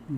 Так.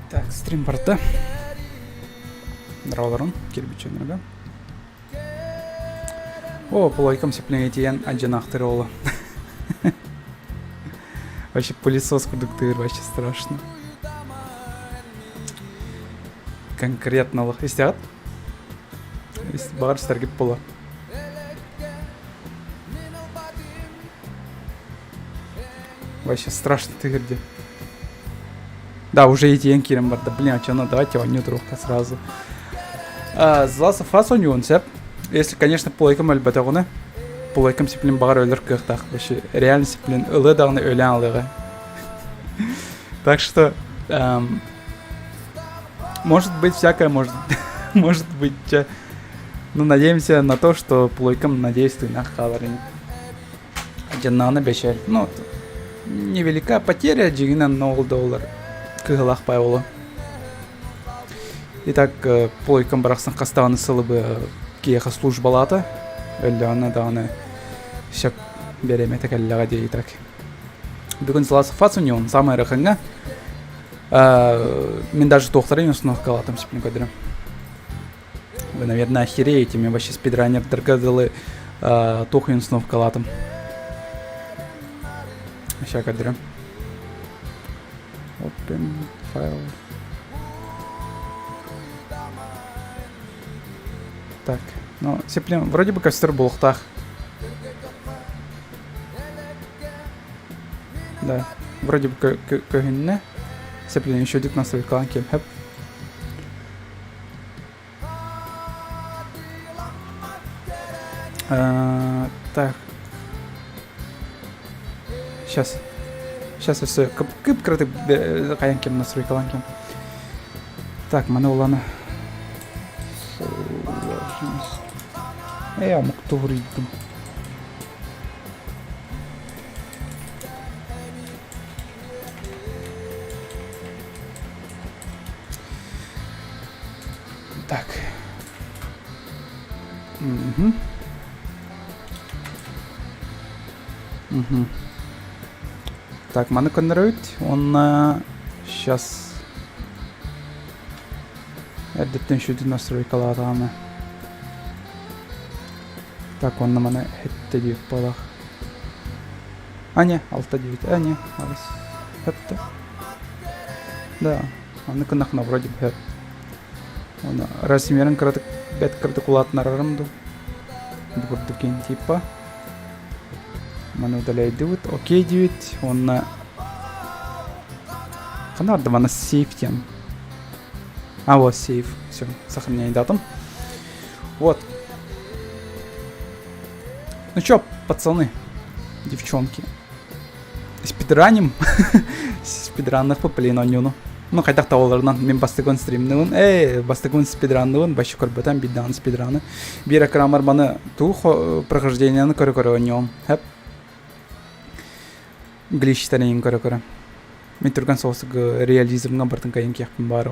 Так, стрим барда. Дороолорун, кирбиченерге. О, полойкам сеплеңетиен адьанаахтыр ола. Вообще пылесос курдук вообще страшно. Конкретно лох. Истиҕит? Баҕар истэргит буолуо. Вообще страшно тыгырди. Да, уже итиэн киирэн барда. Блин, а что надо? Давайте оонньуу туруохха сразу. The Last of Us оонньуон сөп. Если, конечно, плойкам өлбөтөҕүнэ. Плойкам сиплин баҕар өлөр кыахтаах. Вообще, реально сиплин ылыа даҕаны өлөөн алыаҕа. Так что, эм, может быть, всякое может, может быть. Ну, надеемся на то, что плойкам, надеюсь, тыынах хаалар Дьаннааны бэчээл. Ну, невелика потеря, дьиҥинэн ол да олар кыһылаах пай оло. Итак, плойкам барахсан хастаҕаны сылыбы киэхэ службалаата. Өллөҕүнэ даҕаны сөп бириэмэтэ кэллэҕэ дии итак. Бүгүн сылаас фасунион самый ырахыҥҥа Мин даже туохтарын установкалаатым сипин көрдөрөм. Вы, наверное, охереете, мен вообще спидранердарга дылы туох установкалаатым. Сейчас көрдөрөм. Open файл. Так, ну, сеплем, вроде бы костер буолуохтаах. Да, вроде бы көһүннэ. Сеплем еще дик настройкалаан кем хэп. Так. Сейчас. Сейчас все кып кыраты кайан кем настройкалаан кем. Так, маны улана. Э, омук туһуруйдум. Так. Угу. Угу. Так, маны көннөрөбүт. Уонна сейчас эрдэттэн шүтүн настройкалаатаҕына. Так, онно маны хэттэ диэбит буолах. А не, алта диэбит. А не, алыс. Хэттэ. Да, аны кынахна вроде бы Оны размерин кыратык бэт кыратык улаатынарарым ду. Бу курдук типа. Маны удаляйдыбыт. Окей диэбит. Уонна ханна барда маны сейф диэн. А вот сейф. Все, сохраняй датум. Вот. Ну чё, пацаны, девчонки, спидраним. Спидранных по оонньууну. Ну, хайдах табаларынан мин бастакын стримныбын, э, бастакын спидранныбын, башы көрбөтөн биддаан спидраны. Биир экранмар маны туу прохождениены көрө-көрө оонньуом. Хэп. Гличтерин көрө-көрө. Мин түргэн соҕус реализмҥа бартын кайын киэхпин баар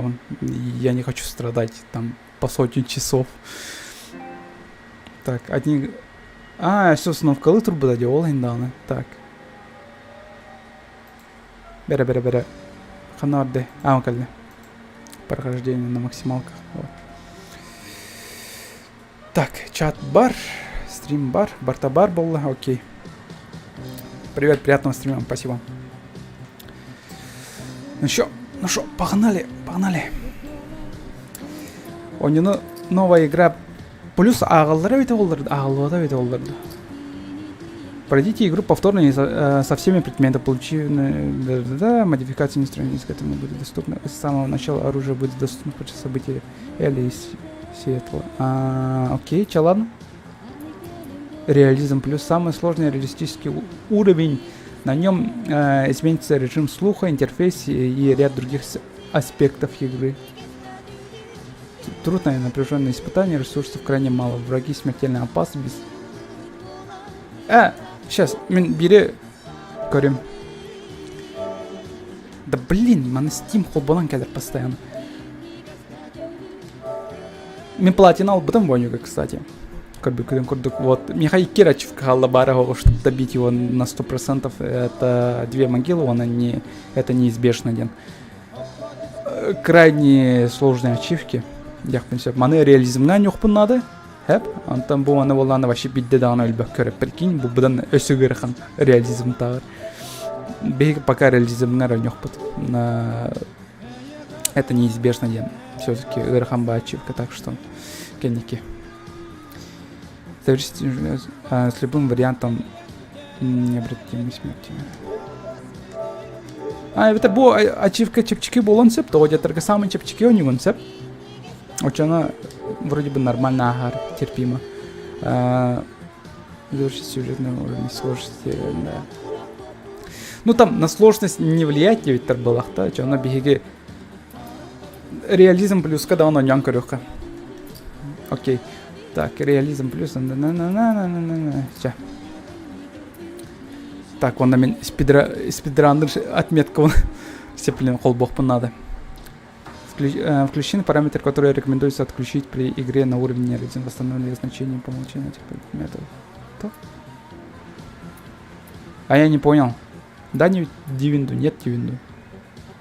Я не хочу страдать там по сотни часов. Так, одни... А, все, установкалы турбуда дии, ол иһин даҕаны. Так. Бэрэ, бэрэ, бэрэ. Ханна барды? А, кэллэ. Прохождение на максималках. Вот. Так, чат бар, стрим бар, барта бар буолла, окей. Привет, приятного стрима, спасибо. Ну что, ну что, погнали, погнали. Оонньууну новая игра. Плюс ааҕаллара эбитэ буоллар, ааҕыллыбата эбитэ буоллар да. Пройдите игру повторно и со, со всеми предметами, полученные да, да, да, модификации инструментов к этому будет доступно. С самого начала оружие будет доступно после событий Элли из Сиэтла. А, окей, чё, ладно. Реализм плюс самый сложный реалистический уровень. На нем э, изменится режим слуха, интерфейс и, и ряд других аспектов игры. Трудное и напряженное испытание, ресурсов крайне мало. Враги смертельно опасны без... Э, сейчас, мин биири көрүм. Да блин, маны Steam холбонон кэлэр постоянно. Мин платина ылбытым Вонюга, кстати. Көрбүккүтүн курдук. Вот, Михаил Кирачев хаалла баара чтобы добить его на 100%, это две могилы, он не, это неизбежно один. Крайне сложные ачивки. Диэхпин сөп. Маны реализмҥа ньухпун надо. Хэп. Онтон бу маны буоллаана вообще бидде даҕаны өлбөккө прикинь, бу быдан өссө ыарахан реализм тааҕар. Биһиги пока реализмҥа эрэ ньухпут. Это неизбежно диэн. Все-таки ыарахан баа ачивка, так что кэнники. С любым вариантом необратимой смерти. А, это бу ачивка чэпчэки буолуон сөп, тоҕо диэтэргэ саамай чэпчэки оонньугун сөп. Оччоно вроде бы нормально ааһар, терпимо. Завершить сюжетный уровень сложности, да. Ну там на сложность не влияет диэбиттэр буоллахта, оччоно биһиги реализм плюска да оонньоон көрүөххэ. Окей. Так, реализм плюс на на на на на на на Чэ. Так, онно мин спидра, спидраннер отметка сеплин холбуохпун надо. Включены параметры, которые рекомендуется отключить при игре на уровне реализм восстановления значения по умолчанию этих предметов. То? А я не понял. Да, не дивинду, нет дивинду.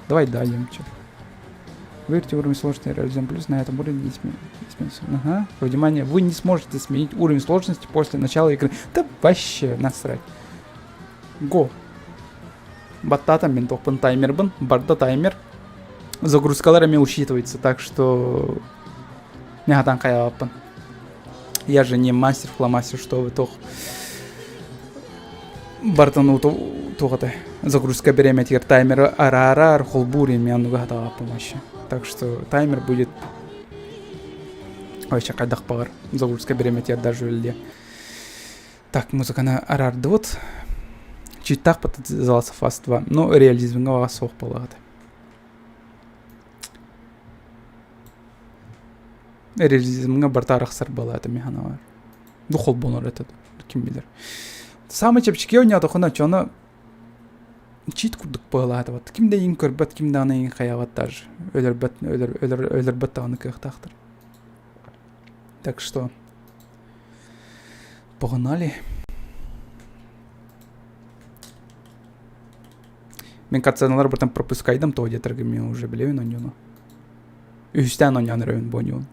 Давай дадим, чё. Выберите уровень сложности реализм плюс на этом уровне не изменится. Ага. Внимание, вы не сможете сменить уровень сложности после начала игры. Да вообще насрать. Го. Баттата мин тохпун таймербын. Барда таймер. Загрузкалар эмиэ учитывается, так что Мехатан хайааппын. Я же не мастер фломастер, что вы тох бартан туох загрузка бириэмэтигэр таймер араарар холбуур эмиэ оннуга хатаҕаппын вообще. Так что таймер будет вообще хайдах баҕар загрузка бириэмэтигэр даже үлэлиэ. Так, музыканы араардыбыт. Читтаахпыт The Last of Us 2. Ну, реализмҥа баҕас суох буоллаҕа Реализмҥа барыта арахсар буолаата мин санаабар. Бу холбонор этэ ким билэр. Саамай чэпчэки оонньоотоххуна оччоҕуна чит курдук быһалаата вот ким да иин көрбөт, ким даҕаны иин хайаабат даже өлөрбөт өлөр өлөр өлөрбөт даҕаны кыахтаахтар. Так что погнали. Мин катсценалар бартан пропускайдым, то диэтэргэ мен уже билэбин оонньууну. Үһүстээн оонньоон эрэбин бу оонньуун.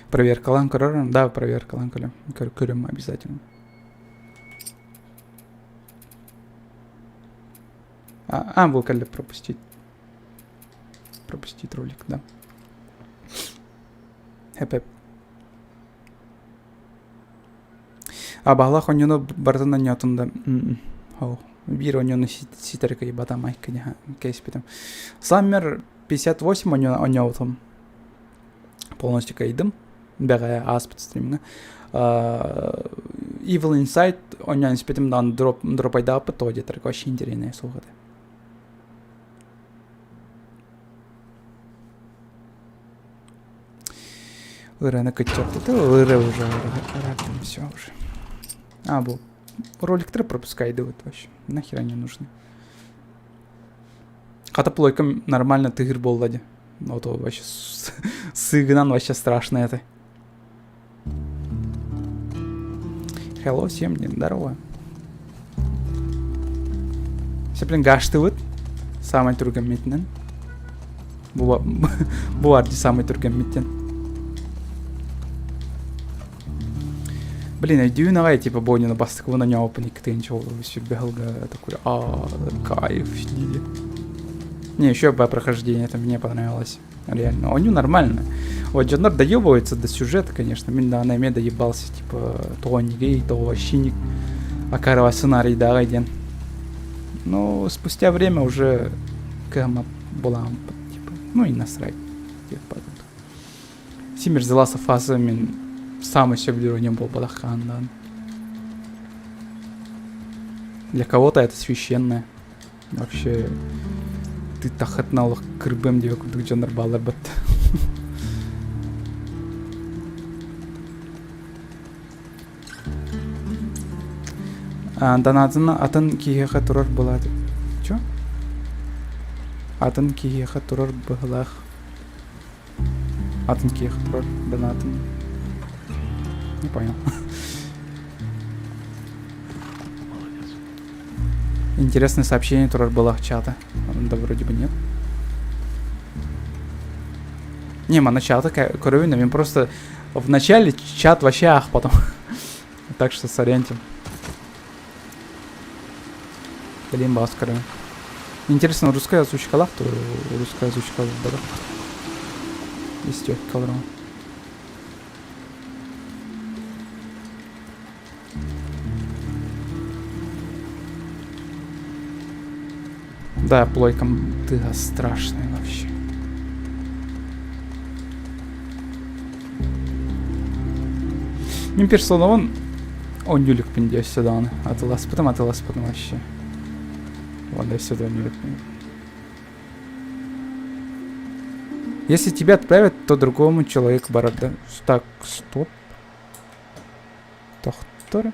Проверкалаан көрөр, да, проверкалаан көрөм, көрөм обязательно. А, а бу кэллэ пропустить. Пропустить ролик, да. Хэп-хэп. Абаһалаах оонньууну барытын оонньоотум да биир оонньууну ситэри кыайбатам кэспитим. Summer 58 оонньообутум. Полностью кыайдым. Бэҕэһээ ааспыт стримҥа. Evil Inside оонньоон испитим даҕаны дроп дропайдаабыппыт тоҕо диэтэр вообще интэриэһинэй суох этэ. Ырыаны кыччаппыты, ырыа уже ырыа все уже. А, бу роликтары пропускайдыбыт вообще. Нахера не нужны. Хата плойкам нормально тыгыр буолла дии. Вот вообще сыгынан вообще страшно это. Hello, всем здорово. Сеплин гаштыбыт. Самай түргэн Бу бу бар дии самай түргэммиттэн. Блин, өйдүүн аҕай типа Боннины бастакыбын оонньообуппун икки тыһыынча сүрбэ сылга такой а кайф дии. Не, еще бы прохождение это мне понравилось. Реально. Оню нормально. Вот дьоннор доебывается до сюжета, конечно. Мин даҕаны эмиэ доебался, типа, тоҕо нигей, тоҕо вообще не Акарова сценарийдааҕый диэн. Ну, спустя время уже кыһаммат буолаҕым, типа, ну и насрать. Типа, Симир The Last of Us мин самый сөбүлүүр оонньуум буолбатах хааннаан. Для кого-то это священное. Вообще, ты тахатналых кырбым диэбит курдук дьоннор бааллар бат. Донатына атын киһиэхэ турар былаат. Чё? Атын киһиэхэ турар быһылаах. Атын киһиэхэ турар донатын. Не понял. Молодец. Интересное сообщение турар было чата. Да вроде бы нет. Не, манна чата көрөбүн мен просто в начале чат вообще ах потом. Так что соряньте. Блин, бас көрөбүн. Интересно, русская озвучкалаах то русская озвучка бар. Истиэххэ олорон. Да, плойкам ты страшный вообще. Мин персонабын оонньуулукпун дии өссө даҕаны. Атыласпытым, атыласпытым вообще. Уонна өссө да оонньуулукпун. Если тебя отправят, то другому человеку барар да. Так, стоп. Тохтор.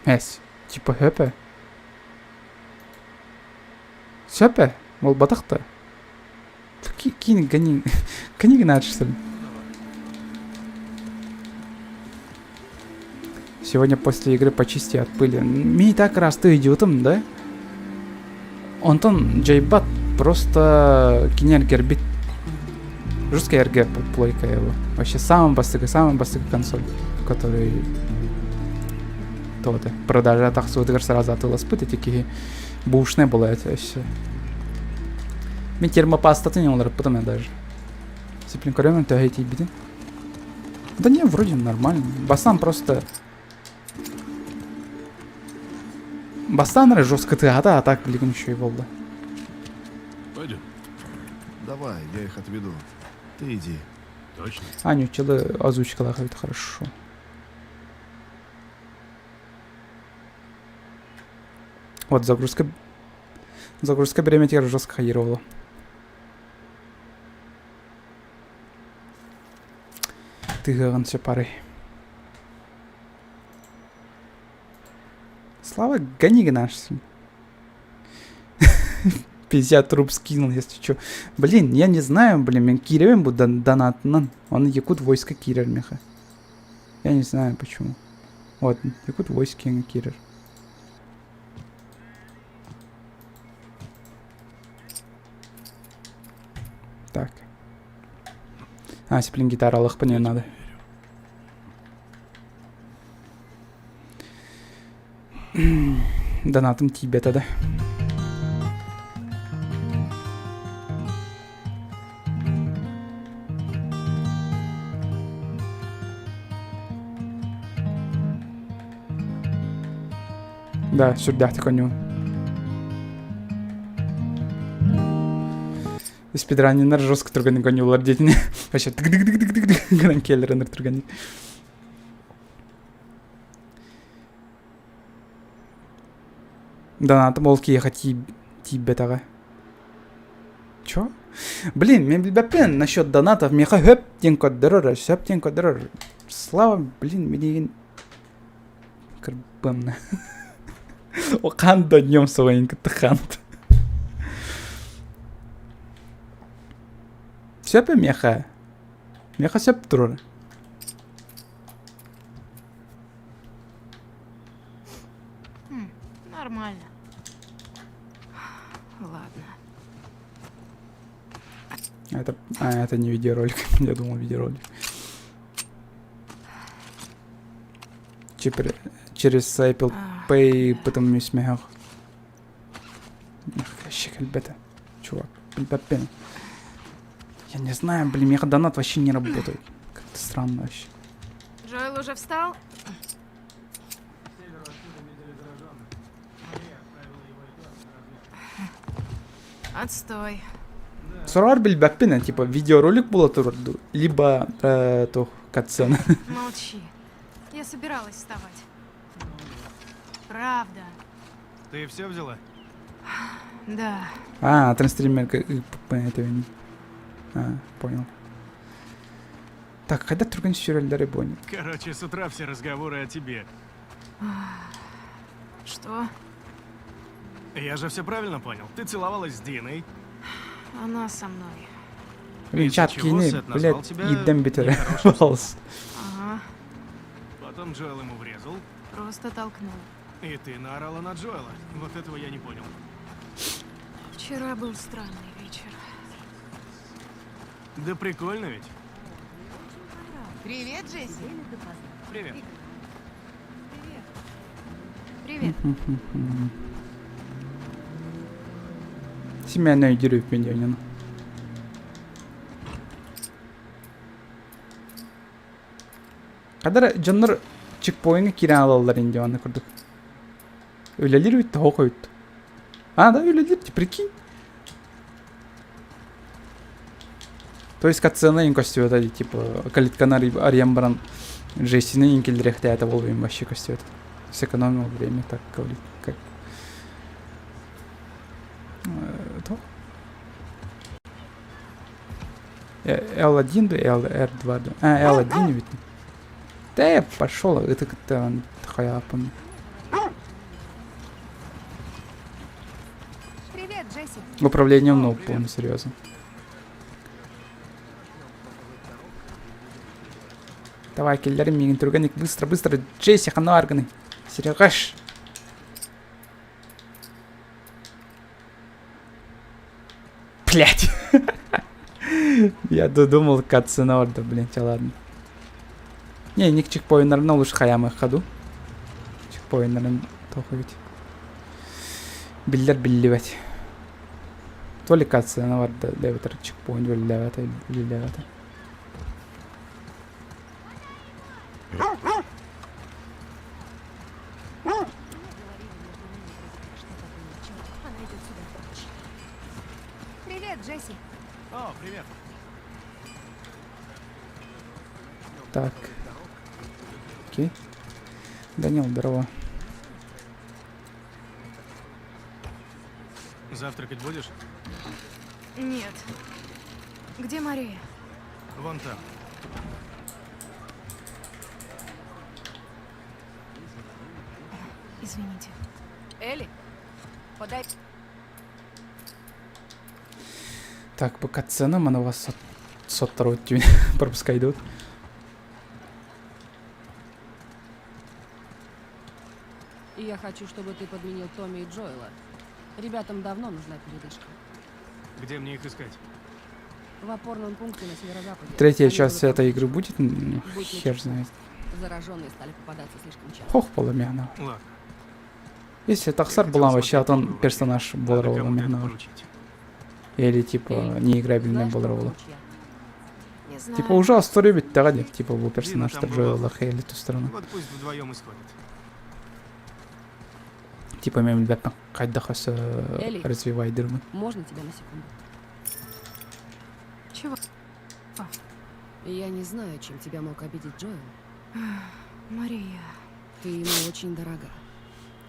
Эс, типа хөпө. Сөпө, буолбатах да. Киин гони, гони гынаар Сегодня после игры почисти от пыли. Ми так раз ты идиотом, да? Онтон дьайбат просто кини эргэрбит. Жесткая РГ плойка его. Вообще самый бастакы, самый бастакы консоль, который то продажа тахсыбытыгар сразу атыыласпыт ити киһи бушная была это вообще. Мин термопастатын уларыппытым я даже. Сиплин көрөмүн төһө тиийбитин. Да не, вроде нормально. Бастан просто... Бастан эрэ жестко тыаһата, а так билигин үчүгэй буолла. Пойдем. Давай, я их отведу. Ты иди. Точно? А, нууччалыы озвучкалаах эбит хорошо. Вот загрузка... Загрузка бириэмэтигэр жестко хайыровала. Тыһыаҕын сөп арай. Слава, гони наш. 50 руб скинул, если что. Блин, я не знаю, блин, мин киирэбин бу донатынан. Он якут войска киирэр миэхэ. Я не знаю почему. Вот, якут войска киирэр. Так. А, сиплин гитаралыахпын не надо. Донатым тиийбэтэ да. Да, сүрдээхтик оонньуун. Спидраниннар жестко түргэнник оонньууллар диэтини. Вообще тык-дык-дык-дык-дык гынан киэллэр түргэнник. Донатым ол киһиэхэ тиийбэтэҕэ. Чё? Блин, мин билбэппин насчет донатов. Миэхэ хөп диэн көрдөрөр, сөп диэн көрдөрөр. Слава, блин, билигин кырбымна. Хаан да днем своим кытта хаант. Сөп миэхэ. Миэхэ сөп турар. Нормально. Ладно. Это, а, это не видеоролик. Я думал, видеоролик. Теперь через Apple Pay потом не смех. Ребята, чувак, блин, Я не знаю, блин, у меня донат вообще не работает. Как-то странно вообще. Джоэл уже встал? Отстой. Сороҕор билбэппин, типа видеоролик буола турар дуу, либо э, туох катсцена. Молчи. Я собиралась вставать. Правда. Ты все взяла? Да. А, транстример это А, понял. Так, когда түргэн сүүрэллэрэ буолуо? Короче, с утра все разговоры о тебе. Что? Я же все правильно понял. Ты целовалась с Диной. Она со мной. Блин, Из-за чат чего киини, Сет назвал блядь, тебя иирдэн бүтэр. нехорошим Пожалуйста. Ага. Потом Джоэл ему врезал, Просто толкнул. и ты наорала на Джоэла. Вот этого я не понял. Вчера был странный вечер. Да прикольно ведь. Привет, Джесси. Привет. Привет. Семейная өйдүүр диэн Хадара дьоннор чекпоиҥҥа киирэн аалаллар ин диэн курдук. Үлэлиир үт, тоһо хойут. А, да, үлэлиир, прикинь. То есть катсцена им көстүбэтэ типа калитканы арыйан баран Джессини киллэриэхтээтэ буолуо вообще көстүбэтэ. Сэкономил время, так говорит, как то L1 да L, R2 да. А, L1 ведь. Да я пошел, это как-то хайапан. Привет, Джесси. Управлением ну, полный серьезно. Давай, киллер миигин түргэнник быстро, быстро, Джесси ханна арганы. Серегаш. Блять. Я додумал катсцена да, блин, ладно. Не, ник чекпоиннарынан лучше хаямы ходу. Чекпоиннарын тоха ведь. Биллэр биллибэт. То ли катсцена бар да, эбэтэр чекпоинт үлэлээбэт үлэлээбэт. Привет, Джесси. О, привет. Так. Окей. Данил, здорово. Завтракать будешь? Нет. Где Мария? Вон там. Извините. Элли, подай. Так, по катсценам она у вас соттору пропуска идут. И я хочу, чтобы ты подменил Томми и Джоэла. Ребятам давно нужна передышка. Где мне их искать? В опорном пункте на северо-западе. Третья Они часть будут этой игры будет? Будь Хер начеку. знает. Зараженные стали попадаться слишком часто. Хох полумяна. Ладно. Если тахсар Я была хотел вообще, смотреть атын новую персонаж Надо буолар кому-то это мехна. поручить. Или типа Эй, неиграбельный Знаешь, буолар там буолар. ручья? Не знаю. Типа уже история бүттэҕэ дии, типа бу персонаж там Джоэла бывала. Хейли ту сторону. Вот пусть вдвоем и сходят. Типа мен билбэппин хайдах өссө Элли. развивайдырмын. Можно тебя на секунду? Чего? Я не знаю, чем тебя мог обидеть Джоэл. Мария, Ты ему очень дорога.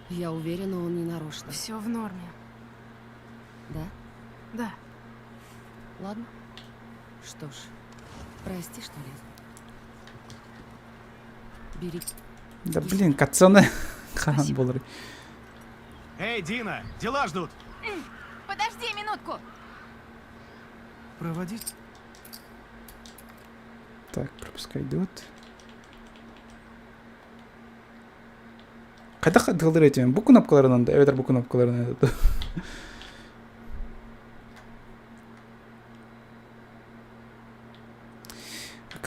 Я уверена, он не нарочно. все в норме. Да? Да. Ладно. Что ж, прости, что лезу. Бери. Да блин, катсцена хаһан Спасибо. буолар. Эй, Дина, дела ждут. Подожди минутку. Проводить? Так, пропуска идут. Хайдах тыллар этим? Бу кнопкаларынан да, эбэтэр бу кнопкаларынан да.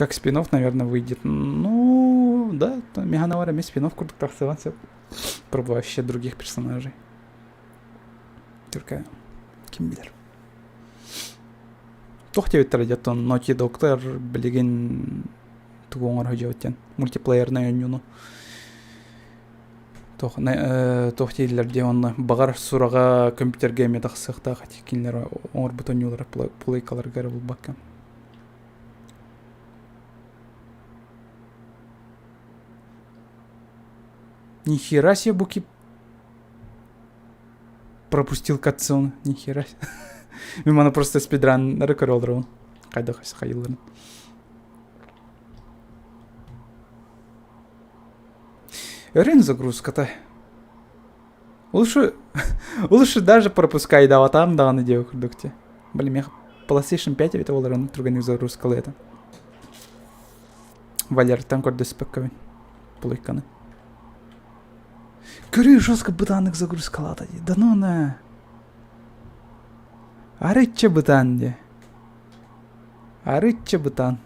Как спин-офф, наверное, выйдет. Ну, да, Меганавара эмиэ спин-офф курдук тахсыан сөп. Пробую вообще других персонажей. Только ким билэр. Туох диэбиттэрэ диэттон Naughty Dog-тар билигин тугу оҥоро сылдьабыт диэн мультиплеернай оонньууну туох туох дииллэр диэн онно баҕар сураҕа компьютерга эмиэ тахсыахтаах ити кинилэр оҥорбут оонньуулара плейкаларга эрэ булбакка. Нихера себе буки пропустил катсцену. Нихера. Мин маны просто спидраннары көрө олоробун. Хайдах хайылларын. Өрен загрузката. Лучше, лучше даже пропускай да там даҕаны диэ курдук те. Блин, мех PlayStation 5 эбит олорон түргэнник загрузкалыы это. Валертан көрдөспөккөбүн. Плойканы. Көрүү жестко бытааннык загрузкалаата дии. Да ну на. Арычча бытаан дии. Арычча бытаан.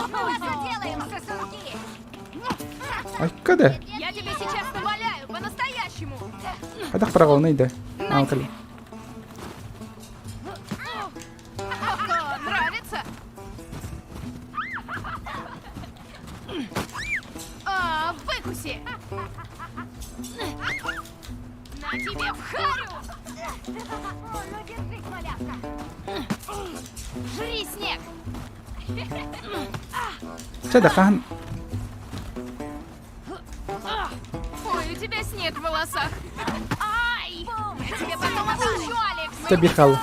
Мы вас уделаем, сосунки! Айка да. Я тебе сейчас наваляю, по-настоящему! Хайдах параҕаланай да. Аан кэлин. Ого, нравится? А, выкуси! На тебе в харю! Ну, держись, малявка! Жри снег! Чэ да хаһан Ой, у тебя снег в волосах. Ай! Я тебе потом отомщу, Алекс! Чэ биир хаалла.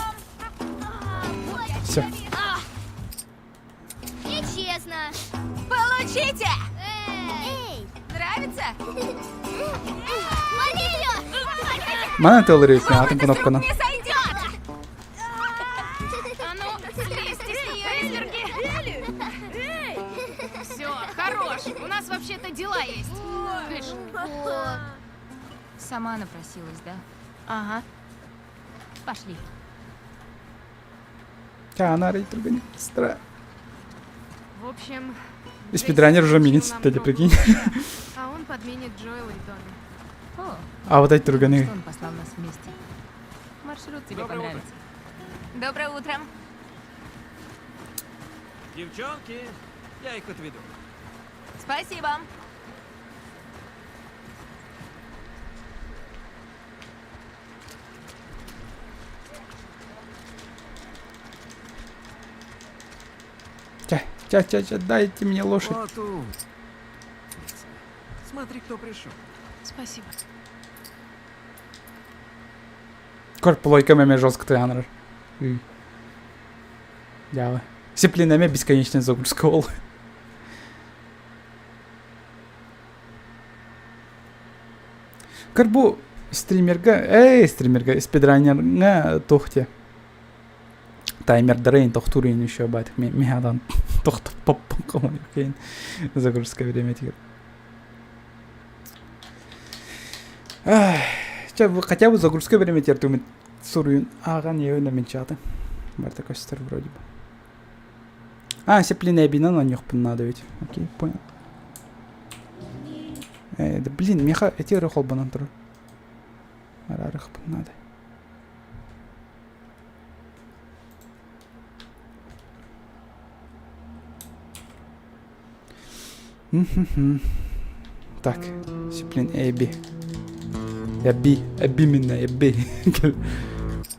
Все. Нечестно! Получите! Эй! Нравится? Лови ее! Манан тылырыйт атын кнопканан. Не сойдет! А ну, слезьте с нее, изверги! Все, хорош! У нас вообще-то дела есть. Кыш. Сама напросилась, да? Ага. Пошли. Чэ аны түргэнник быстро. В общем, Спидранер уже Джесси миигин вручил нам ситтэ пробу прикинь. луча, а он подменит Джоэла и Томми. О, А вот эти түргэни. что он послал нас вместе. Маршрут тебе Доброе утро. понравится. Доброе утро. Девчонки, я их отведу. Спасибо. Чэ, чэ, чэ, чэ, дайте мне лошадь. Вот умница. Смотри, кто пришел. Спасибо. Көр плойкам эмиэ жестко тыаһанар. Дьаабы. Сцепление эмиэ бесконечная загрузка ол. Көр бу стримерга, эй, стримерга, спидранерга туох диэ. Таймердарын тохтуурун еще баатык миһадан тохтоппоппун загрузка время тигэр. Чэ, хотя бы загрузка время тиэрдүмүт суруйун ааҕан иэбин мин чааты. Барыта көстөр вроде бы. А, сцепление эбинэн оонньуохпун наада ведь. Окей, понял. Да блин, миэхэ эти эрэ холбонон турар. Араарыахпын наада. Так, Сиплин Эбби. Эбби, Эбби меня, Эбби.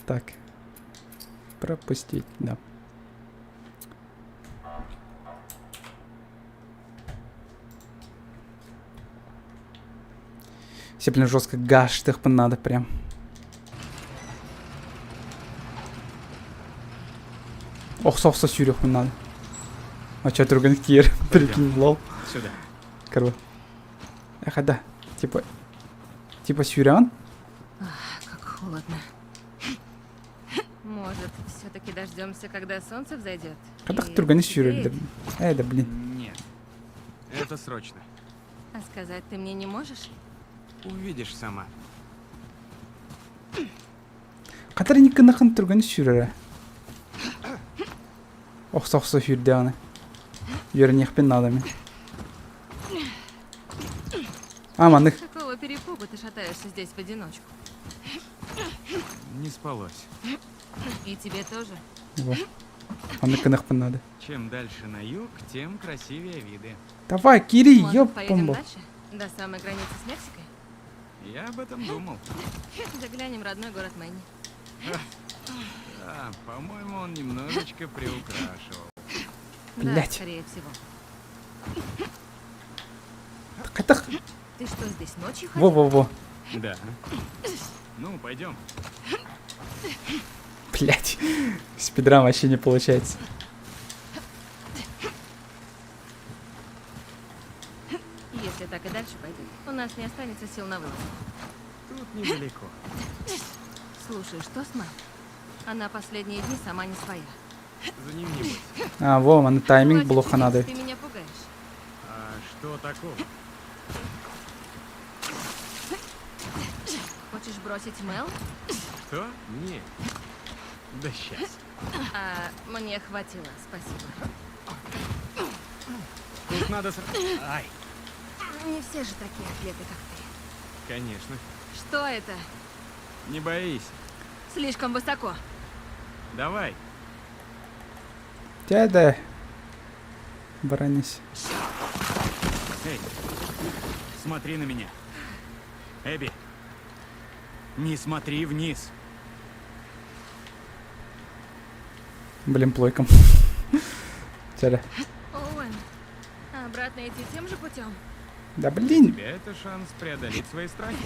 Так. Пропустить, да. Сиплин жестко гаштыхпын надо прям. Охсо-охсо сүүрүөхпүн наада. Оччо түргэнник тиийэр, прикинь, лол. Сюда. Короче. Эх, да. Типа, типа сүүрэҕин? Как холодно. Может, все-таки дождемся, когда солнце взойдет? Хайдах И түргэнник потеплеет? сүүрэллэр? Э, да блин. Нет. Это срочно. А сказать ты мне не можешь? Увидишь сама. Хатар инниккыннаххын түргэнник сүүрэрэ. Охсо-охсо сүүрдэҕинэ. Үөрэниэхпин наада мин. А, маннык. Какого перепугу ты шатаешься здесь в одиночку? Не спалось. И тебе тоже? Во. Маннык гыныахпын наада. Чем дальше на юг, тем красивее виды. Давай, кири, Может, поедем ёпомбо. дальше? До самой границы с Мексикой? Я об этом думал. Заглянем в родной город Мэнни. Да, по-моему, он немножечко приукрашивал. Да, Блядь. скорее всего. Хайдах. Ты что, здесь ночью ходил? Во-во-во. Да. Ну, пойдем. Блять. Спидран вообще не получается. Если так и дальше пойдет, у нас не останется сил на вылазку. Тут недалеко. Слушай, что с мамой? Она последние дни сама не своя. За ним не бойся. А, во, манна тайминг Хватит булуохха наада. Ты меня пугаешь. А что такого? Хочешь бросить Мел? Что? Нет. Да сейчас. А, мне хватило, спасибо. Тут надо... сра- Ай, Не все же такие атлеты, как ты. конечно. Что это? Не боись. Слишком высоко. Давай. Дядя. Баранись. Эй, смотри на меня. Эбби, не смотри вниз. Блин, плойком. Дядя. Оуэн, а обратно идти тем же путем? Да блин. Тебе это шанс преодолеть свои страхи.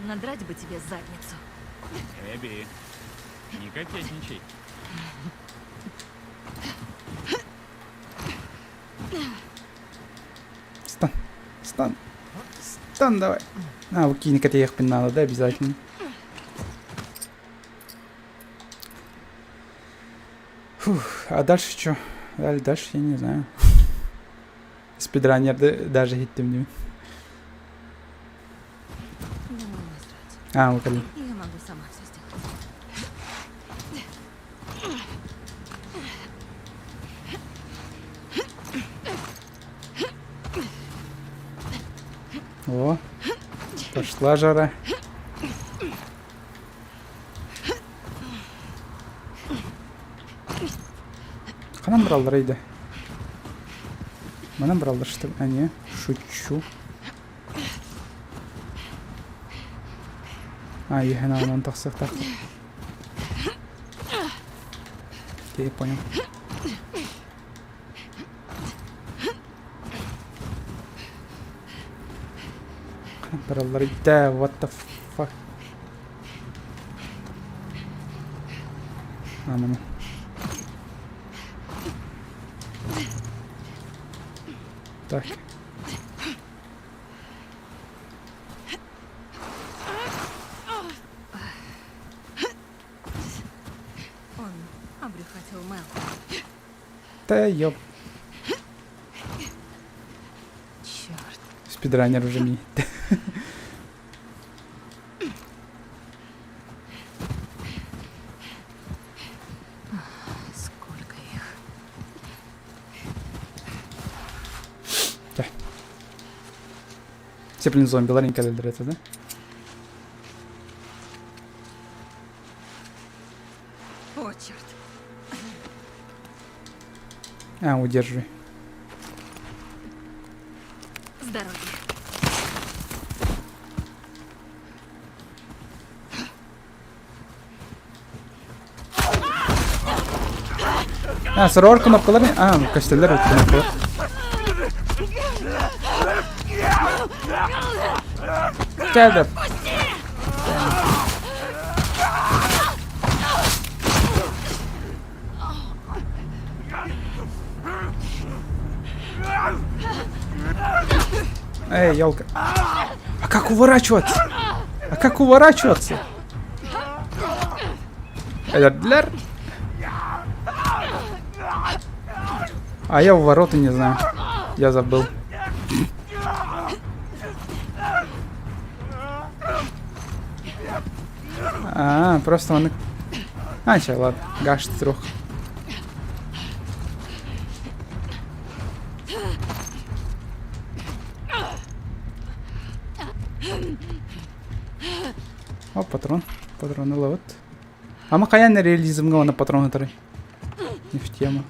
Надрать бы тебе задницу. Эбби, не кокетничай. Стан. Стан. Стан давай. А, выкинь катехпин надо, да, обязательно. Фух, а дальше что? Дальше я не знаю. Спидранер даже хиттим Да мне насрать. А, вот Я могу сама все сделать. О, пошла жара. Ханан бараллар иде. Манан бараллар что ли? А, не, шучу. А, ехена, онон тахсыахтаах. Окей, понял. Ханан бараллар иде, what the fuck. А, маны. Так. Он обрюхатил Мел. Да ёп. Черт. Спидранер уже ми. Сколько их. Чэ. Сеплин зомбилар кэлэллэр этэ, да? О, черт. А, удерживай. С дороги. А, сорор кнопкалар. А, көстөллөр кнопкалар. Чэ, Эй, елка. А как уворачиваться? А как уворачиваться? Эдерлер. А я увороты не знаю. Я забыл. А, просто он... А, чэ, ладно, гаш трех. О, патрон. Патрон ылабыт. Ама хайаан реализмҥа уонна патрон ытарый? Не в тему.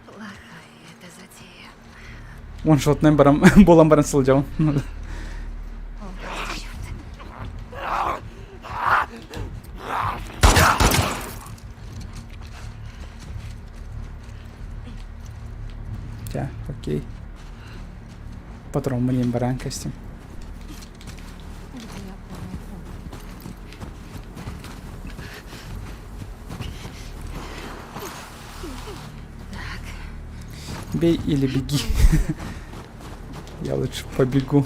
Плохая эта затея. Ваншотнай баран буолан баран сылдьабын. О, черт. Чэ, окей. Патроммун иһин бараан кэстим. Где опорный пункт? Бей или беги. Я лучше побегу.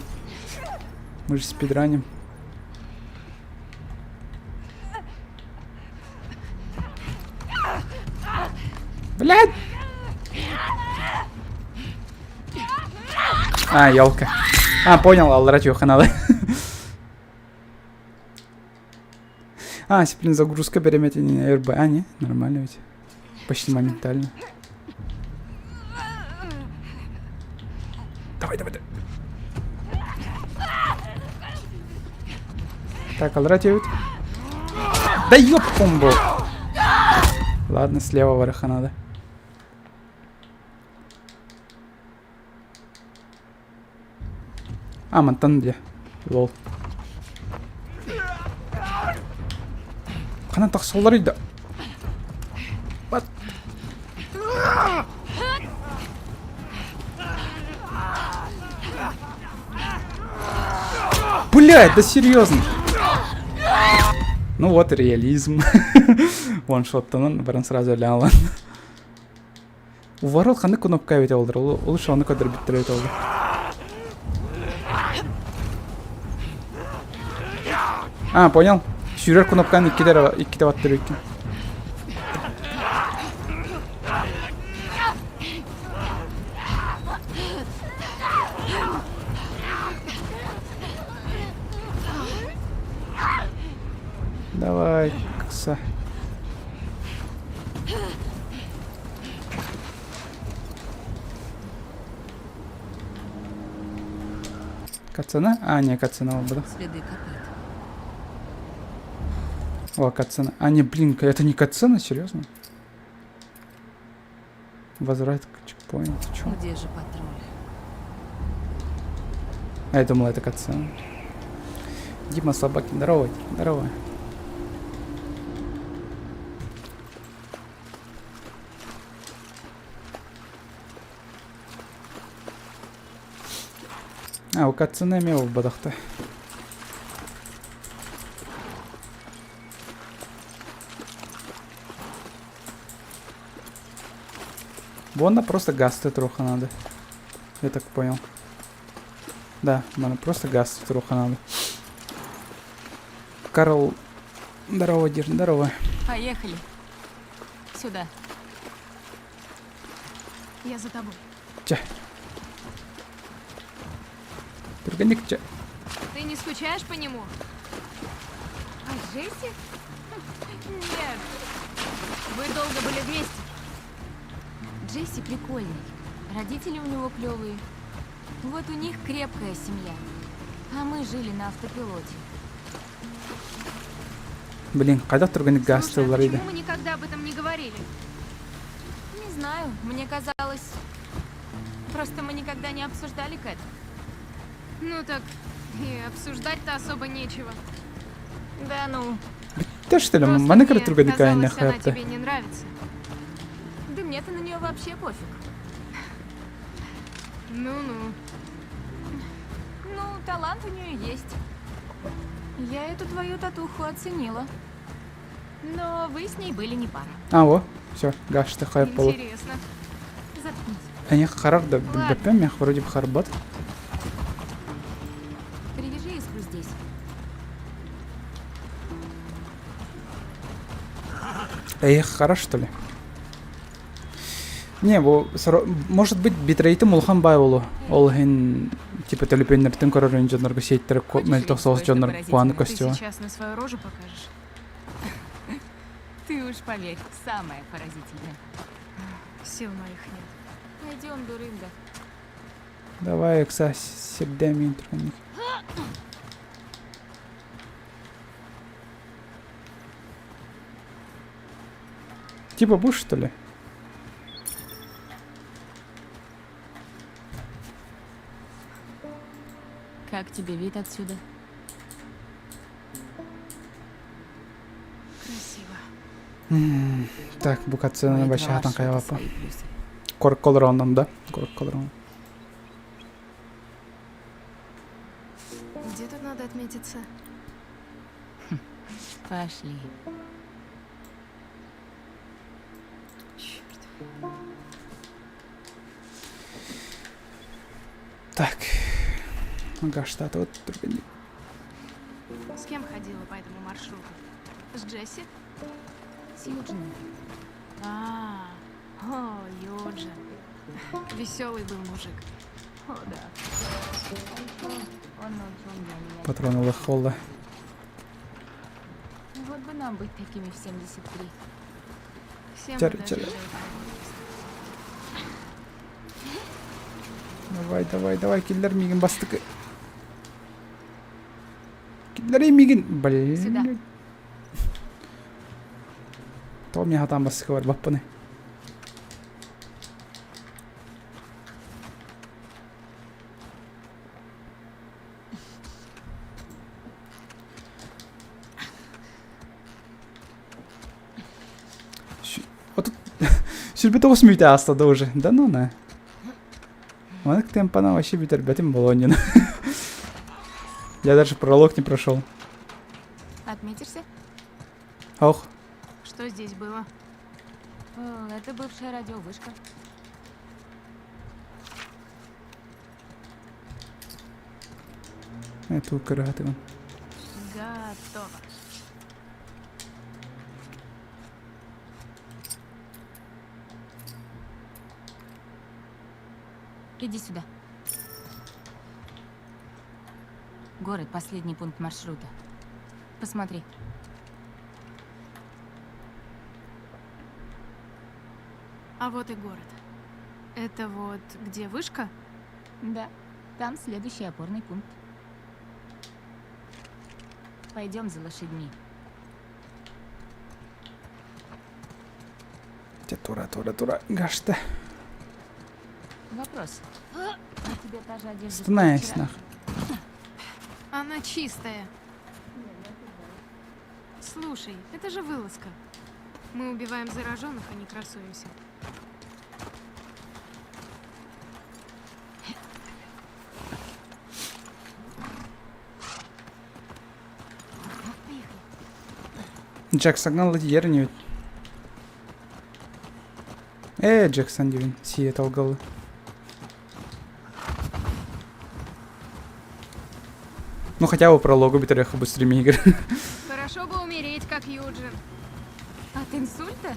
Мы же спидраним. Блядь! А, елка. А, понял, аллара надо. А, блин, загрузка беремети РБ. А, не, нормально ведь. Почти моментально. Давай, давай, давай. Так, аллара ведь. Да ёб комбо. Ладно, слева вороха надо. А, мантан где? Лол. Ханан тахсаллар да. What? Блядь, да серьезно. Ну вот реализм. Ваншоттанан баран сразу ляла. Уворот ханнык кнопка эбитэ буоллар, лучше ону көрдөрбүттэр эбитэ буоллар. А, понял. Сүүрэр кнопканы иккитэ иккитэ баттыр икки. Давай, кса. Кацана? А, не, кацана буолбатах. Следы копыт. О, кацана. А, не, блин, это не кацана, серьезно? Возврат к чекпоинту, чё? Где же патруль? А я думал, это кацана. Дима Собакин, здорово, здорово. А, у кацана эмиэ буолбатахта. Вон просто газ трохи надо. Я так понял. Да, надо просто газ трохи надо. Карл, здорово, Дир, здорово. Поехали. Сюда. Я за тобой. Чэ. Түргэнник чэ. Ты не скучаешь по нему? А Джесси? Нет. Вы долго были вместе. Джесси прикольный. Родители у него клевые. Вот у них крепкая семья. А мы жили на автопилоте. Блин, хайдах түргэнник Слушай, а газ почему мы никогда об этом не говорили? Не знаю, мне казалось... Просто мы никогда не обсуждали Кэт. Ну так, и обсуждать-то особо нечего. Да ну. Тэ что ли, Просто маны мне түргэнник казалось, она хайапта. тебе не нравится. Да мне-то на нее вообще пофиг. Ну-ну. Ну, талант у нее есть. Я эту твою татуху оценила. Но вы с ней были не пара. А, во, все, газ хайап болу. Интересно. Заткнись. Они харар да Ладно. бэпэм, вроде бы харбат. Привяжи искру здесь. Эх, хорошо что ли? Не, бу может быть битрейтим улахан баай буолуо. Ол иһин типа төлөпүөннэртэн көрөр дьоннорго сиэттэрэ мөлтөх соҕус дьоннор куһаҕаннык Ты көстүөҕэ. сейчас на свою рожу покажешь? Ты уж поверь, самое поразительное. Сил моих нет. Пойдем, дурында. Давай, ыкса сирдээ миин түргэнник. Типа будешь, что ли? Как тебе вид отсюда? Красиво. Так, бу У катсыны этого вообще хатан маршрута хайалаппа. свои плюсы. Коркколор оннон да? Коркколор Где тут надо отметиться? Пошли. Черт. Так. Гаштаты вот түргэнник. С кем ходила по этому маршруту? С Джесси? С Юджином. А, о, Юджин. Веселый был мужик. О, да. А еще он научил меня менять. Патроны холла. Вот бы нам быть такими в 73. Всем Тяр- бы дожить тяр. до этого возраста. Давай, давай, давай, киллер миигин бастыкы. Киллер миигин. Блин. Сюда. Тоҕо миэхэ хатаан бастыкы барбаппыный? Отут сүрбүт оҕус мүйтэ ааста да уже. Да ну на. Маннык темпана вообще бүтэрбэтим Болоньяны. Я даже пролог не прошел. Отметишься? Ох. Что здесь было? О, это бывшая радиовышка. Эту көрөһөтүгүн. Готово. Иди сюда. Город – последний пункт маршрута. Посмотри. А вот и город. Это вот где вышка? Да, там следующий опорный пункт. Пойдем за лошадьми. Дьэ тура тура тура гашта. Вопрос. На тебе та же одежда, что и Становись вчера? нах. Она чистая. Слушай, это же вылазка. Мы убиваем зараженных, а не красуемся. Поехали. Джексоҥҥа ладьер Ээ, Джексон диибин, Сиэтлгалы. Ну хотя бы прологу бүтэриэххэ быстрее игр. Хорошо бы умереть, как Юджин. От инсульта?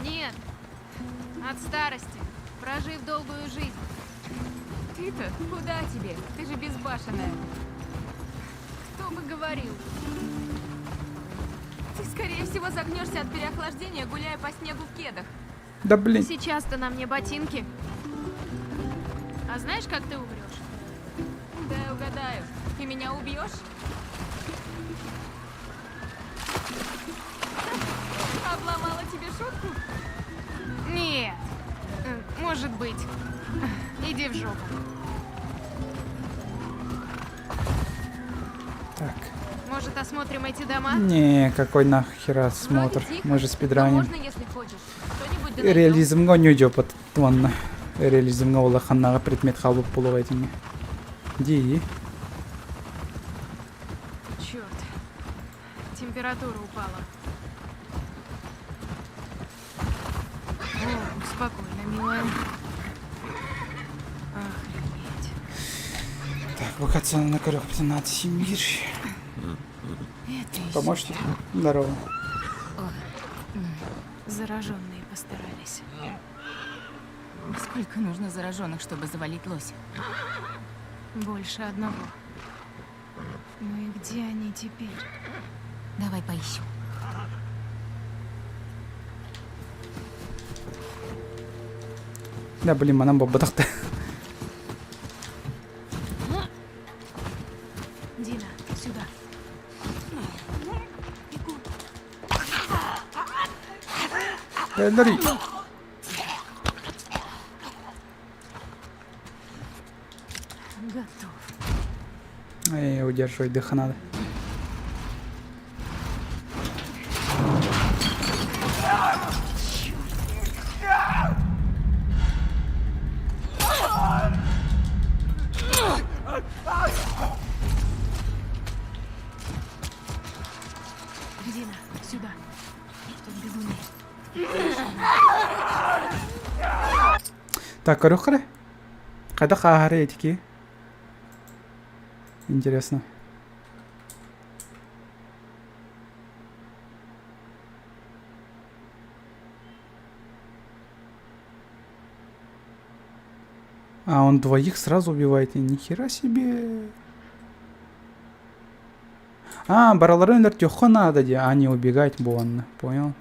Нет, от старости, прожив долгую жизнь. Ты-то куда тебе? Ты же безбашенная. Кто бы говорил? Ты, скорее всего, загнешься от переохлаждения, гуляя по снегу в кедах. Да блин. Сейчас-то на мне ботинки. А знаешь, как ты умрешь? Да, угадаю. Ты меня убьешь? Обломала тебе шутку? Нет. Может быть. Иди в жопу. Так. Может, осмотрим эти дома? Не, какой нахера осмотр. Вроде тихо, Мы же но спидраним. можно, если хочешь. Что-нибудь да найдем. Реализмҥа ньудьуоппут уонна реализмҥа улаханнаҕа предмет хаалбыт буолуоҕа итиннэ. Дии. Черт. Температура упала. О, спокойно, милая. Охренеть. Так, локационный на 15 мир. Это еще Поможете? Здорово. Зараженные постарались. Сколько нужно зараженных, чтобы завалить лося? Больше одного. Ну и где они теперь? Давай поищем. Да, блин, манан буолбатах да. Дина, сюда. Эллари. Готов. Эй, удерживать дыха надо. Дина, сюда. Тут бегуны. Так, көрүөххэ Хайдах ааһары этики? Интересно. А он двоих сразу убивает. И нихера себе. А, бараларын өлөртүөххэ надо дии, а не убегать буоланна. Понял?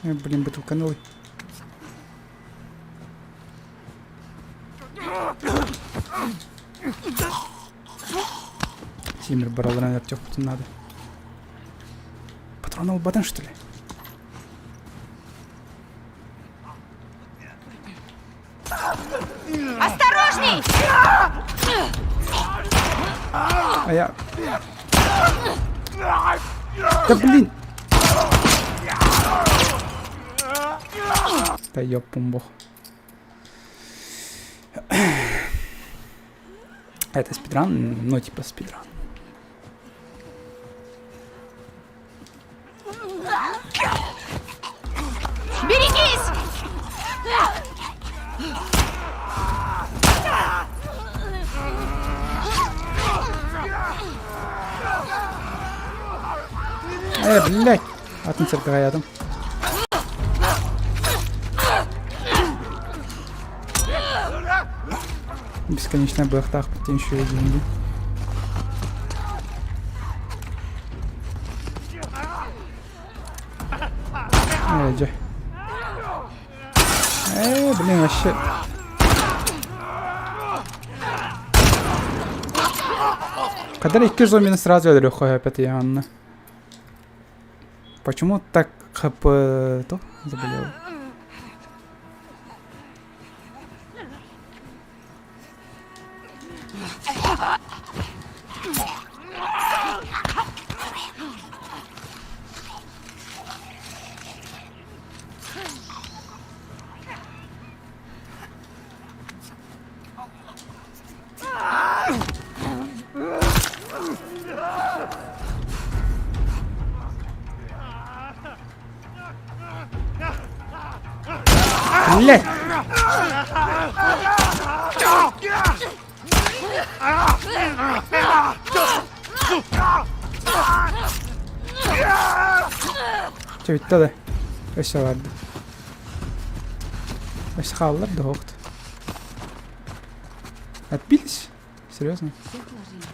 Э, блин, бутылка новый. Тимир бараларын өлөртүөхпүтүн надо. Патрон ылбатын, что ли? Осторожней! А я... Да блин! Да ёппум бог. Это спидран? Ну, типа спидран. Берегись! Э, блядь! Атын сиргэ Бесконечная быахтаах битин еще деньги. Э, дьэ. Э, блин, вообще. Когда икки зомбины сразу өлөрүөххэ опять Анна. Почему так хп то заболел? Блять! Чэ бүттэ да. Өссө барды. Өссө хааллар да оһохт. Отбились? Серьезно? Всех ложили.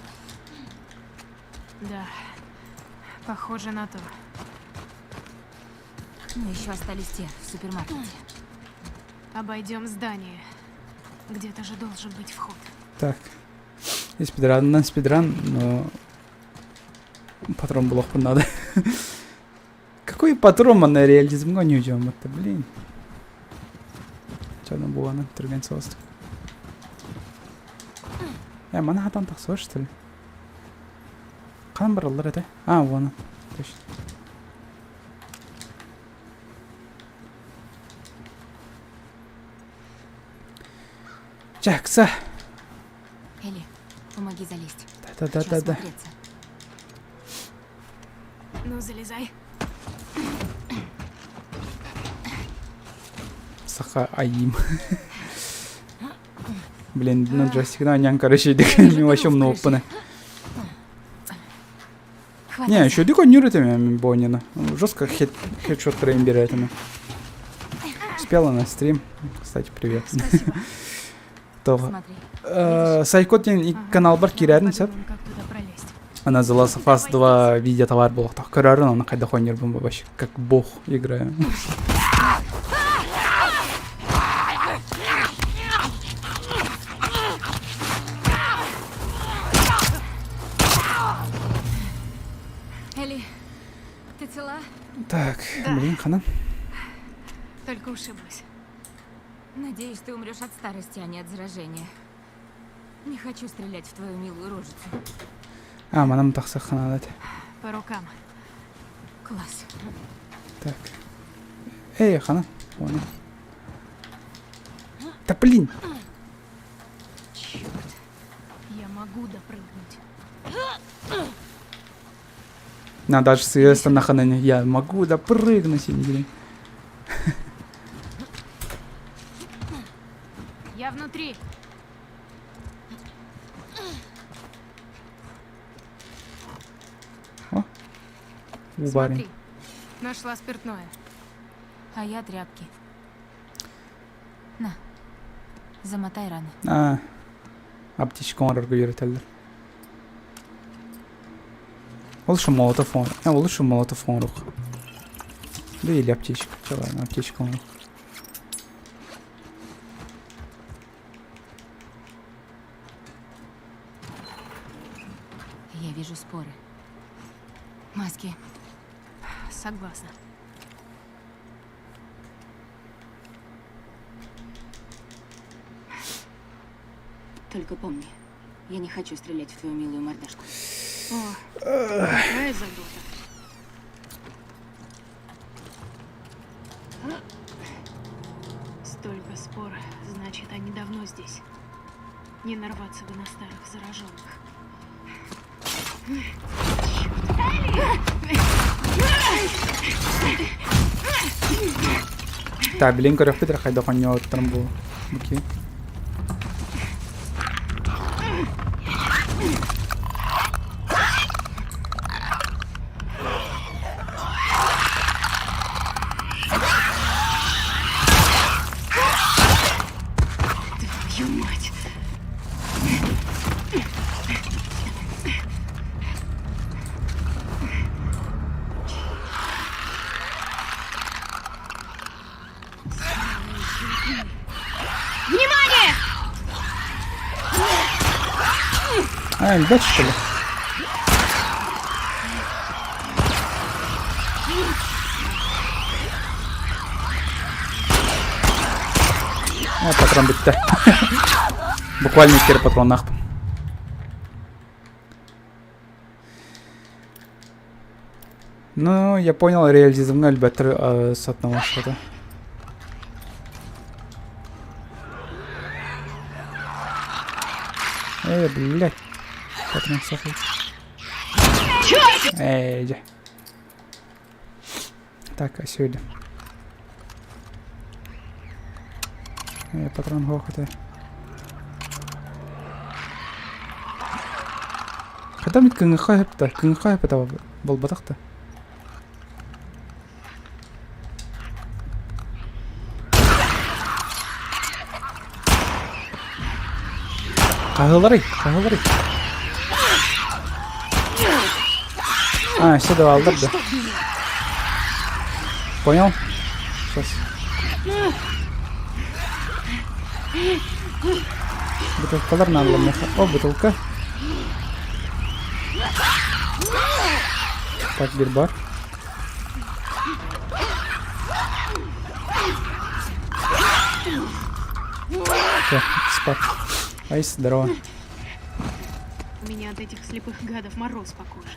Да, похоже на то. Ну, еще остались те в супермаркете. Обойдем здание. Где-то же должен быть вход. Так. И спидран на спидран, но патрон булуохпун надо. Какой патрон на реализмҥа не уйдем это, блин. Чё буолан түргэн соҕустук. Э, маны хатан тахсыа что ли? Хаан бараллар этэ? А, вон. Точно. Чакса. Элли, Помоги залезть. Да-да-да-да. Ну, залезай. Саха Аим. Блин, ну джойстик на нян, короче, не вообще много опыта. Не, еще дико не рытами Бонина. Жестко хед, хедшот трейн беретами. Успела на стрим. Кстати, привет. Спасибо. То. Сайкот канал бар кирәрин сеп. Она The Last of Us 2 видео товар был. Так, көрөрүн, аны кайда хойнербын вообще, как бог играю. Элли, ты цела? Так, блин, хана. Только ушиблась. Надеюсь, ты умрешь от старости, а не от заражения. Не хочу стрелять в твою милую рожицу. А, манам тахса ханалат. По рукам. Класс. Так. Эй, хана. Понял. Да блин! Черт. Я могу допрыгнуть. На, даже с на ханане. Я могу допрыгнуть, блин. Я внутри. О, Смотри, нашла спиртное. А я тряпки. На, замотай раны. А, аптечка оҥорорго үөрэтэллэр. Ол что молотов он. А, лучше молотов оҥоруох. Да или аптечка. Че ладно, аптечка оҥоруох. Я вижу споры. Маски. Согласна. Только помни, я не хочу стрелять в твою милую мордашку. О, какая забота. Столько спор, значит, они давно здесь. Не нарваться бы на старых зараженных. Так, билин көрөхпүт эрэ хайдах оонньообуттарын бу Окей. Твою мать! Внимание! А, ребят, что ли? А, патрон бүттэ. Буквально икки патроннаахпын. Ну, я понял, реализмҥа өлбөттөр сатнама что-то. Э, блядь. Патрон сахай. Эй, иди. Так, а сегодня. Э, патрон хохота. Хата мит кыҥыхха сөптө, кыҥыхха сөп буолбатах да. Хаһыыларый, хаһыыларый. А, все, давай, да. Понял? Сейчас. Бутылкалар наадалар миэхэ. О, бутылка. Так, биир бар. Все, спать. Айс, здорово. У меня от этих слепых гадов мороз по коже.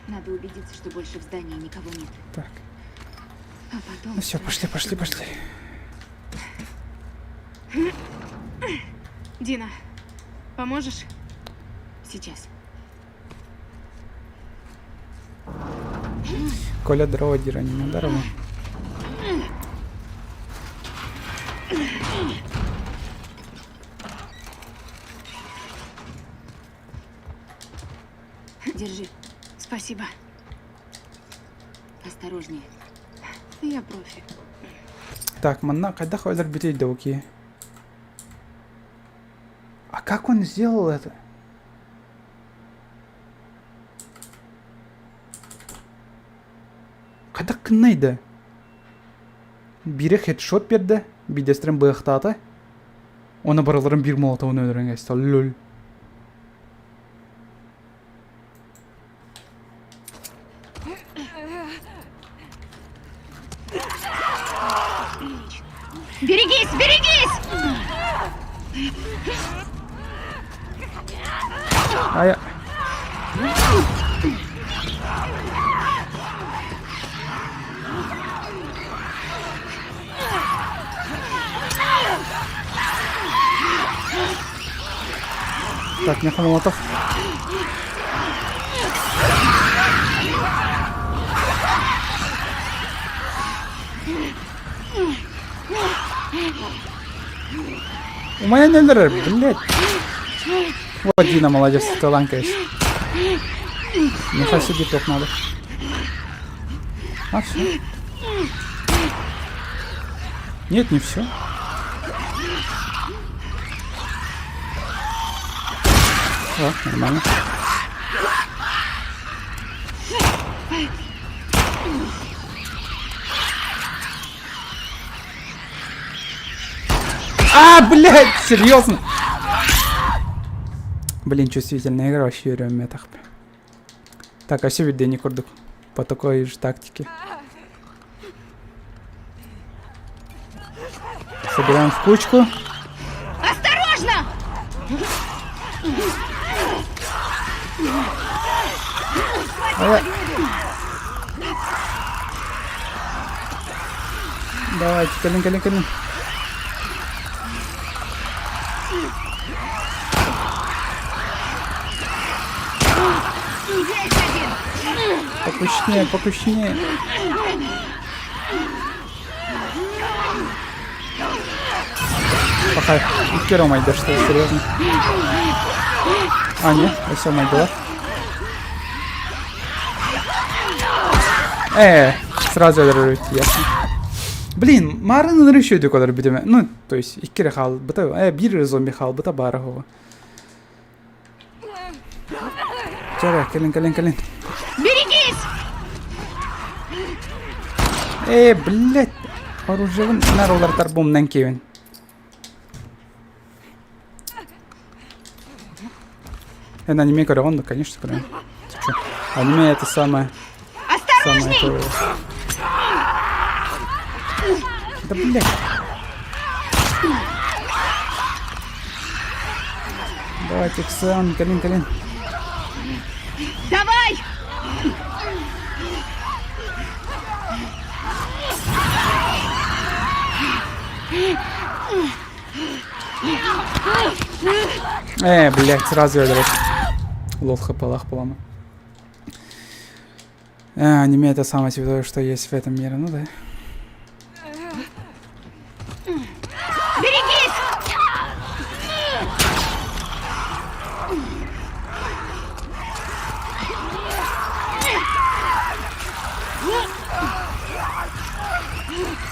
Надо убедиться, что больше в здании никого нет. Так. А потом... Ну все, пошли, пошли, пошли. Дина, Поможешь? Сейчас. Коля здорово, Дира, не здорово. Держи. Спасибо. Осторожнее. Я профи. Так, манна хайдах өлөрбүтэй да окей. А как он сделал это? Хайдах гыннай да? Биирэ хедшот биэрдэ, биирдэстэрин быахтаата. Уонна барыларын биир молотовун өлөрөн кээстэ. Лөл. Берегись, берегись! Ая. Так, миэхэ молотов. Умайан өлөрөр, блядь. Вот Дина молодец, таланка есть. Миэхэ сидит надо. А, все. Нет, не все. О, нормально. А, блядь, серьезно? Блин, чувствительная игра вообще метах. Так, а все не курдук. По такой же тактике. Собираем в кучку. Осторожно! Давайте, кэлин, кэлин, кэлин. Покучнее, покучнее. Пока икки умайда, что серьезно. А, нет, все умайдылар. Э, сразу өлөрөр ясно. Блин, марын ынырык үчүгэйдик олорбутум. Ну, то есть икки эрэ хаалбыта, э, биир эрэ зомби хаалбыта баара оҕо. Чара, кэлин, кэлин, кэлин. Берегись! Э, блядь, оружиебын наар уларытар бумнан киэбин. Эн аниме көрөҕүн да, конечно, көрөҕүн. Ты чё? Аниме это самое... Самое Осторожней! то... Да, блядь. Давайте, Ксан, кэлин, кэлин. Давай! Э, блядь, сразу өлөрөр. Лол хплах полома. Э, аниме это самое святое, что есть в этом мире, ну да. Берегись!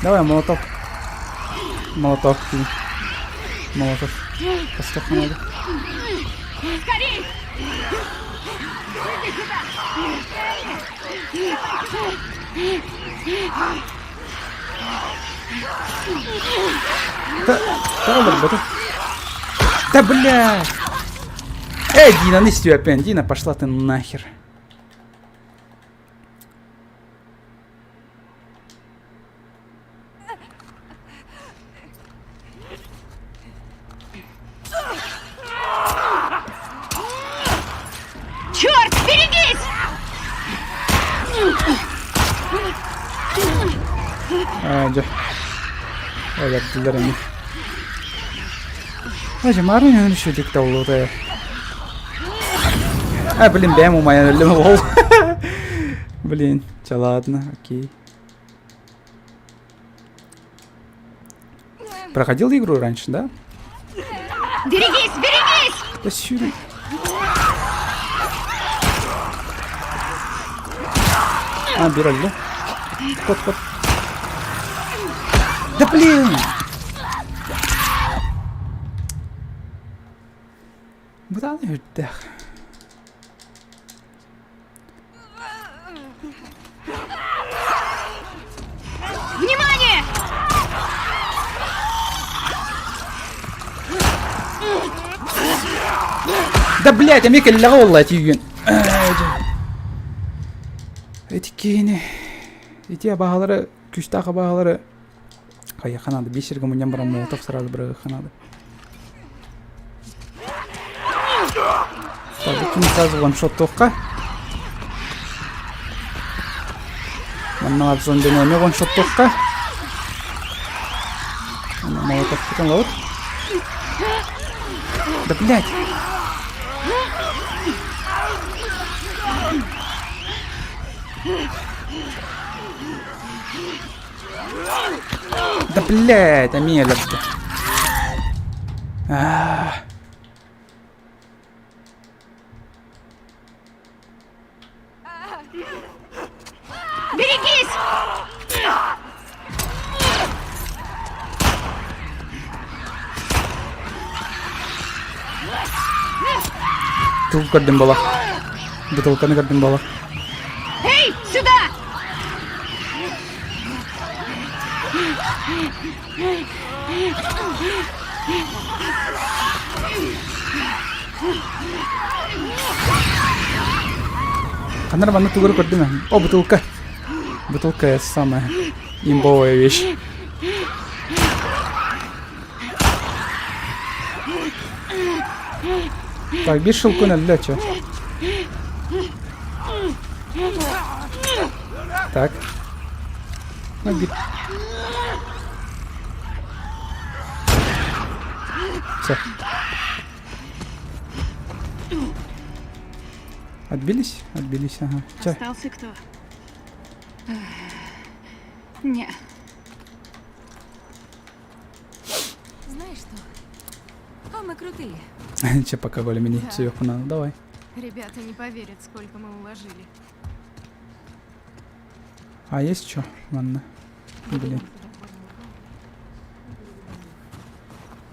Давай, молоток. Молоток кинь. Молотов. Постох надо. Скорей! Да, да, да, да, бля! Эй, Дина, не опять. Дина, пошла ты нахер. Черт, берегись! Ээ, дьэ. Өлөрдүлэр ини. Марын үчүгдик таулута. А, блин, бэм умайан өллүм ол. Блин, чэ ладно, окей. Проходил игру раньше, да? Берегись, берегись! Да сюда. А, бироль, да? Кот, кот. Да блин! Бытааны үрдээх. Внимание! Да блядь, эмиэ кэллэҕэ буолла тиийэн. Эти киһини ити абаһалары күүстээх абаһалары хайыахха наада биир сиргэ мунньан баран молотов сразу быраҕыахха наада. Так, бу кини сразу ваншоттуохха. Манна зомбины эмиэ ваншоттуохха. Молотов потом ловит. Да блядь! Да блядь, эмиэ өлөрдө. Аа. Берегись! Тугу көрдүм буолла? Бутылканы көрдүм буолла. Эй, сюда! Ханна манна тугу көрдүм ээ. О, бутылка. Бутылка это самая имбовая вещь. Так, биир шелкун өллө чё. Так. Ну, биир. Все. Отбились? Отбились, ага. Чэ. Остался кто? Не. Знаешь что? А мы крутые. Че пока более-менее Да. сверху надо. Давай. Ребята не поверят, сколько мы уложили. А есть что? Ладно. Блин.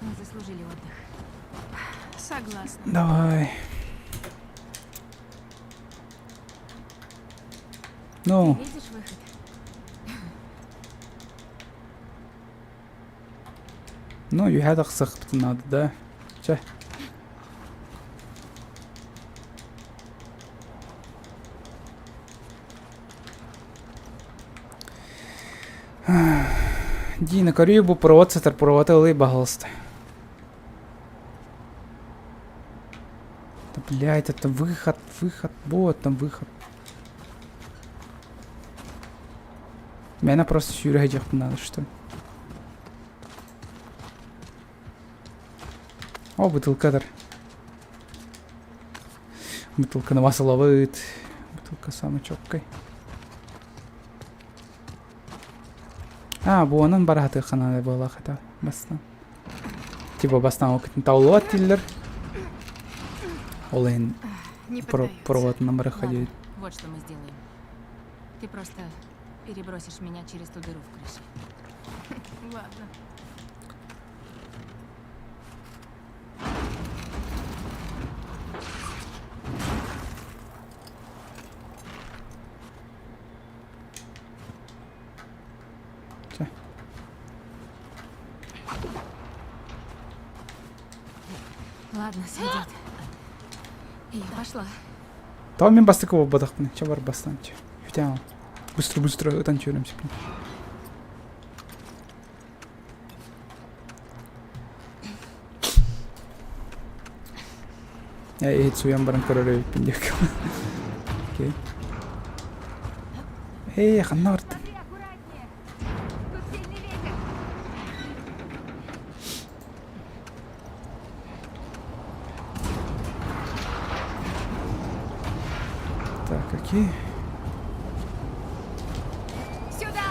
Мы заслужили отдых. Согласна. Давай. Ну, Видишь выход? ну, үһэ тахсыахпытын наада да. Чэ. Дина, көрүү бу провод сытар, проводы ылый, пожалуйста. Да, блядь, это выход, выход, вот там выход. Мээнэ просто сүүрэ сылдьыахпын надо, что ли? О, бытылкалар. Бытылканы басылабыт. Бытылка самый чёткай. А, бу онон бараһатыахха наада буоллах этэ бастаан. Типа бастаан ол кытын таулуот дииллэр. Ол иһин Не поддается. проводынан бара Ладно, ходить. вот что мы сделаем. Ты просто перебросишь меня через ту дыру в крыше. Ладно. Чэ. Ладно, сойдет. Я пошла. Тоҕо мин бастакы буолбатахпын, чэ бар бастаан чэ. Бүтэн Быстро быстро ытан чүөрөм сипин. Э, иһит суйан баран көрөр эбиппин диэк. Окей. Эй, ханна бардын? Смотри аккуратнее! Тут сильный ветер! Так, окей. Сюда!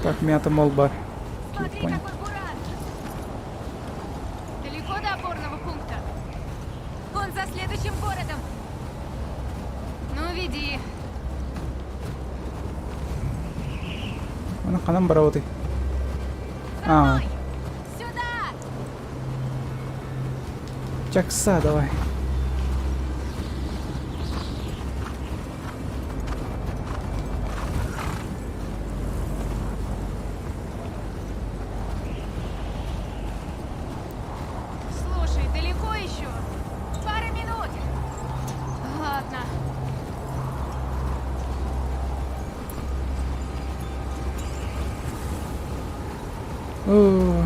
Так, мята молба. Смотри, Понял. какой буран! Далеко до опорного пункта? Он за следующим городом! Ну, веди. Аны ханан барабытый? А, Сюда! чакса давай. Слушай, далеко еще? Пара минут! Ладно. О,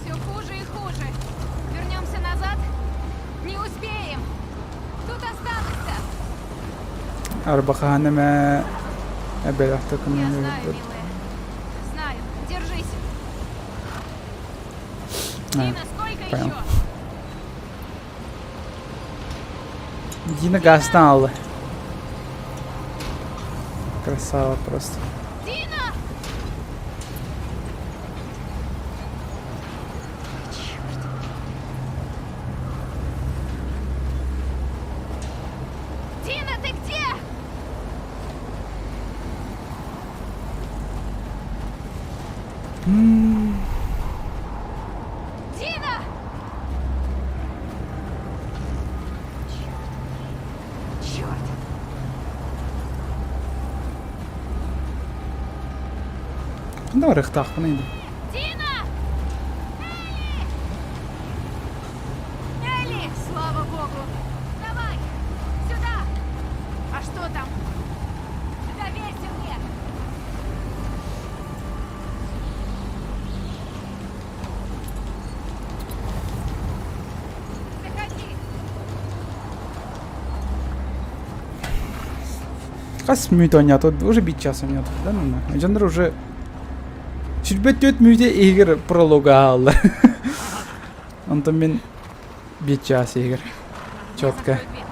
Все хуже и хуже. Вернемся назад? Не успеем! Тут останутся! Арбахаһан эмэ эбэлэхтэ Я знаю, милая. Знаю. Держись. Дина, сколько понял. еще? Дина газтан алла. Красава просто. Дина! Дина, ты где? Дина! Черт! Ханна барыахтаахпын инде. Дина! Элли! Элли! Слава богу! Давай! Сюда! А что там? Доверься мне! Заходи! Хас мүнүүтэ оонньоото уже биир чаас оонньоото да манна. Дьоннор уже 24 мүнүүтэ иһигэр пролога аалла. Онтон мин биир чаас иһигэр. Четко. Я закрою дверь.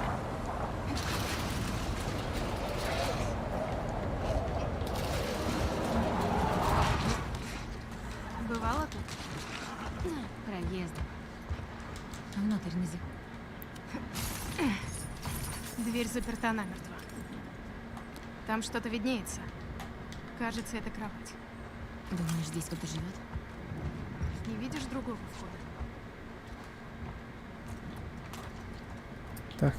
Бывало тут? Проездом. Внутрь не заходи. Дверь заперта намертво. Там что-то виднеется. Кажется, это кровать. Думаешь, здесь кто-то живет? Не видишь другого входа? Так.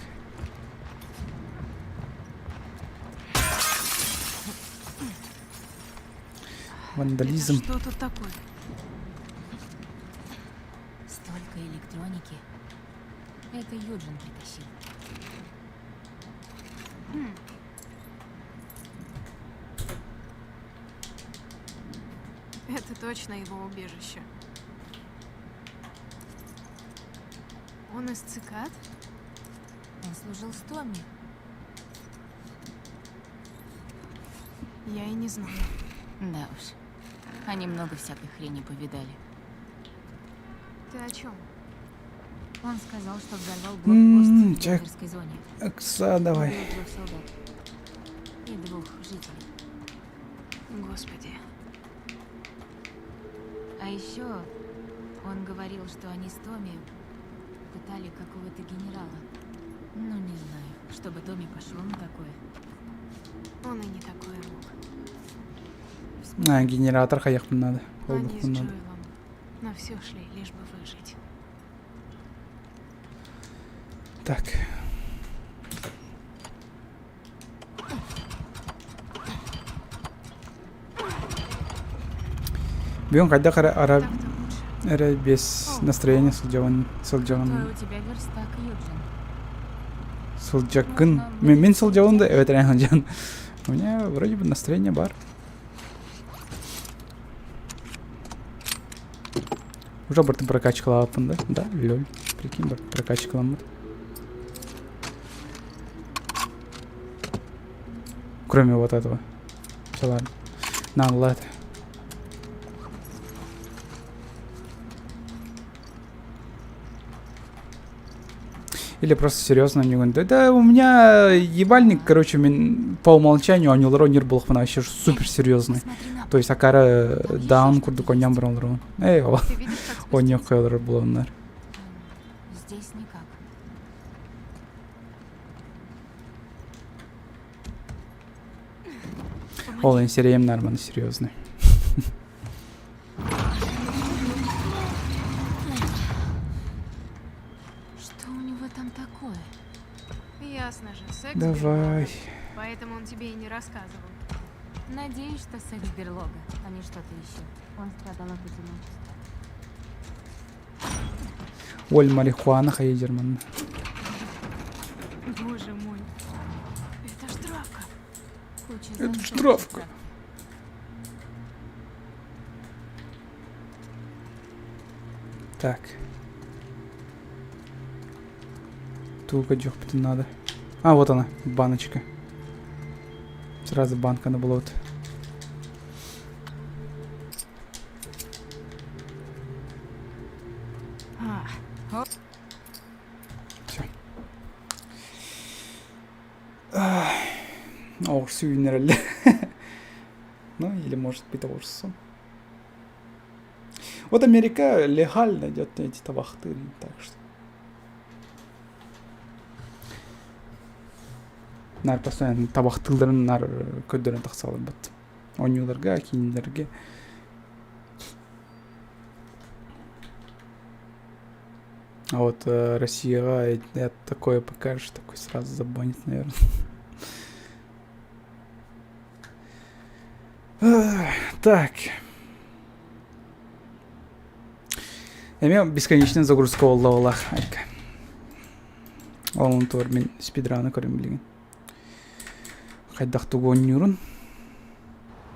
Вандализм. Это что тут такое? Столько электроники. Это Юджин притащил. Хм. Это точно его убежище. Он из цикад? Он служил с Томми. Я и не знала. Да уж. Они много всякой хрени повидали. Ты о чем? Он сказал, что взорвал блокпост в Чек. Бункерской зоне. Окса, давай. Убил двух солдат. И двух жителей. Господи. А еще он говорил, что они с Томми пытали какого-то генерала. Ну, не знаю, чтобы Томми пошел на такое. Он и не такое мог. А, генератор хайыахпын надо. Они с Холбуохпун надо. Джоэлом на все шли, лишь бы выжить. Так. Бүгүн хайдах эрэ ара Так-то лучше. эрэ без настроения сылдьабын сылдьабын Какой у тебя верстак, Юджин? сылдьаккын мин мин сылдьабын да эбэтэр эн сылдьан у меня вроде бы настроение баар уже бартын прокачкалаабыппын да да лоль прикинь бар прокачкаламмыт кроме вот этого все ладно на ладно. Или просто серьезно оонньуугун. Да, да у меня ебальник, короче, мин по умолчанию оонньуулары оонньуур буоллахпына вообще супер серьезный. Посмотри на То есть акара Там ещё даун что-то курдук оонньоон есть. баран олоробун. Эй, ол Ты видишь, как оонньуох спуститься? олорор буоланнар. Здесь никак. Ол Помоги. эн сирэйим нормально серьезный. Что у него там такое? Ясно же, секс Давай. берлога. Поэтому он тебе и не рассказывал. Надеюсь, что секс-берлога, а не что-то еще. Он страдал от одиночества. Оль марихуана хайдерман. Боже мой. Это ж травка. Куча Это ж засохшей травка. травки. Так. Туга дёхпытын надо. А, вот она, баночка. Сразу банка на болот. А, Все. Оҕурсу үүннэрэллэр. Ну, или может быть оҕурсу. Вот Америка легально идет эти табахты, так что. Наар постоянно табахтыыларын наар көрдөрөн тахсаллар Оонньууларга, киинэлэргэ. А вот Россияҕа это такое покажешь, такой сразу забанит, наверное. Так. Эмиэ бесконечная загрузка буолла Айка. Ол туор мин спидраны көрөм билигин. Хайдах тугу оонньуурун.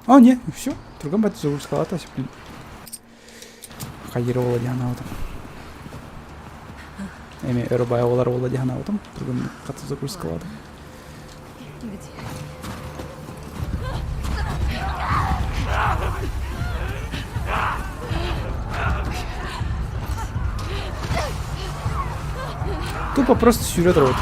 А, не, все. Түргэн бат загрузкалаата блин. Хайыр буола дии санаабытым. Эмиэ өр баҕайы буолар буолла дии санаабытым. Түргэн хата загрузкалаата. Где? Тупо просто сүүрэ турабыт.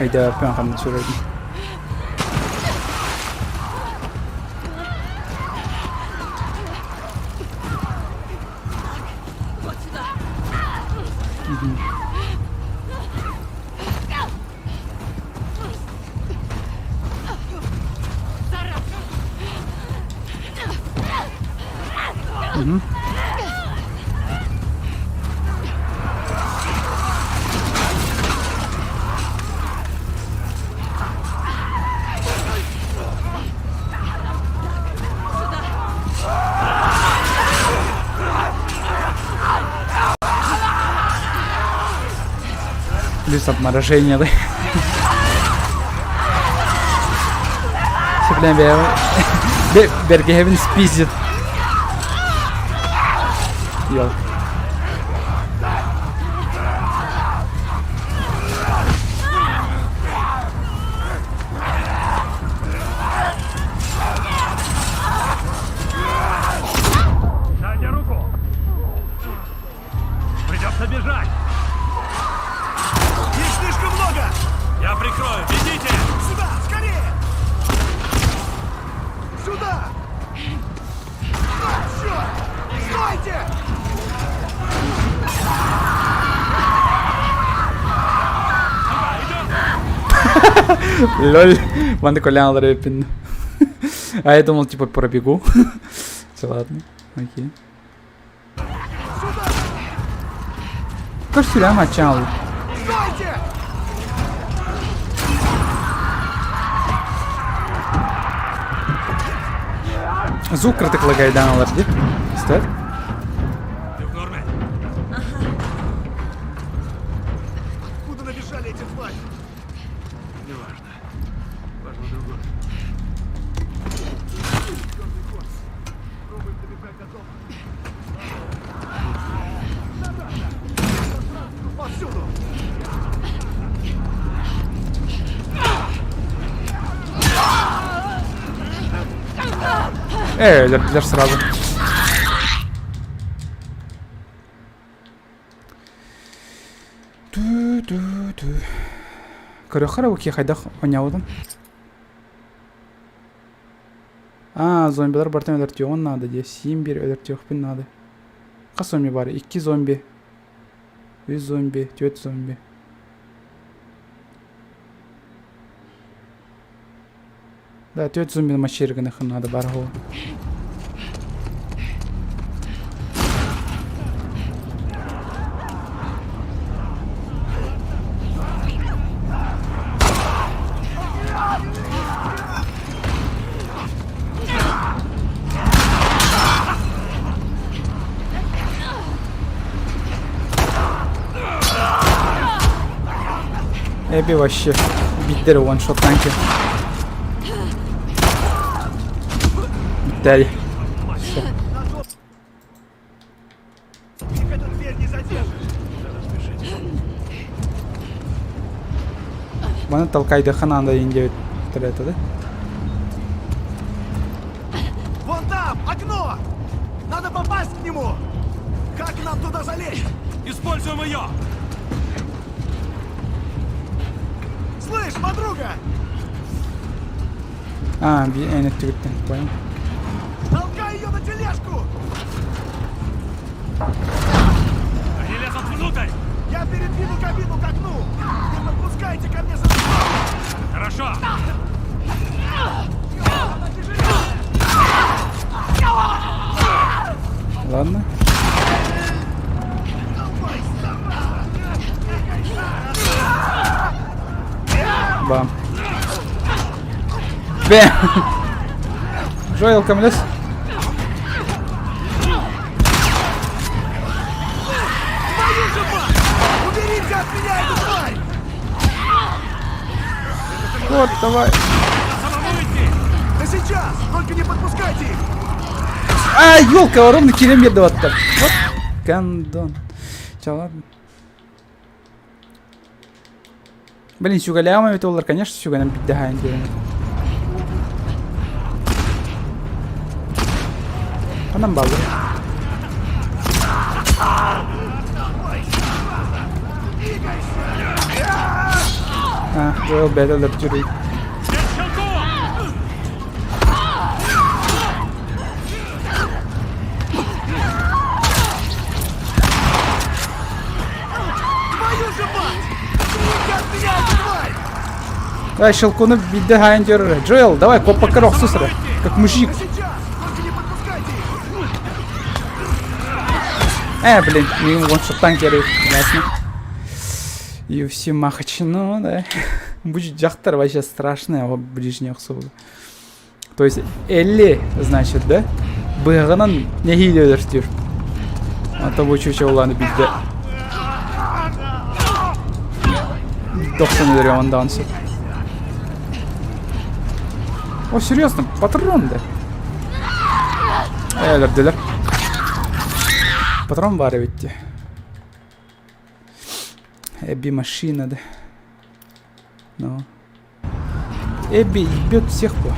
Өйдөөппүн ханна сүүрэрбин. Плюс обморожение, да? Блин, Бергевин спиздит. Ёлка. Дай мне руку! Придется бежать! Их слишком много! Я прикрою! Бегите! Сюда, скорее! Сюда! А, черт! Стойте! Лоль. Ванда Колян рэпин. А я думал, типа, пробегу. Все, ладно. Окей. Көрсүлэм ачаал. Стойте! Звук кыратык лагайдаан ылар дии. Истэр. Ты в норме? Откуда набежали эти твари? Неважно. Важно другое. Э, өлөрдүлэр сразу. Ту-ту-ту. Көрөххө эрэ бу хайдах оонньообутун. А, зомбилар барытын өлөртүөҕүн наада дии. Сиин биир өлөртүөхпүн наада. Хас зомби бар? Икки зомби. Үс зомби, түөрт зомби. Да, түөрт зомбини мочили гыныахха наада баар оһуо. Эбби вообще биирдэ эрэ one-shot танки. Бүттээри. Все. Маны толкайдыхха наада диэн диэбит это да? Вон там, окно! Надо попасть к нему! Как нам туда залезть? Используем ее! Слышь, подруга! А, эн өттүгүттэн, понял. Толкай ее на тележку! Они лезут внутрь! Я передвину кабину к окну! Не подпускайте ко мне за Хорошо! Ладно. Бам. Бэм! Джоэл көмөлөс. Уберите от меня эту тварь! Вот, давай. Да сейчас! Только не подпускайте их! А, елка, ровно киирэн биэрдэ баттар. Вот гандон. Чэ, ладно. Блин, сүгэлээҕим эбит буоллар, конечно, сүгэнэн биирдэ диэн. Ханан бааллар? А, Джоэл бэйэтэ өлөрдүрүй. Давай, щелкуну биирдэ хаайан дьөрөр. Джоэл, давай, куоппаккар охсус эрэ. Как мужик. Э, блин, миигин one-shot керек. Ясно. UFC Махач, ну да. Бу дьахтар вообще страшный, а ближний охсуу. То есть Элли, значит, да? Быһаҕынан нэһиилэ өлөртүүр. Ата бу чуча улааны билдэ. Тохсон өлөрүө ондаан сөп. О, серьезно, патрон да. Өлөрдүлэр. Патрон баар эбит дии. Эбби машина да. Ну. Эбби ебет всех по.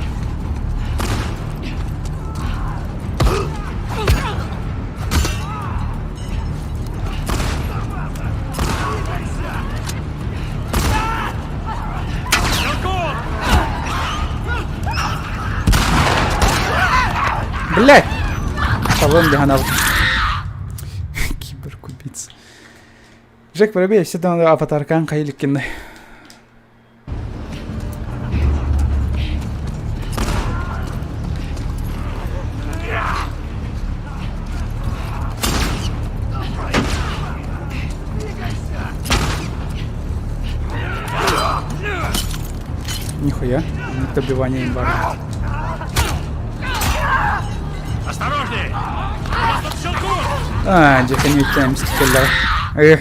Блять! Талон дыханал. Киберкубиц. Жек, пробей, всегда аватаркан хайылыккинны. Нихуя, добивание имбара. Осторожней! Вас тут щелкнут! А, дьэ кэнниттэн эмискэ Эх.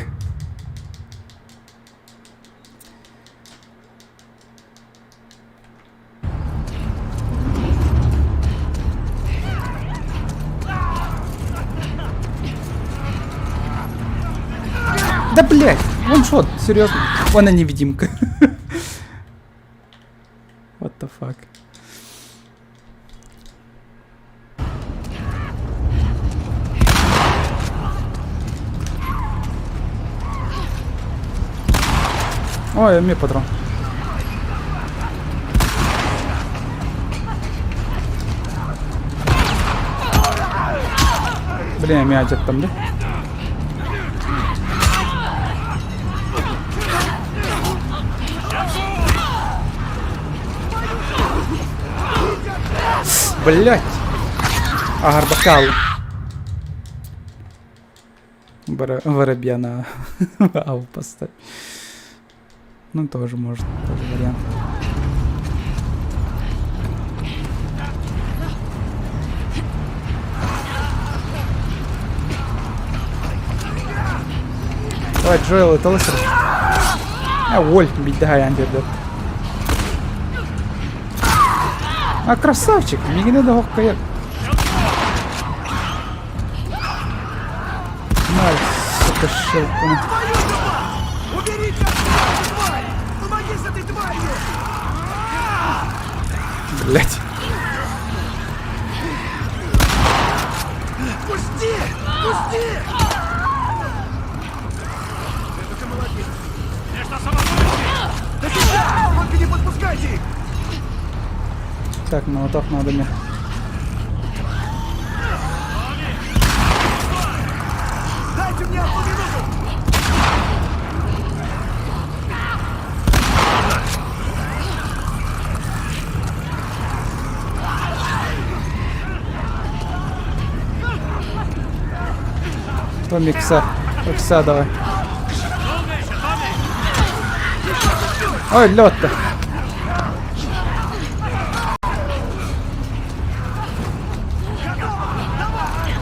Да блять, one-shot, серьезно. Она невидимка. What the fuck. Ой, эмиэ патрон. Блин, эмиэ алдьаттым да. Блять! Аһарбакка хааллым. Воробья на аву поставь. Ну, тоже может, тоже вариант. Давай, Джоэл, это лысый. А, Оль, биирдэ хайаан биэрдэ. А, красавчик, мигіне да хоккайар. На, сука, щелкну. Уберите отсюда эту тварь! Помоги с этой тварью! Блять. Пусти! Пусти! Это ты молодец! Ты что, Да тебя! Только не подпускайте их! Так, молотов надо мне. Дайте мне одну минуту! Томми, икса. Икса давай. Ой, лед-то.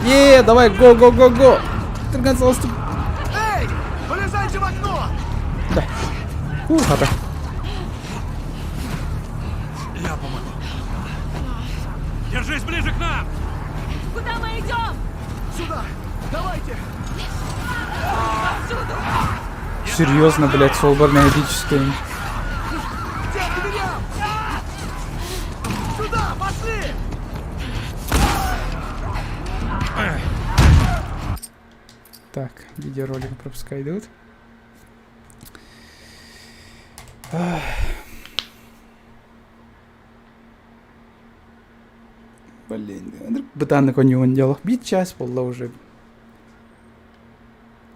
Е, давай, го, го, го, го. Түргэн соҕустук. Эй! Вылезайте в окно! Да. Уу, хата. Я помогу. Держись ближе к нам! Куда мы идем? Сюда! Давайте! Серьезно, блядь, суолбар медический. Где к дверям? Сюда! Пошли! Так, видеоролик пропускай идут. Ах. Блин, бытааннык оонньуубун дьолох. Биир чаас буолла уже.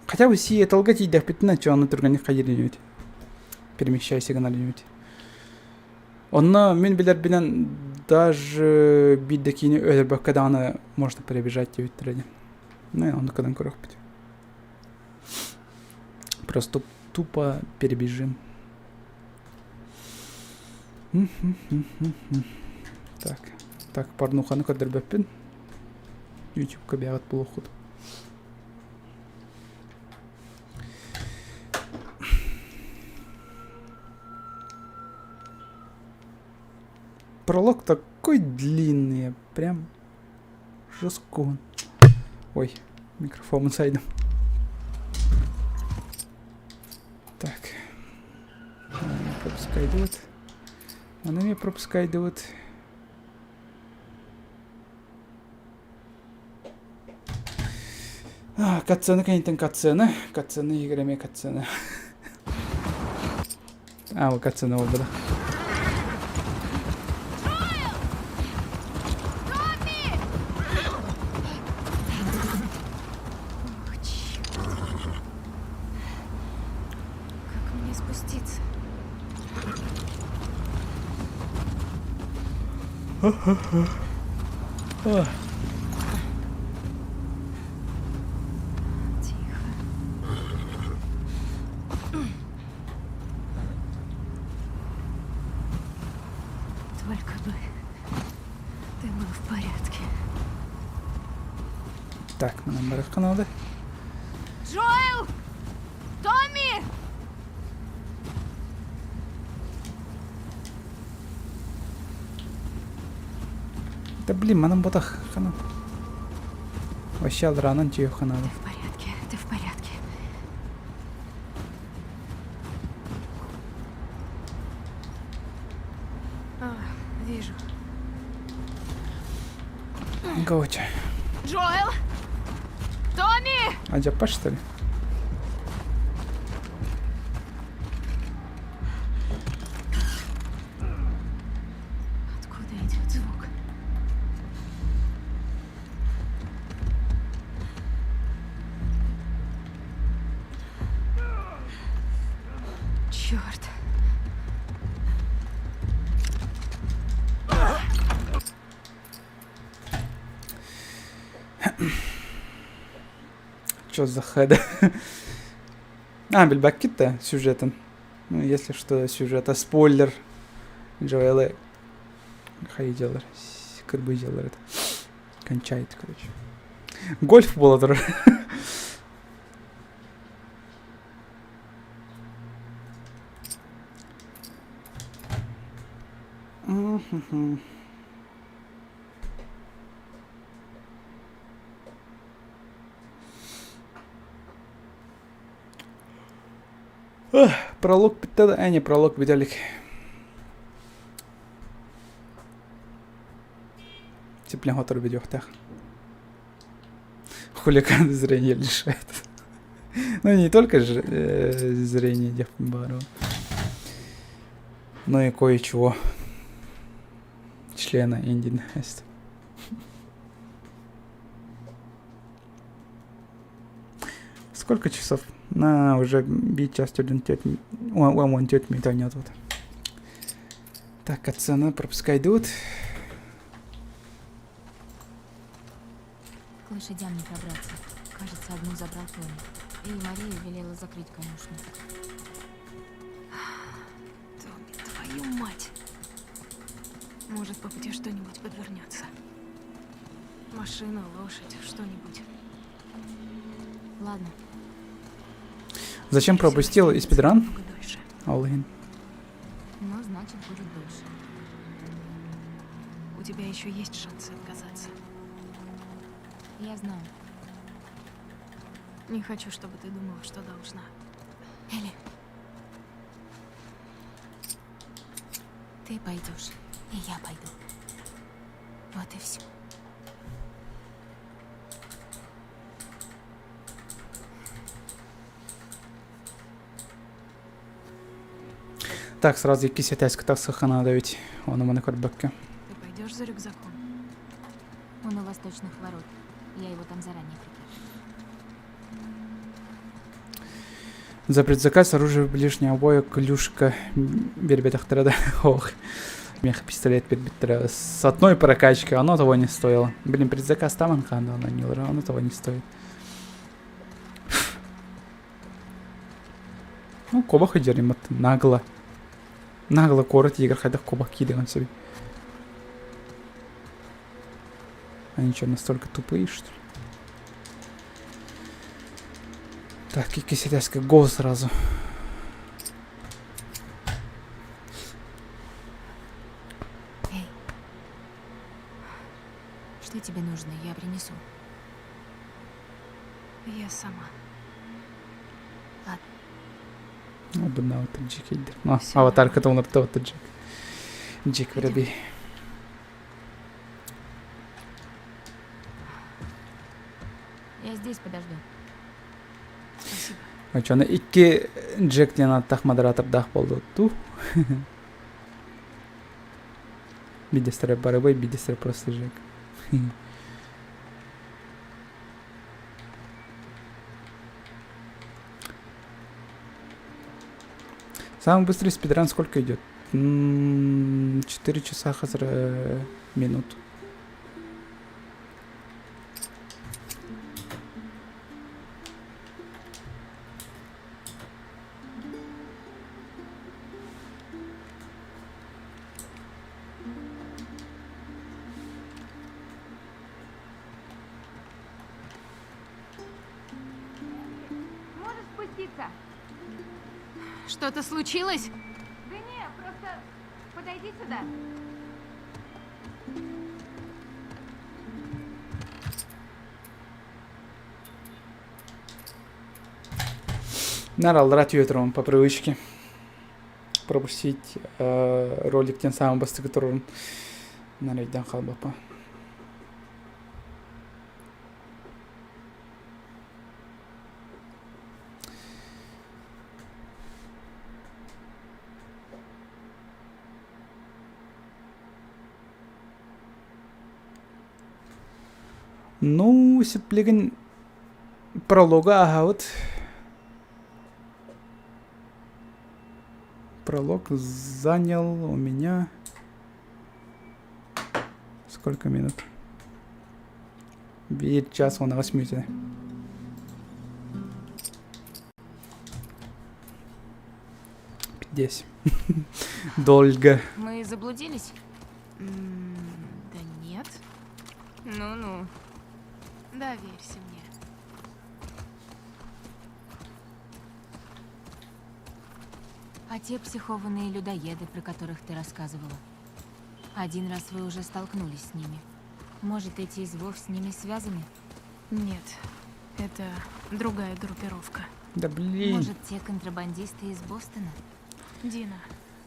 Хотя бы Сиэтлга тиийдэхпитинэ чуону түргэнник хайыр инибит. Перемещайся гынар инибит. Онно мин билэрбинэн даже биир да киини өлөрбөккө даҕаны можно перебежать диэбиттэрэ дии. Ну, оннук гынан көрүөхпүт. Просто тупо перебежим. Так, так, порнуханы көрдөрбөппүн. Ютубка бэҕэт буолуоххут. Пролог такой длинный, прям жестко. Ой, микрофон сайдом. Так. Пропускайдыбыт. Аны эмиэ пропускайдыбыт. Катсцена кэнниттэн катсцена. Катсцена иһигэр эмиэ катсцена. А, вот катсцена буолбата. Ох, черт. Как мне спуститься? Тихо. Только бы ты был в порядке. Так, манан барыахха наада. Джоэл! Томми! Да блин, манан ботах хана. Вообще алранан тиийиэххэ наада. Ты в порядке, ты в порядке. А, вижу. Короче. Джоэл! Томми! Адьаппа что ли? Черт. Чё за хед? А, билбэккит да сюжетын? Ну, если что, сюжета спойлер. Джоэлы хайдьалар, кырбыйдьалар это. Кончает, короче. Гольф буола турар. Пролог бүттэ да, э, не пролог бүтэ илик. Теплен сотору бүтүөхтээх. Хулиган зрение лишает. Ну, не только же зрение диэхпин но и кое-чего. Члена Индин есть. Сколько часов? На, уже бить час он теть нет вот. Так, отцена пропускай идут. К лошадям не пробраться. Кажется, одну забрал Тони. И Мария велела закрыть конюшню. Томми, твою мать! Может, по пути что-нибудь подвернется. Машина, лошадь, что-нибудь. Ладно, Зачем Теперь всё пропустил и растянется спидран? намного дольше. Ол иһин. но значит будет дольше. У тебя еще есть шансы отказаться. Я знаю. Не хочу, чтобы ты думала, что должна. Элли. Ты пойдешь, и я пойду. Вот и все. Так, сразу иккис этээскэ тахсыахха наада ведь. Ону маны көрбөккө. Ты пойдешь за рюкзаком? Он у восточных ворот. Я его там заранее припрячу. За предзаказ оружие ближнего боя клюшка биэрбэтэхтэрэ да ох мех пистолет биэрбиттэрэ с одной прокачкой оно того не стоило блин предзаказ там оно того не стоит ну куобах дьэримат нагло нагло куорат иһигэр хайдах куобах киириэҕин сөбүй они что настолько тупые что ли так иккис этээскэ го сразу Эй. Что тебе нужно? Я принесу. Я сама. Ладно. Обновить Джек Аватарка то Джек. Джек Воробей. Я здесь подожду. Спасибо. Оччоҕуна икки Джек диэн ааттаах модератордаах буоллубут дуу? Биирдэстэрэ барыбай, биирдэстэрэ просто Джек. Самый быстрый спидран сколько идет? 4 часа хазр минут. Можешь спуститься? Что-то случилось? Да не, просто подойди сюда. Наар аллараа түһэ по привычке. Пропустить ролик тем самым бастакы турун наар өйдөөн хаалбаппа. Ну, сиплигин пролога ааһабыт. Пролог занял у меня сколько минут? Биир час уон аҕыс мүнүүтэ. Пиздец. Долго. Мы заблудились? Да нет. Ну-ну. Доверься мне. А те психованные людоеды, про которых ты рассказывала. Один раз вы уже столкнулись с ними. Может, эти из ВОВ с ними связаны? Нет, это другая группировка. Да блин. Может, те контрабандисты из Бостона? Дина,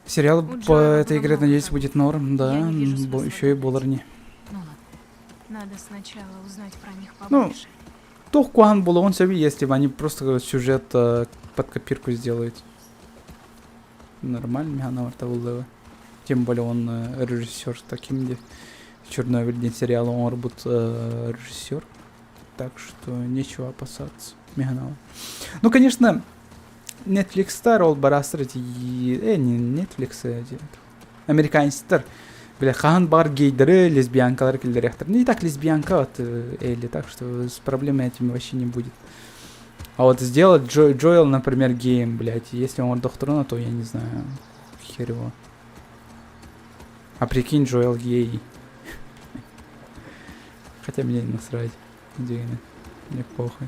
Сериал У по Джоэла этой было игре, много надеюсь, проблем. будет норм, да. Я не вижу смысла Еще и думать. боларни. Ну ладно. надо сначала узнать про них Ну, побольше. Туох куһаҕан буолуон сөбүй, если бы они просто сюжет под копирку сделают. Нормально, Миханова табыллыга. Тем более он режиссер таким де. Чернобыль диэн сериал оҥорбут режиссер. Так что нечего опасаться. Миханова. Ну, конечно, Netflix-тар ол барастыр эти... не Netflix, эти... Американецтар. Бля, хаһан баар гейдеры, лесбиянкалар киллэриэхтэр. Ну и так лесбиянка вот Элли, так что с проблемой этим вообще не будет. А вот сделать Джоэл, например, геем, блядь, если он докторона, то я не знаю, хер его. А прикинь, Джоэл гей. Хотя мне не насрать. Дигни. Мне похуй.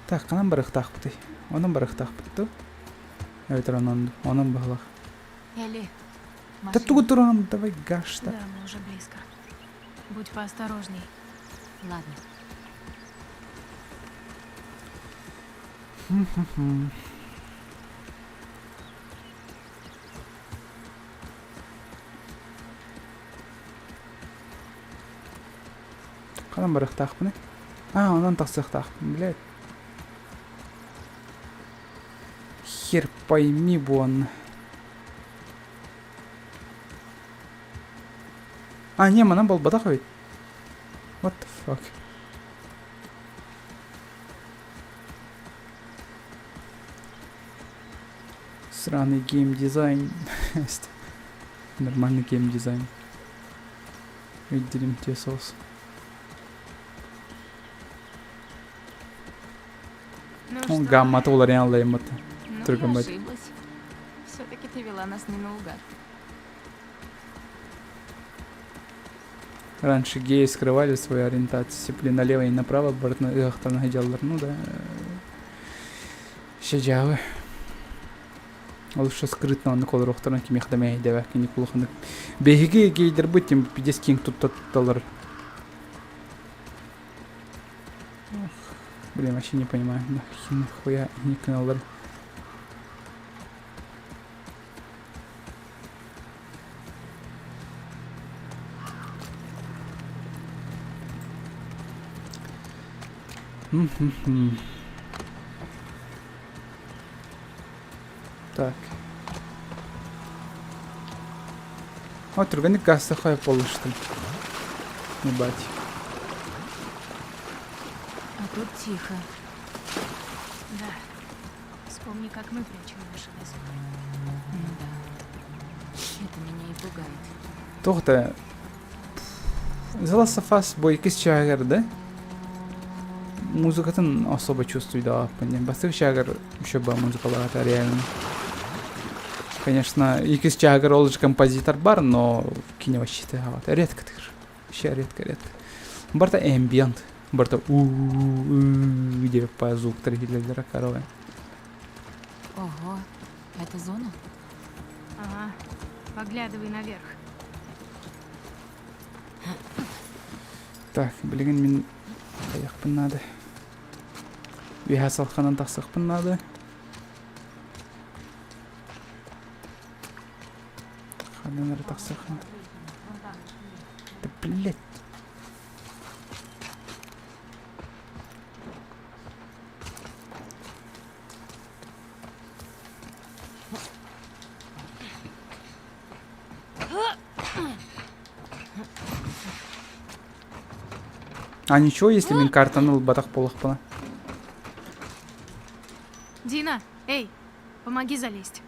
Так, ханан барыахтаахпытый? Онон барыахтаахпыт дуу? Эбэтэр онон, онон баһылах. Элли, Да машина. тугу туран, давай гаш-то. Да, мы уже близко. Будь поосторожней. Ладно. Ханан барыахтаахпыный? А, онон тахсыахтаахпын, блядь. Хер пойми буонна. А, не, манан буолбатах эбит. What the fuck? Сраный геймдизайн. Нормальный геймдизайн. Видели те соус. Ну Он что, гаммата уларыйан лаймата. ну Только я мать. ошиблась. Все-таки ты вела нас не наугад. Раньше геи скрывали свою ориентацию, сипли налево и направо, барытын ыһыахтарына сылдьаллар. Ну да. Шэдьээҕи. Лучше скрытно оннук олоруохтарын кимиэхэ да мэһэйдээбэккэ кини улаханнык. Биһиги гейдербит тем пиздец киэҥ тутта тутталлар. Блин, вообще не понимаю, нахуя они каналлар. Так. О, түргэнник гаастахай буоллуштум. Ебать. А тут тихо. Да. Вспомни, как мы прячем наши дозоры. Ну да. Это меня и пугает. Туох да The Last of Us бу иккис чааһыгар да музыкатын особо чувствуйдаҕаппын диэн. Бастакы чааһыгар еще ба музыкалаата реально. Конечно, иккис чааһыгар ол же композитор бар, но кини вообще тыаһаабат. Редко тыыр. Вообще редко, редко. Барыта ambient. Барыта уу диэбит по звуктар иһиллэллэрэ короче. Ого, это зона? Ага. Поглядывай наверх. Так, билигин мин хайыахпын наада. Үөһэ салханан тахсыахпын наада. Ханан эрэ тахсыахпын. Да блять. А ничего, если мин картаны ылбатах буоллахпына? Дина, эй, помоги залезть.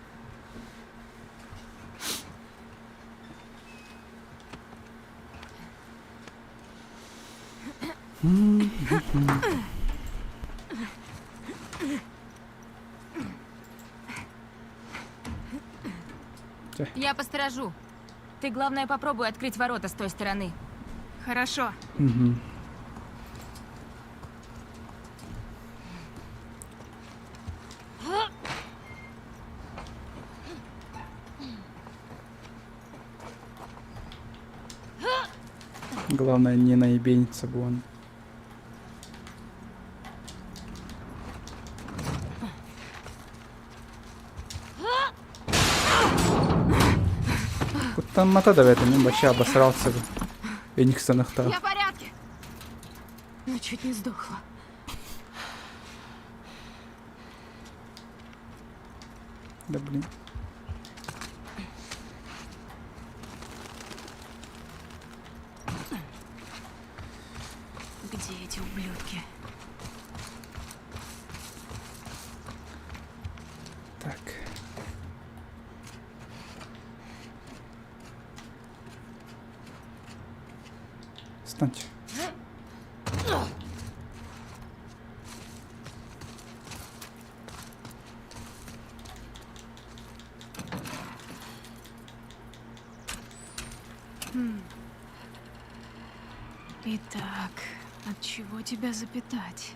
Я посторожу. Ты, главное, попробуй открыть ворота с той стороны. Хорошо. Угу. Главное не наебениться вон. Куттаммата да бэйэтэ мин вообще обосрался бы. Эниксонахтаах. Я в порядке. Но чуть не сдохла. Да блин. Где эти ублюдки? Так. Встаньте. Хм. Итак, от чего тебя запитать?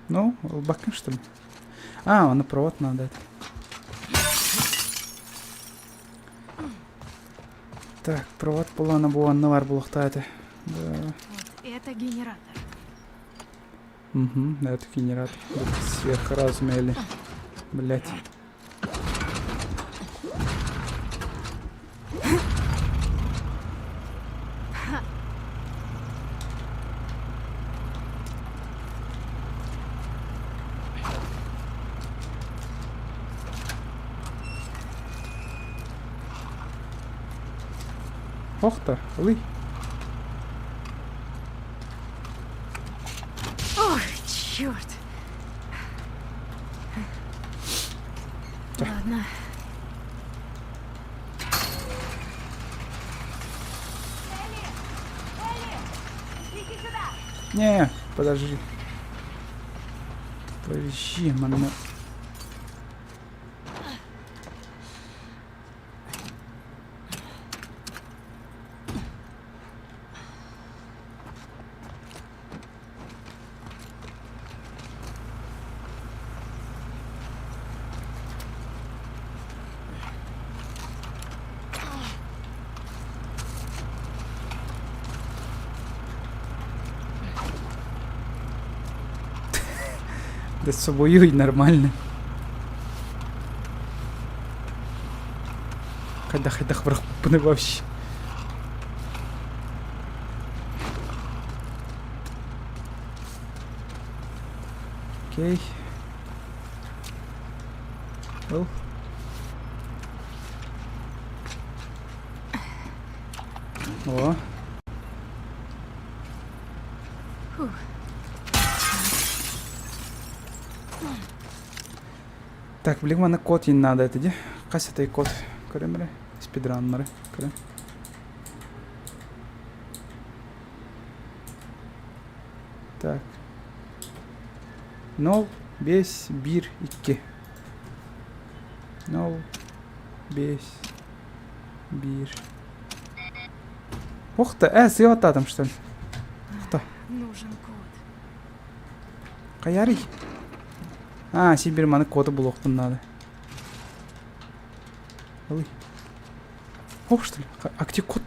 Ну, ылбаккын что ли? А, ону провод надо. Так, провод буолана бу онно бар буолуохтаах этэ. Да. Вот это генератор. Угу, да, это генератор. Сверхразумели. Блять. Ох-то, ылый. Ох, черт. Ладно. Не, подожди. Подожди, манна. Да с собой нормально. Хайдах хайдах бырахпыппыный вообще. Окей. Ол. О. Фух. Так, блин, манна код ин надо это де. Хас этэй код көрөм эрэ. Спидраннары көрөм. Так. 0, 5, 1, 2. 0, 5, 1. Ух ты, э, сыйып аттаатым что ли? Ух ты. Нужен код. Хайарый? Аа, син бир маны коду булуохпун наада. Ой. Ох, что ли? А где код?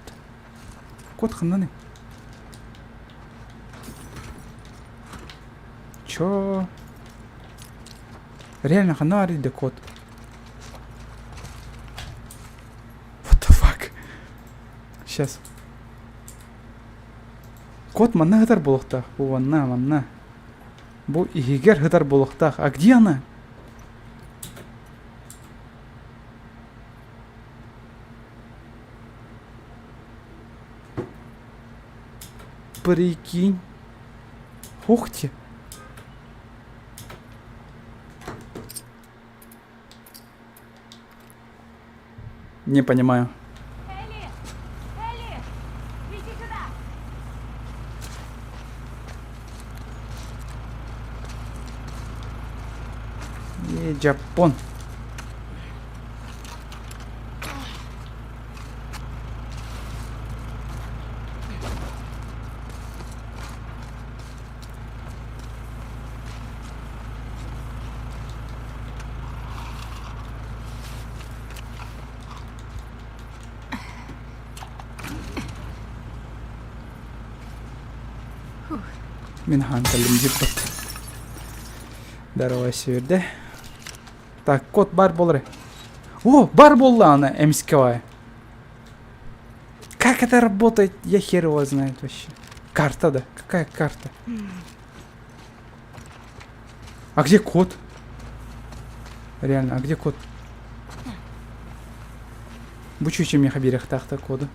Код ханнаны? Чё? Реально ханна арыйда код? What the fuck? Сейчас. Код манна сытар буолуохтаах. Бу манна, манна. Бу иһигэр сытар буолуохтаах. А где она? Прикинь. Ух ты. Не понимаю. Элли! Элли! Иди сюда! Е, Дьоппуон. Мин хаан кэллим дьиппат. Здорово, сүүрдэ. Так, код бар буолар. О, бар буоллаҕына эмискэ Как это работает, я хер его знает вообще. Карта, да? Какая карта? А где код? Реально, а где код? Бу чуть миэхэ биэриэхтээх коду.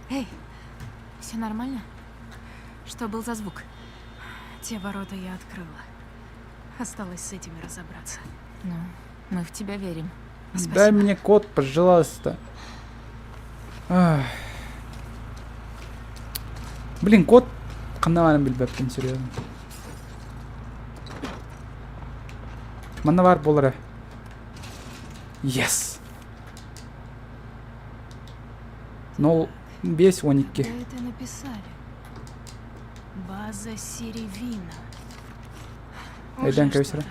Эй, все нормально? Что был за звук? Те ворота я открыла. Осталось с этими разобраться. Ну, мы в тебя верим. Спасибо. Дай мне код, пожалуйста. Ах. Блин, код ханна баарын билбэппин серьезно. Манна баар буолара. Yes. 05 12. Да это написали. База Серевина. Өйдөөн Уже кэбис эрэ. что-то.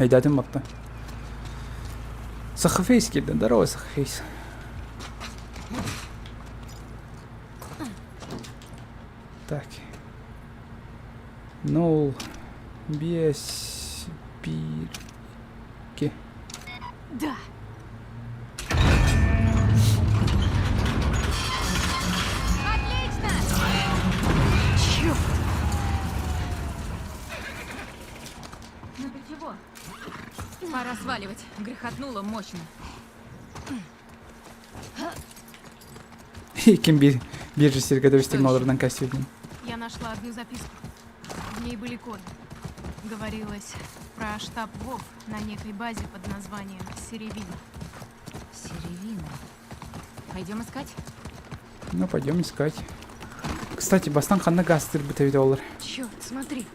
Өйдөөтүм батта. Сахафейс киирдэ. Здорово, Сахафейс. Так. Нол биэс биир икки. Да. Отлично! Черт! Ну ты чего? Пора сваливать. Грохотнуло мощно. Ким биир биир сиргэ дэбистигин олорунан кэссибитин. Я нашла одну записку. В ней были коды. Говорилось про штаб ВОВ на некой базе под названием Серевина. Серевина. Пойдем искать? Ну, пойдем искать. Кстати, бастан ханна гаастыыр эбитэ буоллар. Черт, смотри.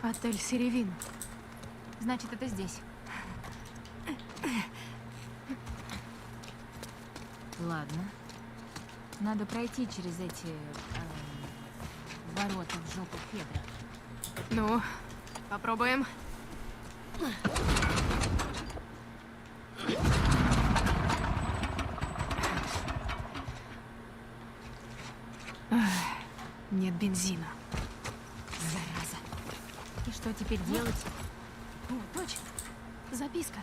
Отель Серевина. Значит, это здесь. Ладно. Надо пройти через эти ворота в жопу Федра. Ну, попробуем. Ах, Нет бензина. Зараза. И что теперь делать? О, точно. Записка.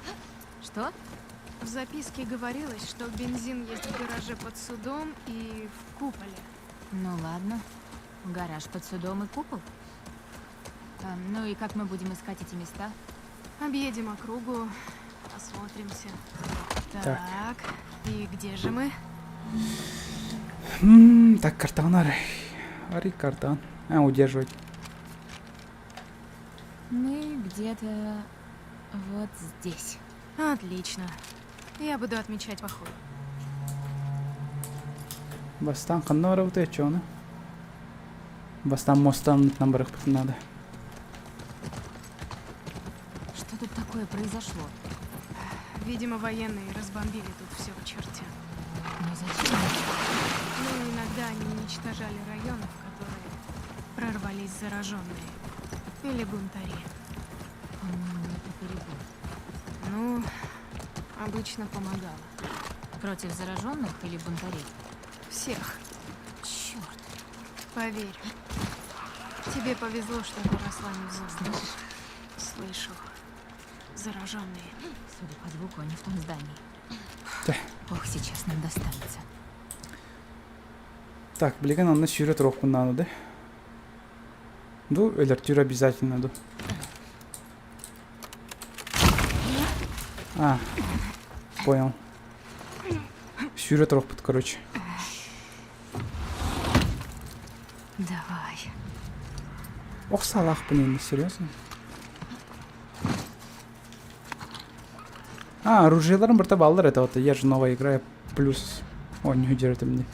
Что? В записке говорилось, что бензин есть в гараже под судом и в куполе. Ну ладно. Гараж под судом и купол. А, ну и как мы будем искать эти места? Объедем округу, осмотримся. Так. Так, и где же мы? М, Так, картан арый. Арый картан. А, удерживать. Мы где-то вот здесь. Отлично. Я буду отмечать по ходу. Бастаан ханна барабыт чону. Бастаан мостан барыахпытын наада. Что тут такое произошло? Видимо, военные разбомбили тут все к чертям. Но зачем? Ну, иногда они уничтожали районы, в которые прорвались зараженные. Или бунтари. По-моему, это перебор. Ну, обычно помогало. Против зараженных или бунтарей? Всех. Черт, Поверь. Тебе повезло, что ты росла не в зоне. слышишь? Слышу. Зараженные. Судя по звуку, они в том здании. Да. Ох, сейчас нам достанется. Так, билигин онно сүүрэ туруохпун наада да. Ду өлөртүүр обязательно ду. А. Понял. Сүүрэ туруохпут, короче. Давай. Ох, салаахпын инни, серьезно? А, оружиеларым барыта бааллар это вот, я же новая игра, я плюс... О, не удержит мне.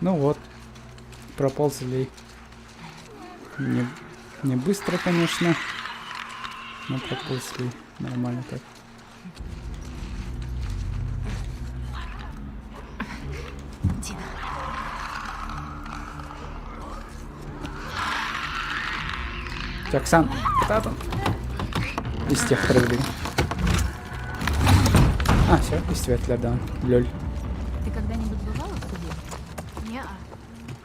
Ну вот, проползли. Не, не быстро, конечно, но проползли нормально так. Дина. Оксан, кытаатан. Истиэхтэрэ билигин. А, все, истибэтилэр даҕаны. Лөл. Ты когда-нибудь бывала в суде? Не-а.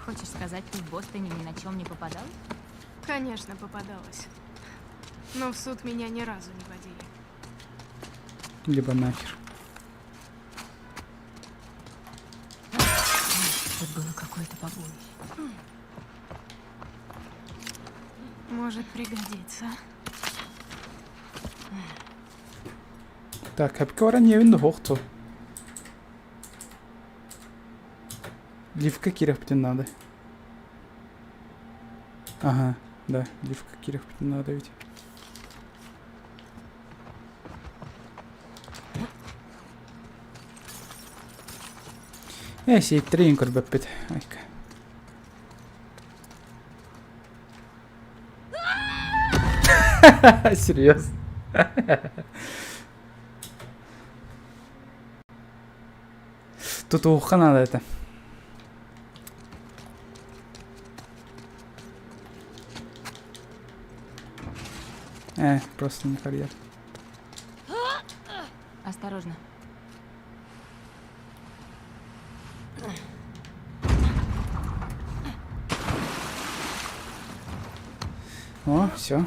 Хочешь сказать, ты в Бостоне ни на чем не попадал? Конечно, попадалась. Но в суд меня ни разу не водили. Либо нахер. Тут было какое-то побоище. Может пригодиться. Так, сөпкө баран ийэбин да суох дуо? Лифка киириэхпитин наада. Ага, да, лифка киириэхпитин наада ведь. Ээ, сиэттэрин көрбөппүт. Айка. Серьезно? Тутуохха наада этэ. Э, просто не карьер. Осторожно. О, все.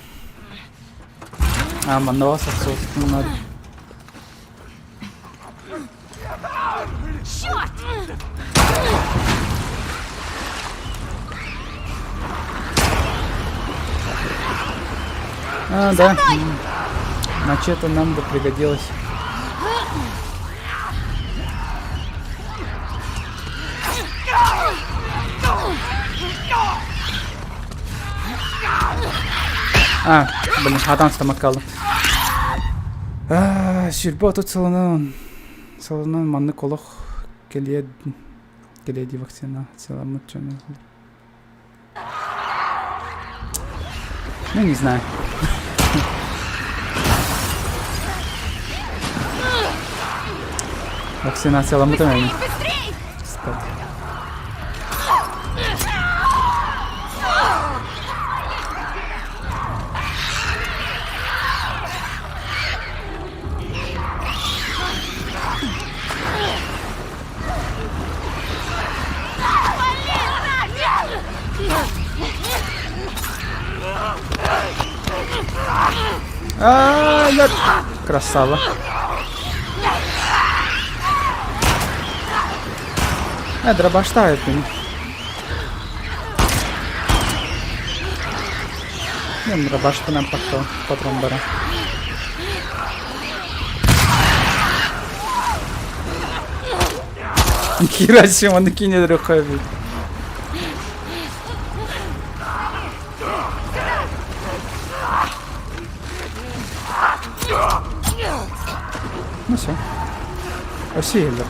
А, манна сосуд надо. Черт! А, да. Мачете нам бы пригодилось. А, блин, хатан стамат хааллым. А, 30 сылынан сылынан маннык олох кэлиэ кэлиэ дии вакцина сыламмыт дьону. Ну, не знаю. Вакцинацияламмытым эми. Кстати. А, я... Красава. Э, дробаштаев мин. Мен дробаштынан пошел, патрон бара. Хера себе, он кинет руками. Ну все. Россия, да.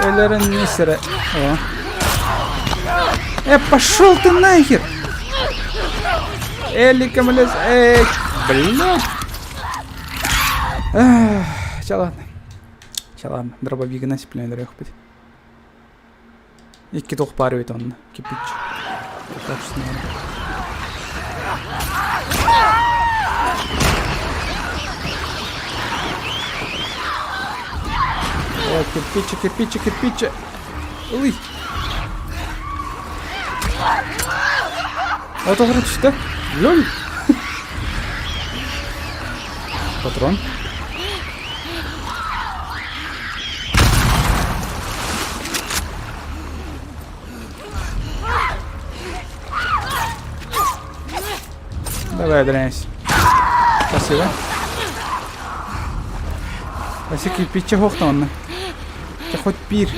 Өлөрөн мисера. О. Э, пошел ты нахер! Элли Камалес, эй, блядь! Чэ ладно. Чэ ладно, дробовигынан сиплэнэриэхпит. Икки туох баар эбит онно, кирпич. О, кирпичи, кирпичи, кирпичи. Ылый. О, тоҕо түстэ? Лөл. Патрон. Давай, дрянься. Спасибо. Вася кирпиччэ хоохтонно. Чэ хоть биир.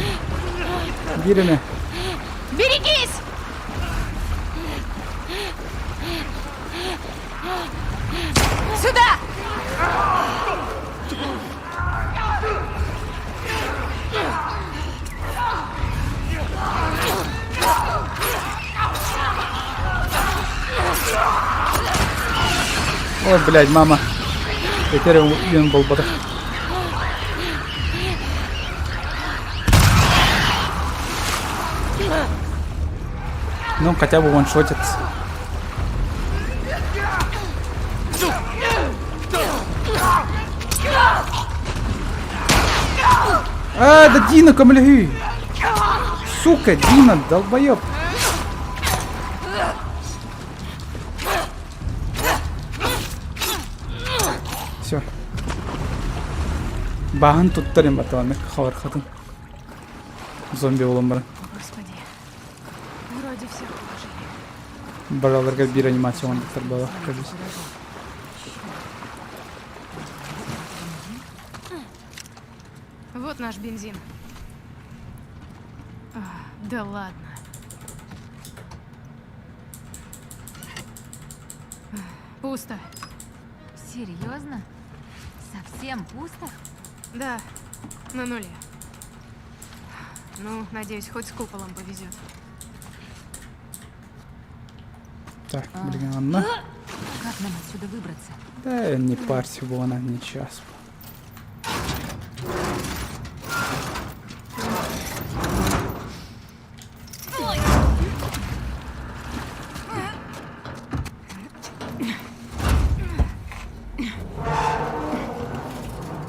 Биир эмэ. Берегись! Сюда! Ой, блядь, мама. Теперь он был бы. Ну, хотя бы ваншотит. А, да Дина, камлюги! Сука, Дина, долбоеб! Все. Баһын туттар им баталаны хабар хатын. Зомби буолан баран. Господи. Вроде всех уложили. Бараларга биир анимация оҥорбуттар буолла. Вот наш бензин. А, да ладно. Пусто. Серьезно? Совсем пусто? Да, на нуле. Ну, надеюсь, хоть с куполом повезет. Так, блин, Анна. Как нам отсюда выбраться? Да не парься, вон они сейчас.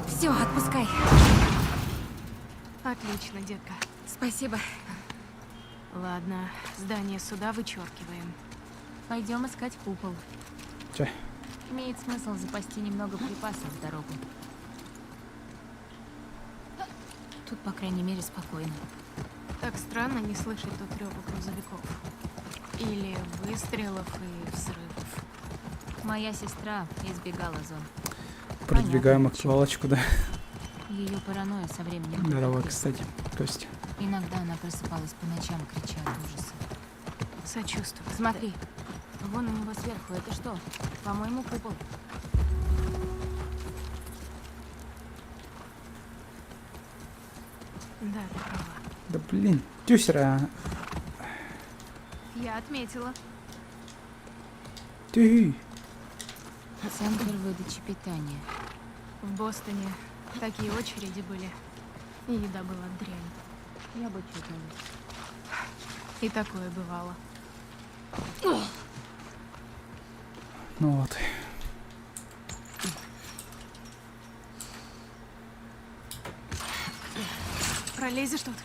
Все, отпускай. Отлично, детка. Спасибо. Ладно, здание суда вычеркиваем. Пойдем искать купол. Чэ. Имеет смысл запасти немного припасов в дорогу. Тут, по крайней мере, спокойно. Так странно не слышать тут рева грузовиков. Или выстрелов и взрывов. Моя сестра избегала зон. Продвигаем Понятно, актуалочку, да. Ее паранойя со временем. Здорово, прекратилась. кстати. Костя. Иногда она просыпалась по ночам, крича от ужаса. Сочувствую. Смотри, вон у него сверху. Это что? По-моему, купол. Да, ты права. Да блин, тюсера. Я отметила. Ты. Центр выдачи питания. В Бостоне такие очереди были. И еда была дрянь. Я бы чокнулась. И такое бывало. Ну вот. Пролезешь тут?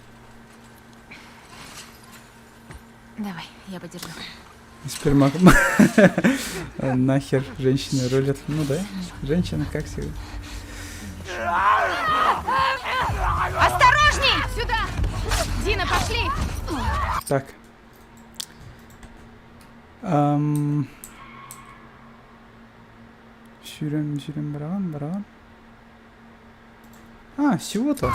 Давай, я подержу. Сперма. Нахер женщины рулят. Ну да, женщины как всегда. Осторожней! Сюда! Дина, пошли! Так. Ам... Сүүрэн, сүүрэн, бараҕын, бараҕын. А, всего-то.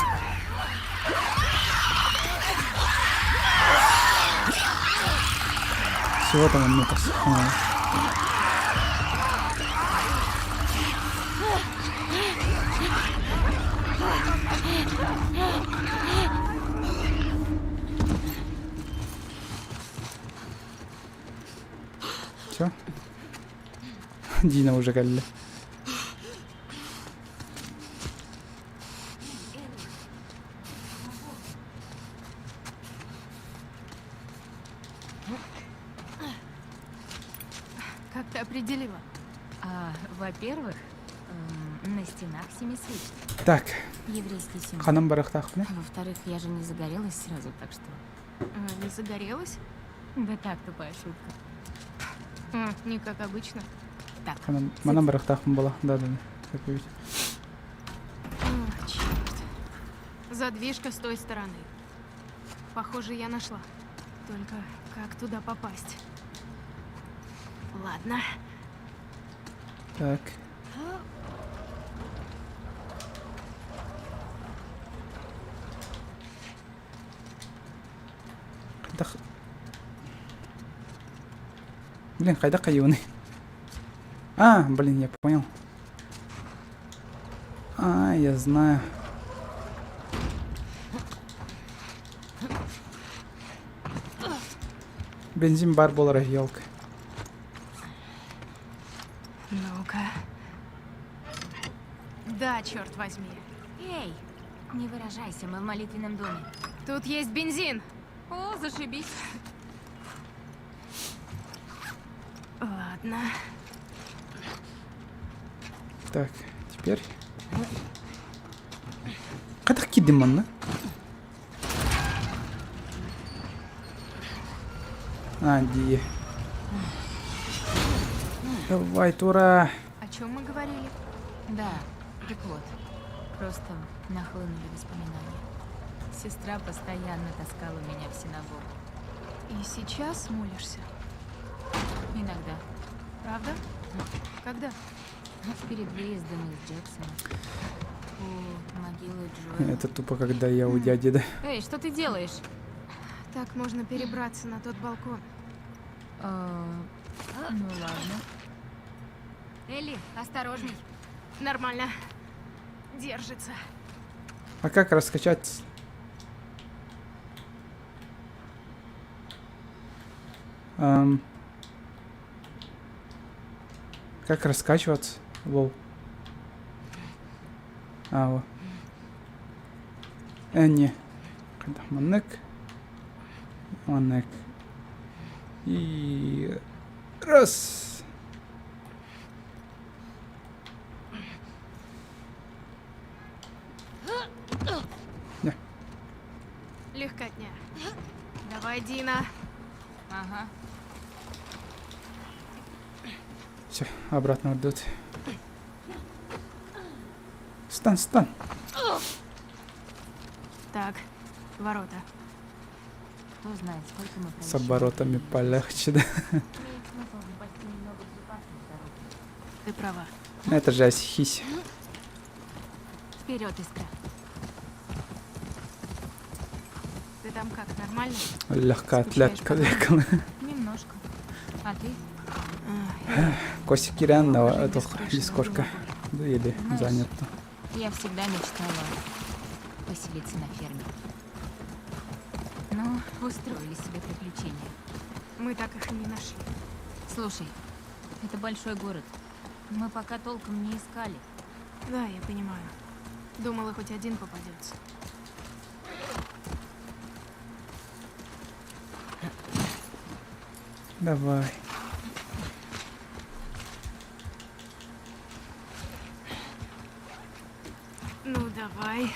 Всего-то нам ну Все. Дина уже кэллэ. Как ты определила? А, во-первых, эм, на стенах семисвечник. Так, Еврейский символ. ханан барыахтаахпыный. Во-вторых, я же не загорелась сразу, так что... А, не загорелась? Да так, тупая шутка. А, не как обычно. Так, Ханан манан барыахтаахпын буолла. Да, да, да. Так ведь. А, черт. Задвижка с той стороны. Похоже, я нашла. Только как туда попасть? Ладно. Так. Хайдах... Блин, хайдах хайыыбыный? А, блин, я понял. А, я знаю. Бензин баар буолара елка. Ну-ка. Да, черт возьми. Эй, не выражайся, мы в молитвенном доме. Тут есть бензин. О, зашибись. Ладно. Так, теперь... Хайдах киирдим манна? А, дии. Давай, Тура. О чем мы говорили? Да, так вот. Просто нахлынули воспоминания. Сестра постоянно таскала меня в синагогу. И сейчас молишься? Иногда. Правда? Когда? Перед выездом из Джексона. У могилы Джоэла. Это тупо, когда я у дяди, да. Эй, что ты делаешь? Так можно перебраться на тот балкон. Э, ну ладно. Элли, осторожней. Нормально. Держится. А как раскачать? Эм... Как раскачиваться? Лол. А, во. Э, не. Хайдах маннык. Маннык. И... Раз. Не. Легкотня. Давай, Дина. Ага. Все, обратно идут. Стан, стан. Так, ворота. Кто знает, сколько мы С проищем. оборотами полегче, да? Имеет смысл запасти немного припасов в дороге. Ты права. Это же осихись. Вперед, Искра. Ты там как, нормально? Легкоатлетка. Немножко. А ты? Костя Кирян, Похоже, без крыши над дискошка. головой. Или Знаешь, занято. Я всегда мечтала поселиться на ферме. Ну, устроили себе приключения. Мы так их и не нашли. Слушай, это большой город. Мы пока толком не искали. Да, я понимаю. Думала, хоть один попадется. Давай. Ну, давай.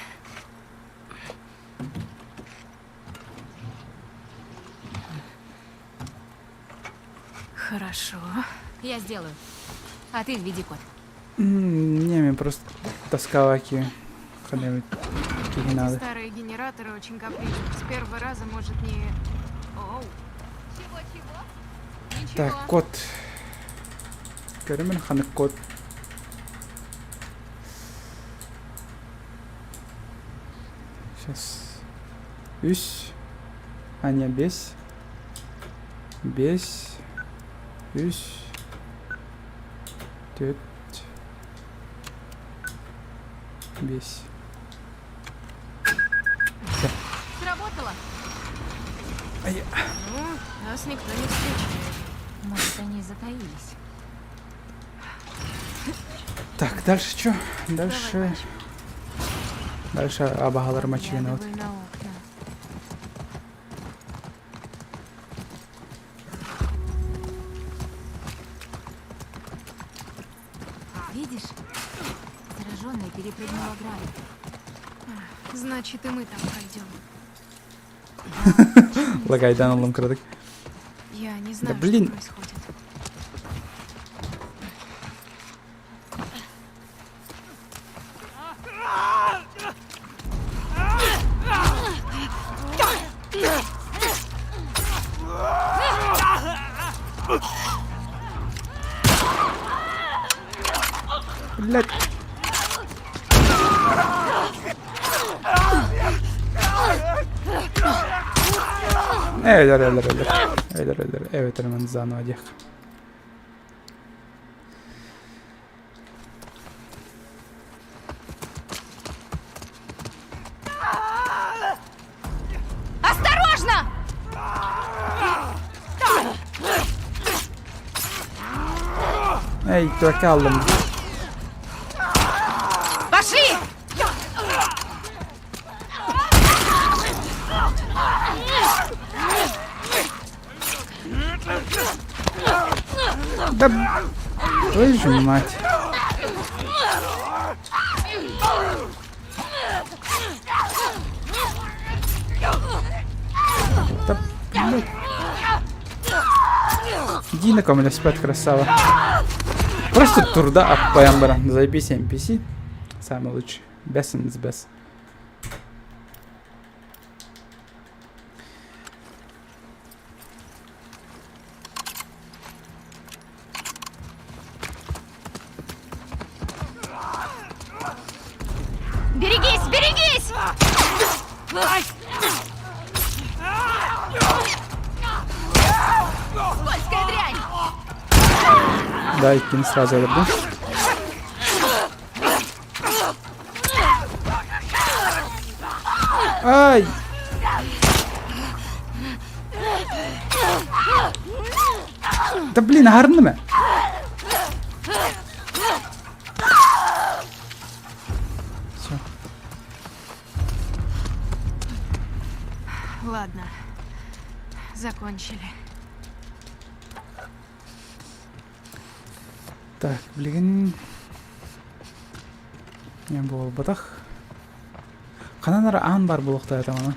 Хорошо. Я сделаю. А ты введи код. Не, мне просто тосковаки. Когда-нибудь не Эти надо. старые генераторы очень капризны. С первого раза может не... Оу. Чего-чего? Ничего. Так, код. Көрөмүн ханнык код. Сейчас. Үс. А, не, биэс. Биэс. Үс. Түөрт. Биэс. Сработало? Ай, Ну, нас никто не встречает. Может, они затаились. Так, дальше что? Дальше... Давай, Пач. Дальше абагалар мачина. Заглядывай на окна. зараженный перепрыгнул ограду. Значит, и мы там пройдем. Лагайдан ыллым кыратык. Я не знаю, блин. что происходит. Блядь. Өлөр, өлөр, өлөр. Өлөр, өлөр. Эбэтэр заново диэх. Осторожно! Эй, дурака ыллым. Пошли! Да твою же мать. Да, блядь. Иди на ком спать, красава. Просто турда аппайан баран. Заебись NPC. Самый лучший. Best in the best. Берегись, берегись! Скользкая дрянь! Да, иккини сразу өлөрдүм. Ай! Да блин, аһарынным ээ. Все. Ладно. Закончили. Так, блин. Не буолбатах. Ханан эрэ аан баар буолуохтаах этэ аны.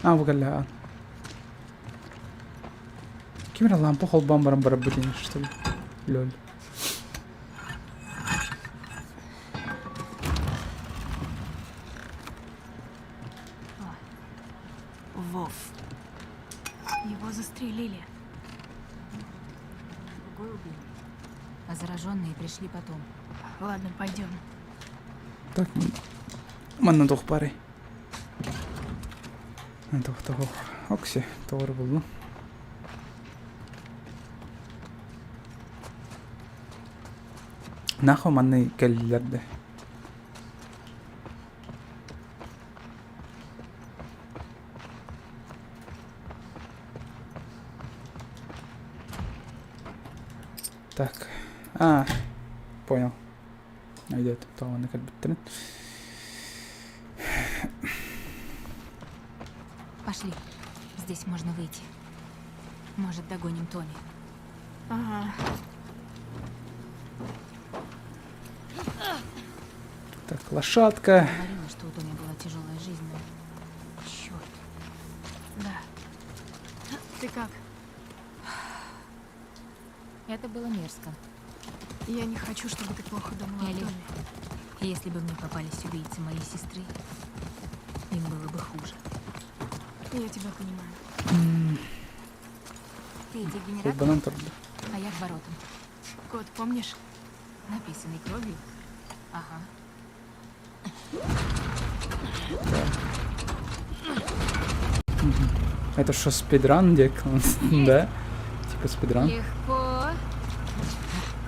А, бу кэллэ аан. Ким эрэ лампа холбоон баран барарбыт ини, что ли? Лөл. Вов. Его застрелили. Другой убили. А зараженные пришли потом. Ладно, пойдем. Так, манна туох баарый? Туох туох. Окси, тоҕо буллум. Нахуй манны кэллилэр да. Так. А, понял. Өйдөөтүм, тоҕо манна кэлбиттэрин. Пошли. Здесь можно выйти. Может, догоним Томми. Ага. Так, лошадка. Говорила, что у Томми была тяжелая жизнь, но... Черт. Да. Ты как? Это было мерзко. Я не хочу, чтобы ты плохо думала о Элли. Томми. Если бы мне попались убийцы моей сестры, им было бы хуже. Я тебя понимаю. Ты иди к генератору, Холбонон турда. а я к воротам. Код помнишь? Написанный кровью. Ага. Это что, спидран, где? Да? Типа спидран. Легко.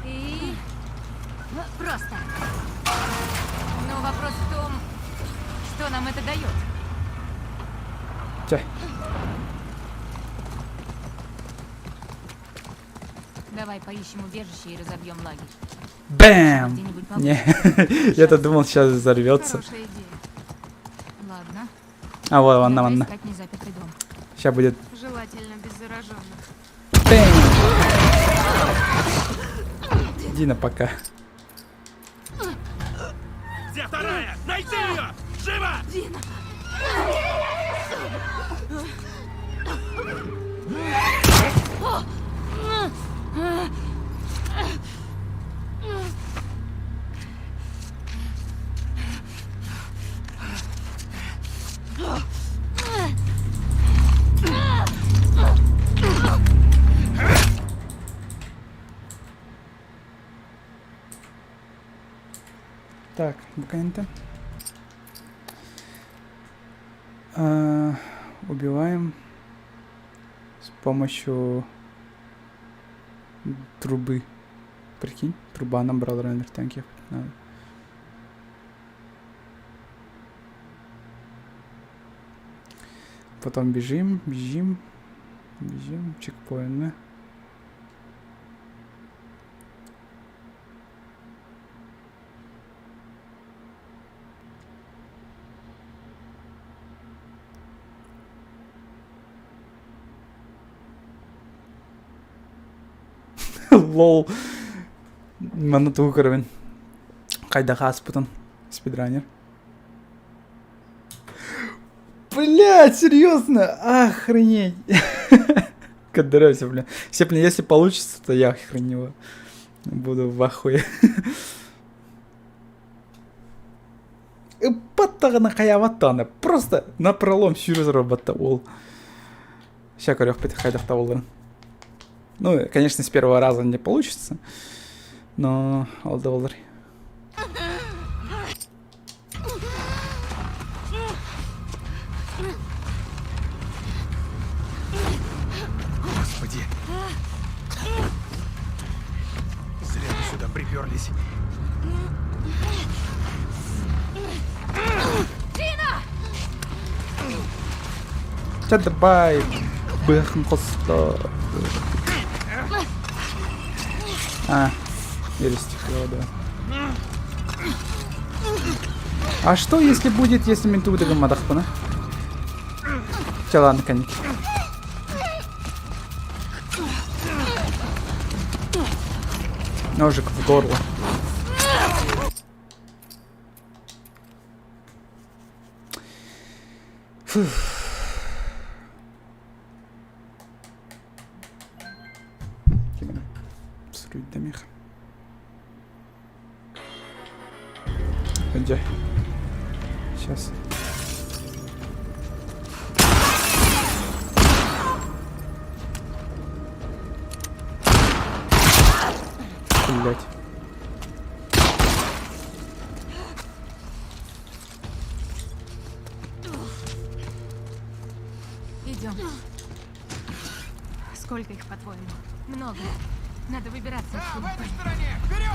И просто. Но вопрос в том, что нам это дает. Чэ. Давай поищем убежище и разобьем лагерь. Бэм! Где-нибудь Не, я-то думал, сейчас взорвется. Хорошая идея. Ладно. А, вот, ванна, Давай ванна. искать незапертый дом. Сейчас будет. Желательно без зараженных. Бэм! Дина, пока. вторая? Найти ее! Живо! Дина! Так, букенты. Убиваем с помощью трубы. Прикинь, труба набрал рендер танки. Надо. Потом бежим, бежим, бежим, чекпоинты. Лол. Манна тугу көрөбүн? Хайдах ааспытын спидранер. Блядь, серьезно? Охренеть. Кадыревся, блин. Все, блин, если получится, то я охреневаю. Буду в ахуе. Ыппаттаҕына хайаабаттаҕына просто напролом сүүрэ сорбатта уол. Ща көрүөхпүт хайдах табылларын. Ну, конечно, с первого раза не получится, но ол да болар. Господи. Зря мы сюда приперлись. Чэ давай быһахын хосто. А, еле стекло, да. А что если будет, если мин тугу гымматахпына? Чэ ладно, коньки. Ножик в горло. Фух. Суруйдамих. Где? Сейчас. Блять. Идем. Сколько их, по-твоему? Много. Надо выбираться Да, в отсюда. этой стороне! Вперед!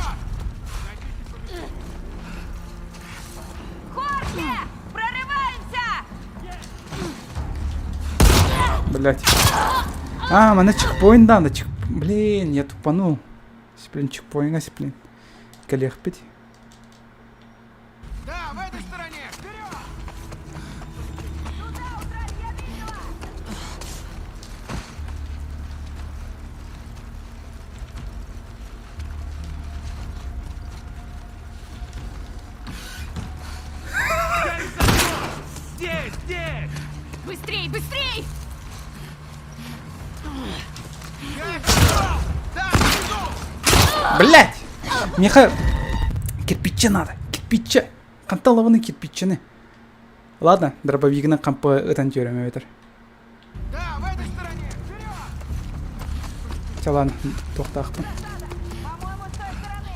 Хорхе! Прорываемся! Блять. А, манна чекпоинт да, чек... Блин, я тупанул. Блин, чекпоинт, блин. Кэлиэхпит. Да, в этой стороне! Вперед! Здесь, здесь! Быстрей, быстрей! Я их нашел! Да, внизу! Блять! Миэхэ кирпичи надо. Кирпичи. Хантан ылабыный кирпичини. Ладно, дробовигынан хампы ытан түөрөм эбэтэр. Да, в этой стороне! Вперед! Чэ ладно, туохтаахпын. По-моему, с той стороны.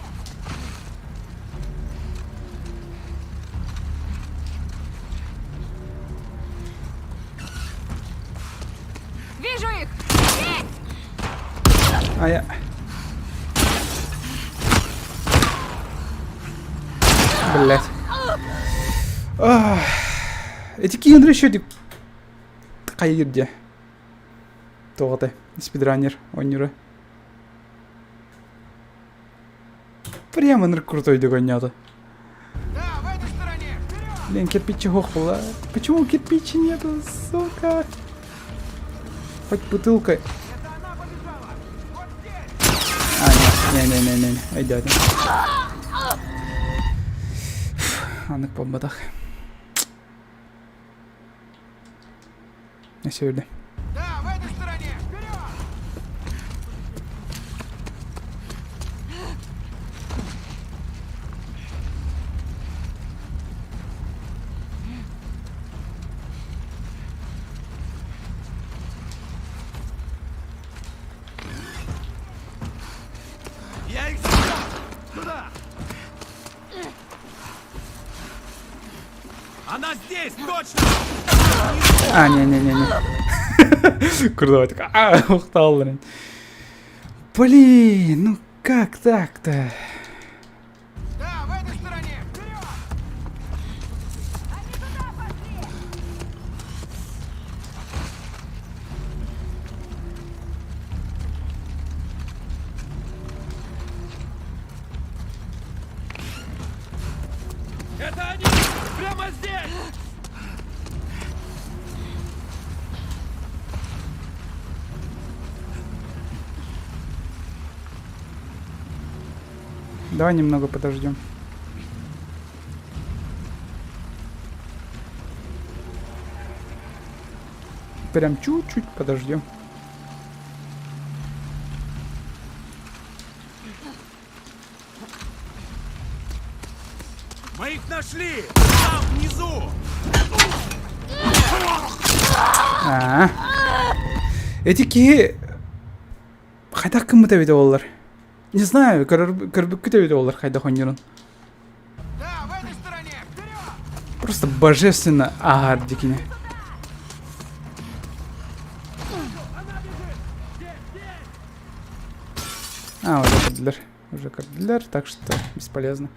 Вижу их! А я... Блять. Эти киинри еще хайыр де. Тоҕотой спидранер оонньуура. Прямо ынырык крутой оонньоото. Да, в этой стороне! Вперед! Блин, кирпичи хохла. Почему кирпичи нету, сука? Хоть бутылкой. Это она побежала! Вот здесь! А, нет, не-не-не-не, айдет. Анык буолбатах. Өссө Да, в этой стороне! Вперед! Я их засек! Туда! Она здесь, точно! А, не-не-не-не. Круто, так, а, устал, Блин, ну как так-то? Да, в этой стороне! Вперед! Они туда пошли! Это они! Прямо здесь! Давай немного подождем. Прям чуть-чуть подождем. Мы их нашли! Там, внизу! А. Эти киһи хайдах гыммыта эбитэ буоллар. Не знаю, көрбүккүт эбитэ буоллар хайдах оонньуурун. Да, в этой стороне! Вперед! Просто божественно ааһар дикини. А, уже көрдүлэр. Уже көрдүлэр, так что бесполезно.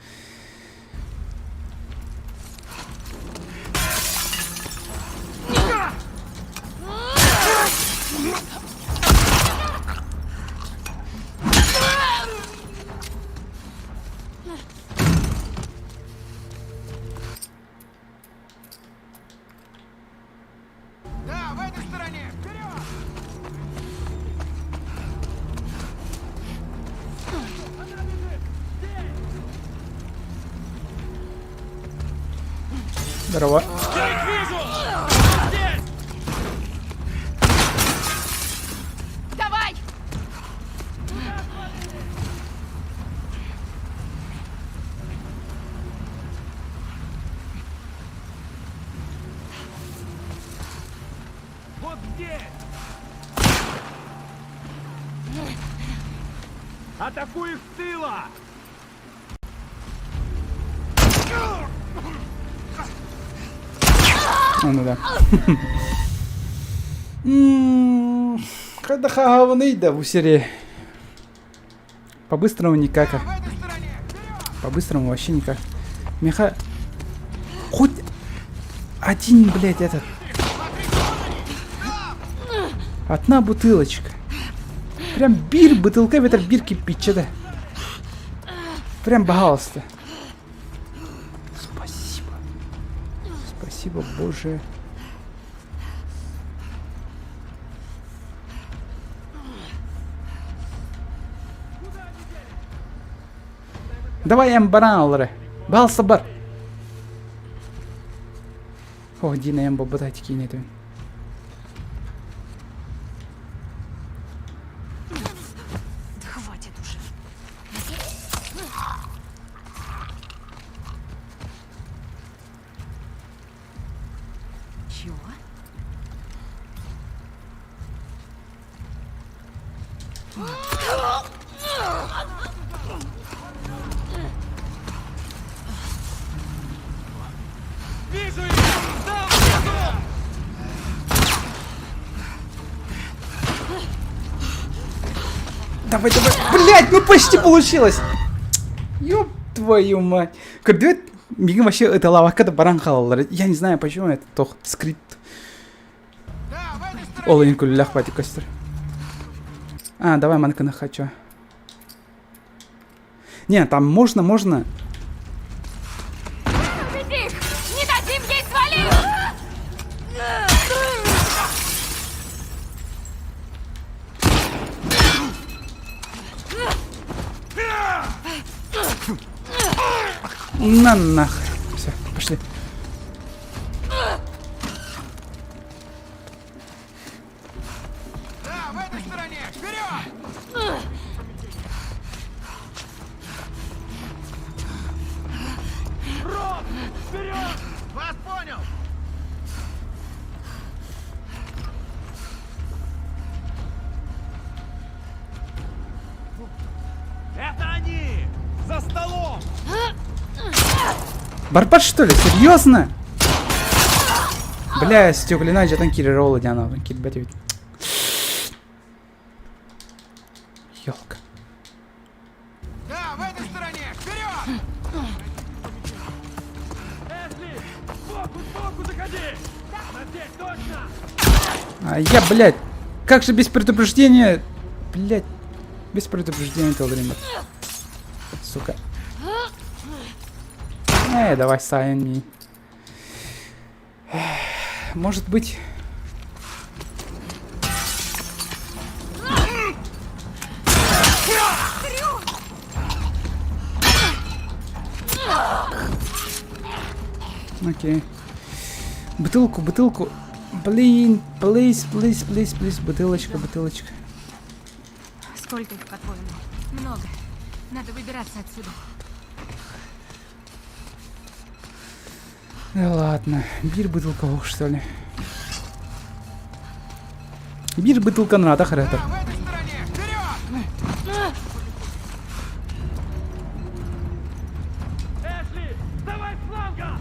Да, в этой стороне! Вперед! Здорово. Я их вижу! Здесь! Давай! Вот здесь! Атакуй их с тыла! Ну да. Хайдах ааһабыный да бу серии. По-быстрому никак. В этой стороне! Вперед! По-быстрому вообще никак. Миэхэ хоть один, блядь, этот. Одна бутылочка. Прям биир бытыылка эбэтэр биир кирпииччэ да. Прям пожалуйста. Спасибо. Спасибо, Боже. Давай эн баран алары. Балса бар. О, Дина эн бобута киинэ этибин. Да хватит уже. Чего? Вижу их! Там, внизу! Давай, давай. Блять, ну почти получилось. Ёб твою мать. Көрдүгүт миигин вообще ыталаабакка да баран хаалаллар. Я не знаю, почему это тох скрипт. Да, в этой стороне! Ол күллэх бати көстөр. А, давай манканы хочу. Не, там можно, можно. Уведи их! Не дадим ей свалить! На нах. Все. Вперед! Рот! Вперед! Вас понял! Это они! За столом! Барбат что ли? Серьезно? Бля, стеклина дьатан киирэр ол диана киирбэт эбит. Елка. Да, в этой стороне! Вперед! Эшли! Сбоку, сбоку заходи! Она здесь, точно! А я, блядь, как же без предупреждения, блядь, без предупреждения этого время. Сука. Эй, давай, сайн ми. Может быть... Окей. Бутылку, бутылку. Блин, please, please, please, please. Бутылочка, бутылочка. Сколько их, по-твоему? Много. Надо выбираться отсюда. Да ладно. Биир бутылка, что ли. Биир бутылка надо, характер. Да, в этой стороне! Вперед! Эшли, давай с фланга!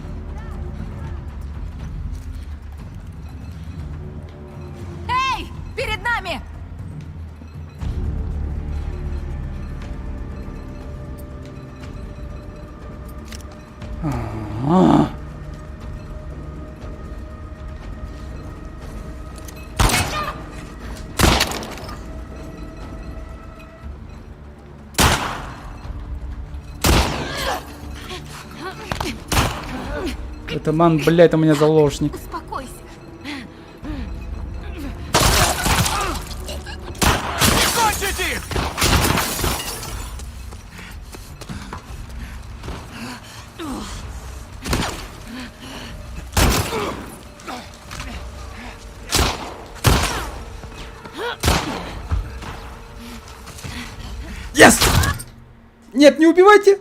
Эй! Перед нами! А. Это ман, блядь, у меня заложник. Успокойся. Кончить их! Yes! Нет, не убивайте!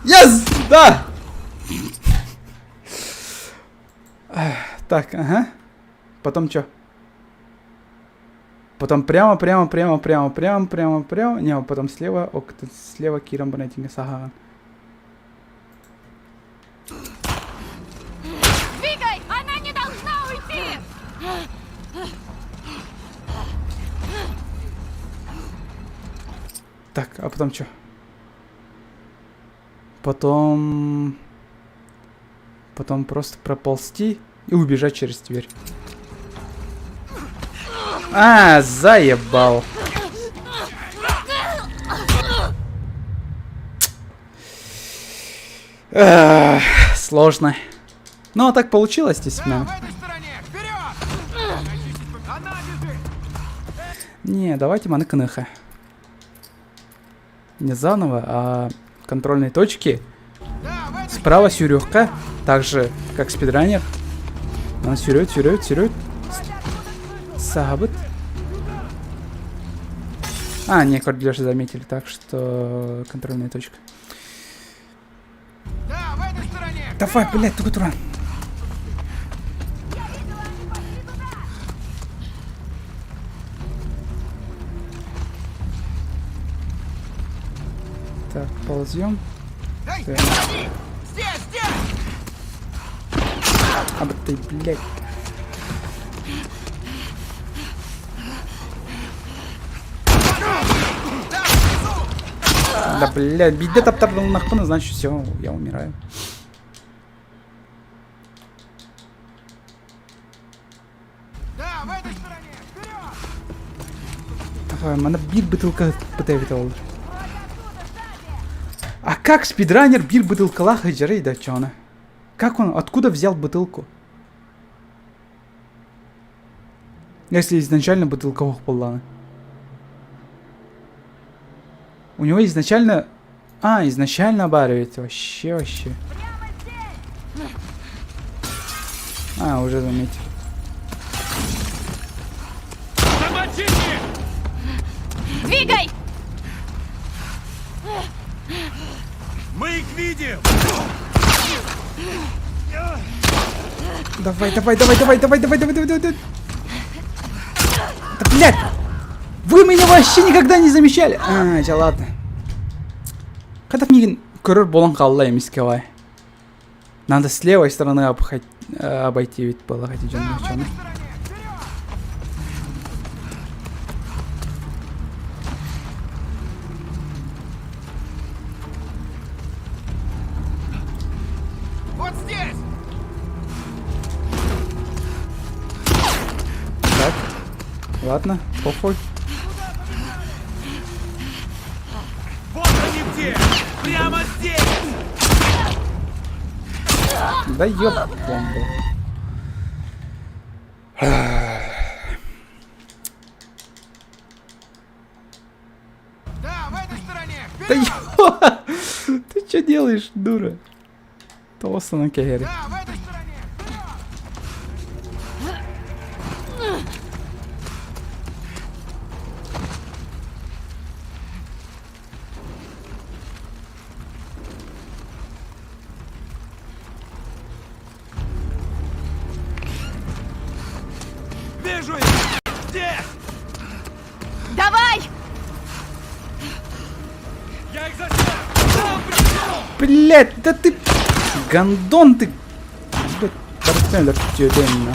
Yes! Да! Эх, Так, ага. Потом что? Потом прямо, прямо, прямо, прямо, прямо, прямо, прямо. Не, потом слева. Ок, тут слева киирэн баран сахан. Двигай! Она не должна уйти! Так, а потом что? Потом... Потом просто проползти и убежать через дверь. А, заебал. Эх, сложно. Ну, а так получилось Да, действительно. в этой стороне! Вперед! Она бежит! Не, давайте маны кныха. Не заново, а контрольные точки. Да, в этой Справа сүүрүөххэ, так же, как спидранер. Она сүүрүөт, сүүрүөт, сүүрүөт. Сабыт. А, не, Кордилеша заметили, так что контрольная точка. Да, в этой стороне! Давай, блядь, тугу туран. Так, ползем. Эй, Так. они! Здесь, здесь! А ты, блядь. Да, внизу! Да, блядь, биирдэ таптардахпына, значит, все, я умираю. Да, в этой стороне! Вперед! Давай, манна биир бутылка пытайбит ол. А как спидранер биир бытыылкалаах сылдьарый да чона? Как он, откуда взял бутылку? Если изначально бутылка была. У него изначально... А, изначально баар Вообще, вообще. А, уже заметил. Замочите! Двигай! Мы их видим! Давай, давай, давай, давай, давай, давай, давай, давай, давай. Да, блядь! Вы меня вообще никогда не замечали! А, дьэ, ладно. Хата миигин көрөр буолан хаалла эмискэ бай. Надо с левой стороны обходить, обойти ведь было хоть Да, в этой стороне! Вперед! Вот здесь! Так. Ладно, похуй. Вот они где! Прямо здесь! Да ёб бомбу. Да, в этой стороне! Да Вперед! ё... Ты что делаешь, дура? Тоосана кэһэри. Да, в этой стороне! Вперед! Вижу их! Здесь! Давай! Я их засек! Там внизу! Блять, да ты... Гондон ты! Блять, барытын өлөртүөтүөн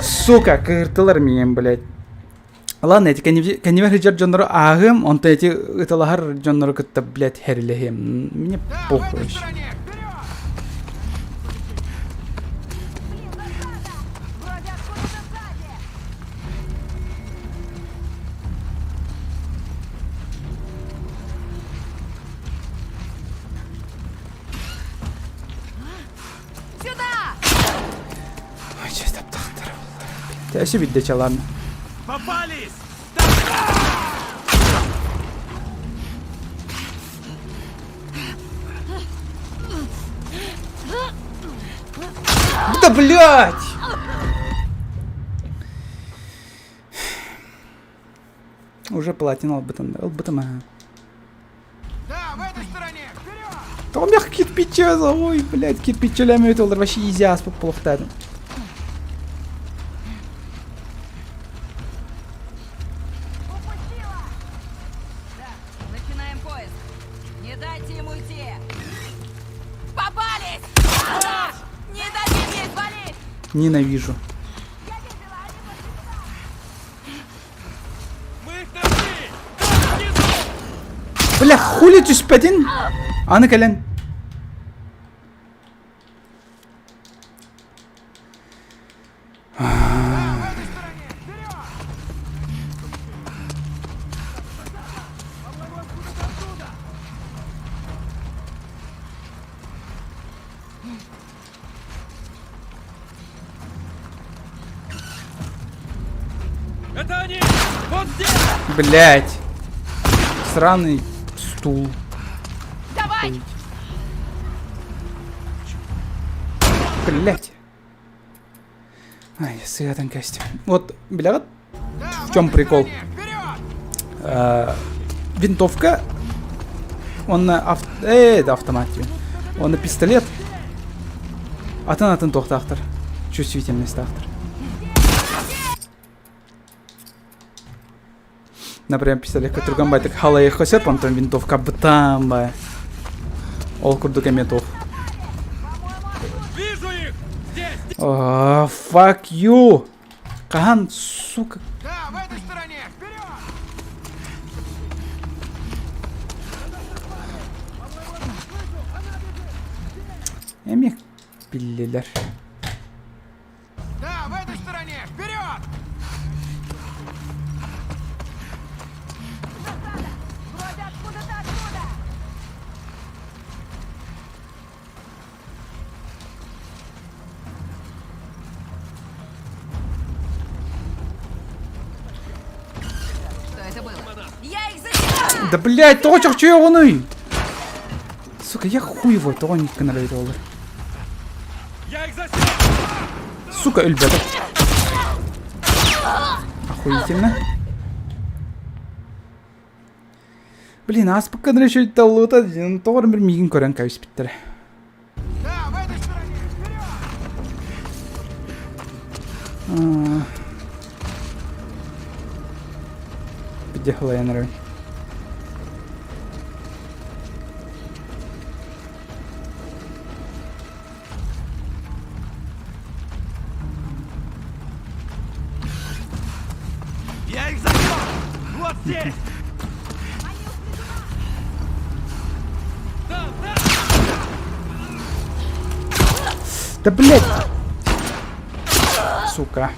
Сука, кыыртылар миигин, блядь. Ладно, эти кэннибэр сылдьар дьоннору ааһыам, онтон эти ыталаһар дьоннору кытта, блядь, хэрилэһиэм. Мне Да, в похуй этой вообще. стороне! Вперед! Блин, засада! Вроде откуда-то сзади! Сюда! Ой, чё таптахтар. Өссө биирдэ чалаан. Попались! Да блять! Уже платина ылбытым да. Ылбытым аа. Да, в этой стороне! Вперед! Тоҕо кирпичи ой, блядь, кирпичилэммит олар вообще изи ааспыт буолуохтаах. Упустила! Да, начинаем поиск. Не дайте ему уйти. Попались! Не дадим ей свалить! Ненавижу. Я видела, они пошли туда! Мы их нашли! Там внизу! Бля, хули түспэтин? Аны кэлэн. Да, в этой стороне! Вперед! По-моему, откуда-то оттуда! Это они! Вот здесь! Блять. Сраный стул. Давай! Блять. Ай, сыатан кэстим. Вот, бля, вот Да, в чем этой прикол? стороне! Вперед! Винтовка. Он на авт... это автомат. Он на пистолет. Атын атын туохтаахтар. Чувствительность-таахтар. Например, пистолет түргэн баҕайытык халайыахха сөп, онтон винтовка бытаан баҕайы. Ол курдук эмиэ туох. Вижу их! Здесь! Oh, fuck you! Хаһан, сука. Да, в этой стороне! Вперед! Эмиэ биллилэр. Да, в этой стороне! Вперед! Засада! Вроде откуда-то оттуда! Что это было? Я их засекла! Да блять, тоҕо чохчойоҕунуй! Сука, я хуй его, тоҕо гынар олар. Я их засек! Сука, өлбөтө. Охуительно. Блин, ааспыкка дылы үчүгэй таллыбыта тоҕо эрэ миигин көрөн кэбиспиттэрэ. Да, в этой стороне! Вперед! Підігли нерви. Я их засек! Вот здесь! Да блять! Сука.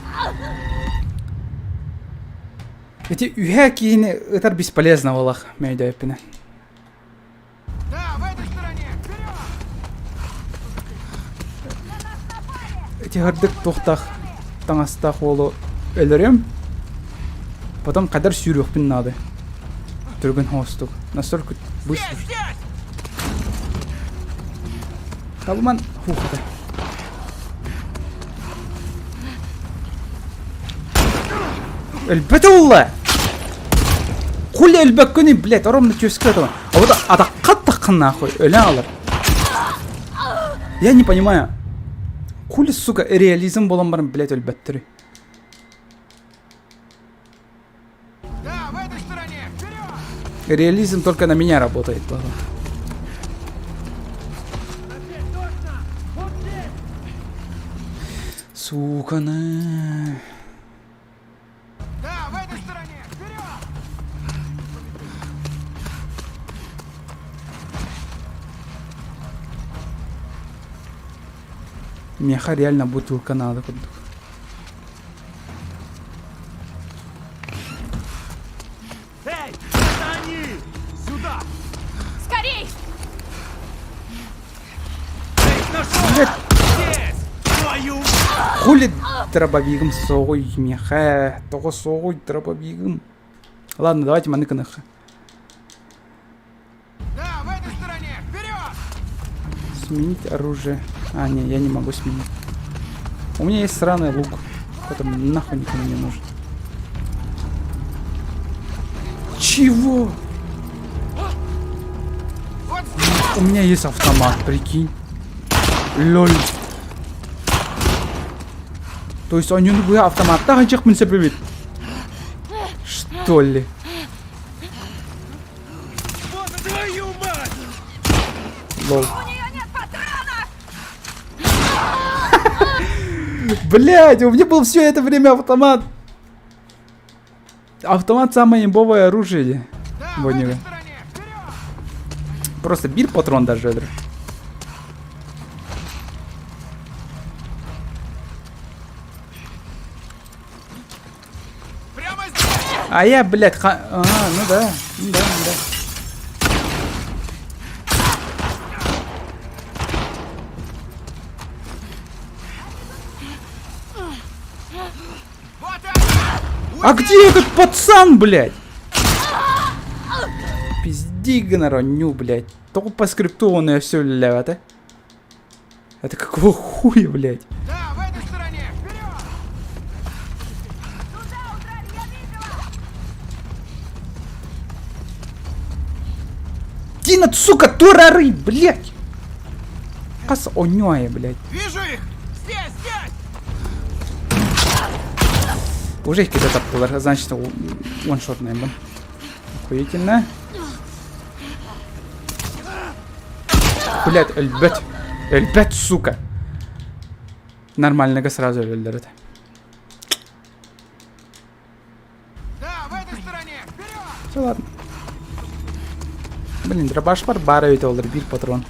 Эти үһэ киһини ытар бесполезно буолах мэйдээппинэ. Да, в этой стороне! Вперед! Ити һырдык туохтаах таҥастаах уолу өлөрүөм. Потом кадар сүүрүөхпүн наада. Түргэн хоостук. Настолько быстро. Здесь, здесь! Табыман хуухата. Өлбөтө улла! Хули өлбөккүнүй, блядь, ровно түөскэ этого. А вот атахха таххан нахуй, өлө алар. Я не понимаю. Хули, сука, реализм буолан баран, блядь, өлбөттөрүй. Да, в этой стороне! Вперед! Реализм только на меня работает, ладно. Точно! Вот здесь! Сука, на. Да, в этой стороне! Вперед! Меха реально бутылка надо курдук. Эй, это они! Сюда! Скорей! Я их нашел! Здесь! Твою! Хули дробовигым соҕуй меха, тоҕо соҕуй дробовигым. Ладно, давайте маны гыныха. Да, в этой стороне! Вперед! Сменить оружие. А, не, я не могу сменить. У меня есть сраный лук, который нахуй никому не нужен. Чего? Вот здесь! У меня есть автомат, прикинь. Лоль. То есть они бу автоматтаах дьахмын сөпүбүт. Что ли? Вот твою мать! Лол. Блять, у меня был все это время автомат. Автомат самое имбовое оружие. Да, в Боннига. этой стороне! Вперед! Просто бир патрон даже. өлөр. Прямо здесь! А я, блядь, ха... А, ну да, ну да, ну да. Вот они! А где этот пацан, блядь? Пизди гонорню, блядь. Только по скрипту он ее все левит, а? Это какого хуя, блядь? Да, в этой стороне! Вперед! Дина, сука, турары, блядь! Хас оньое, блядь. Вижу их! Здесь, здесь! Уже их где-то таптылар, значит, ваншотный был. Охуительно. Блядь, өлбөт. Өлбөт, сука. Нормального сразу өллөрөт. Да, в этой стороне! Вперед! Все, ладно. Блин, дробаш бар баар эбит олор биир патрон.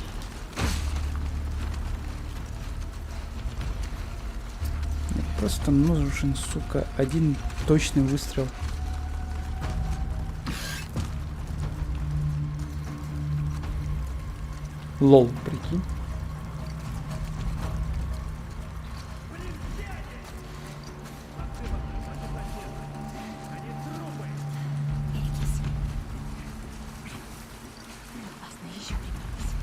Мне просто нужен, сука, один точный выстрел. Лол, прикинь. Опасно еще прибавилось.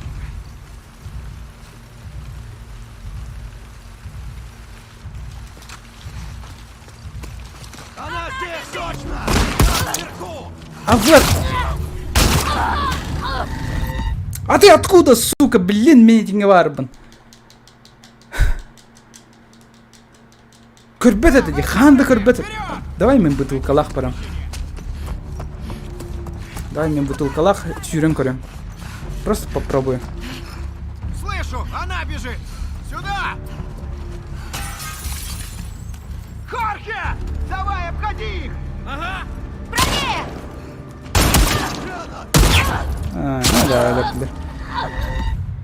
Она здесь! Точно! Там, вверху! А вот! А ты откуда, сука, блин, мин итингэ баарбын. Көрбөт этэ дии, хаан да көрбөт. Давай мин бытыылкалаах барам. Давай мин бутылкалаах сүүрэн көрөм. Просто попробую. Слышу, она бежит! Сюда! Хорхе! Давай, обходи их! Ага! А, ну да, да, да.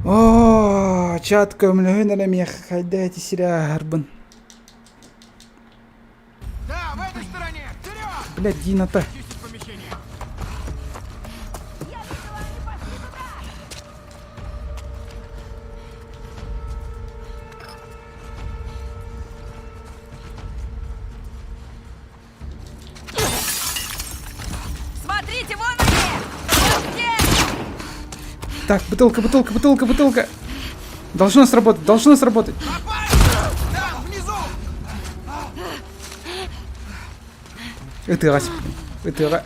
О, чат көмөлөһүн эрэ миэхэ хайда эти сирэ Да, в этой стороне! Вперед! Блядь, Дина-то. Чистить помещение! Смотрите, вон они! Где? Так, бутылка, бутылка, бутылка, бутылка. Должно сработать, должно сработать. Там, внизу! Ытыга Ытыга.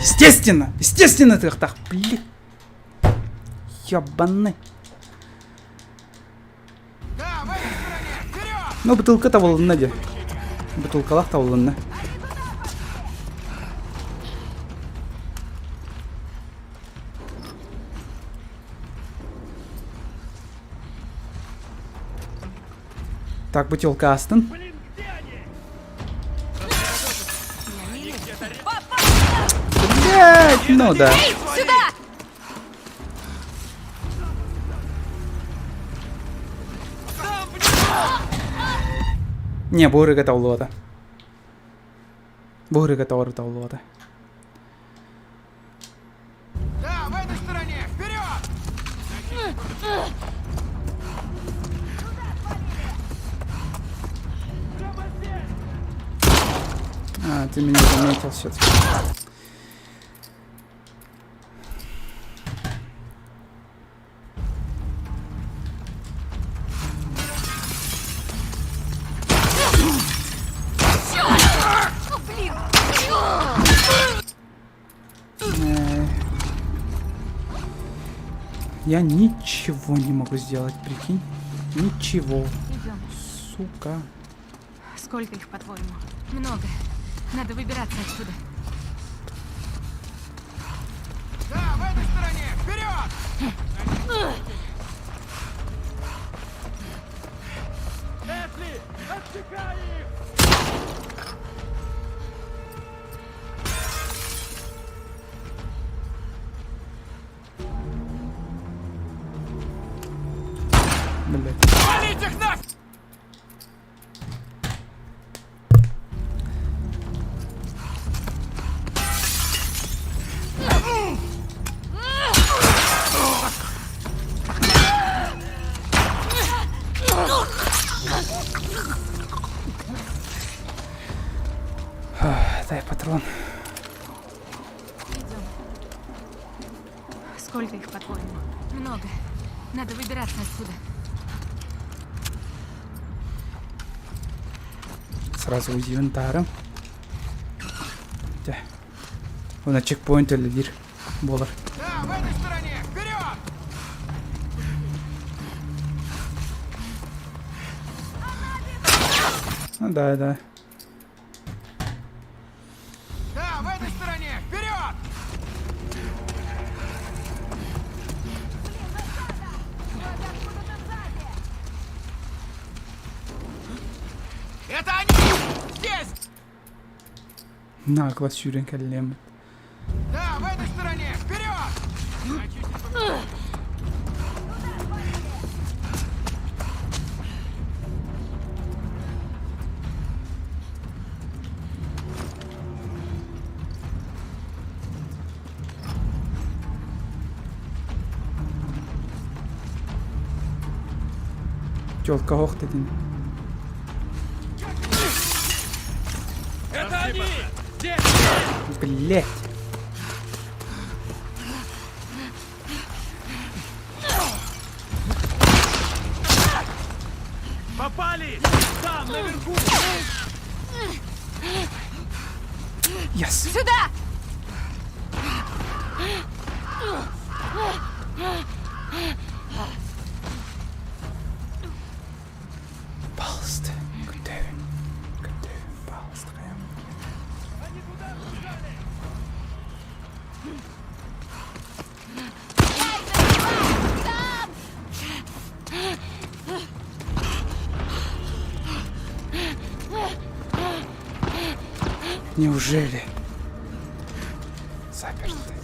Естественно! Естественно ты так, блин. Ебаный. Да, в этой стороне! Вперед! Ну, бутылка табылынна дии. Бутылкалаах табылынна. Так, бутылка астын. Блин, где они? Блять, ну да. Сюда! Не, буырыга табыллыбата. Буырыга табар табыллыбата. Да, в этой стороне! Вперед! А, ты меня заметил все-таки. Я ничего не могу сделать, прикинь. Ничего. Идем. Сука. Сколько их, по-твоему? Много. Надо выбираться отсюда. Да, в этой стороне! Вперед! Эшли, отсекай их! Блять. Валить их нахер! Дай патрон. Идем. Сколько их, по-твоему? Много. Надо выбираться отсюда. Сразу узи инвентарым. Дьэ. Уна чекпоинт үлэлиир буолар. Да, в этой стороне! Вперед! Ну да, да. Да, в этой стороне! Вперед! Это они! Здесь! Нагло сүүрэн кэллиэм. Да, в этой стороне! Вперед! Тёлка ох дедин. Это они! Здесь! Блять. Попали! Там, наверху! Yes. Сюда! Пожалуйста, көрдөһөбүн. Көрдөһөбүн, пожалуйста, хайам. Неужели? Заперты.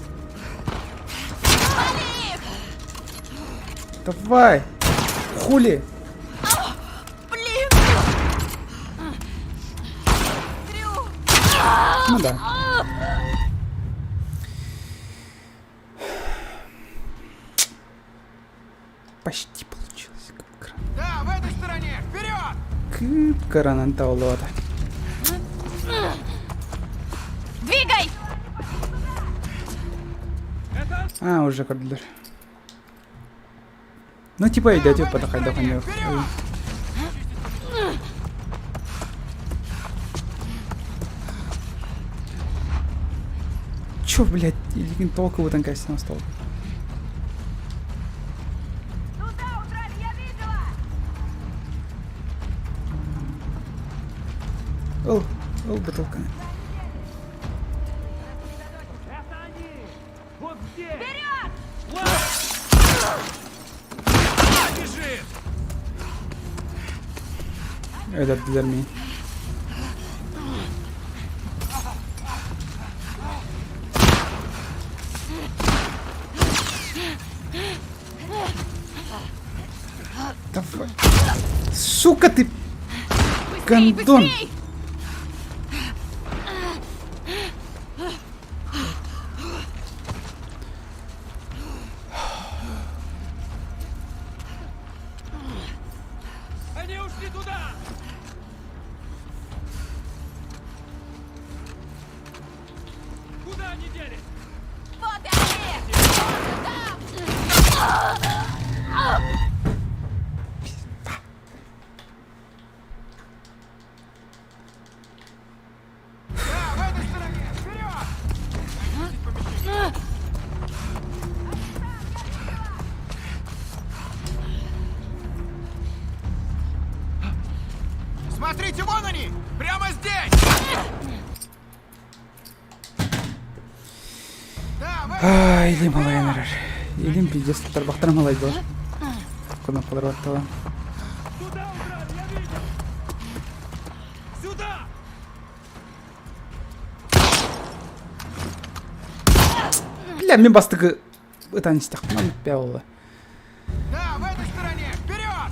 Давай! Хули! Блин! Ну да. Почти получилось. Да, в этой стороне! Вперед! Кып-кыранан табыллыбата. Двигай! А, уже көрдүлэр. Ну, типа, идете по хайда. Чё, блядь, илигин толку бутан кайсына стол. Туда удрали, я видела! Ыл, ыл бутылканы. Это они! Вот здесь! Вперед! Бежит! Өлөрдүлэр миигин. Давай. Сука ты! Быстрей, Гондон! быстрей! Они ушли туда! Куда они делись? Вот и они! Там! Да, в этой стороне! Вперед! Очистить помещение! Смотрите, вон они! Прямо здесь! Да, в этой Ай, илиим малайан эрэр. Илиим пиздец тарбахтара малайдылар. Кнопкалар баттала. Туда удрали, я видел! Сюда! Бля, мин бастакы ытан истэхпинэ буолла. Да, в этой стороне! Вперед!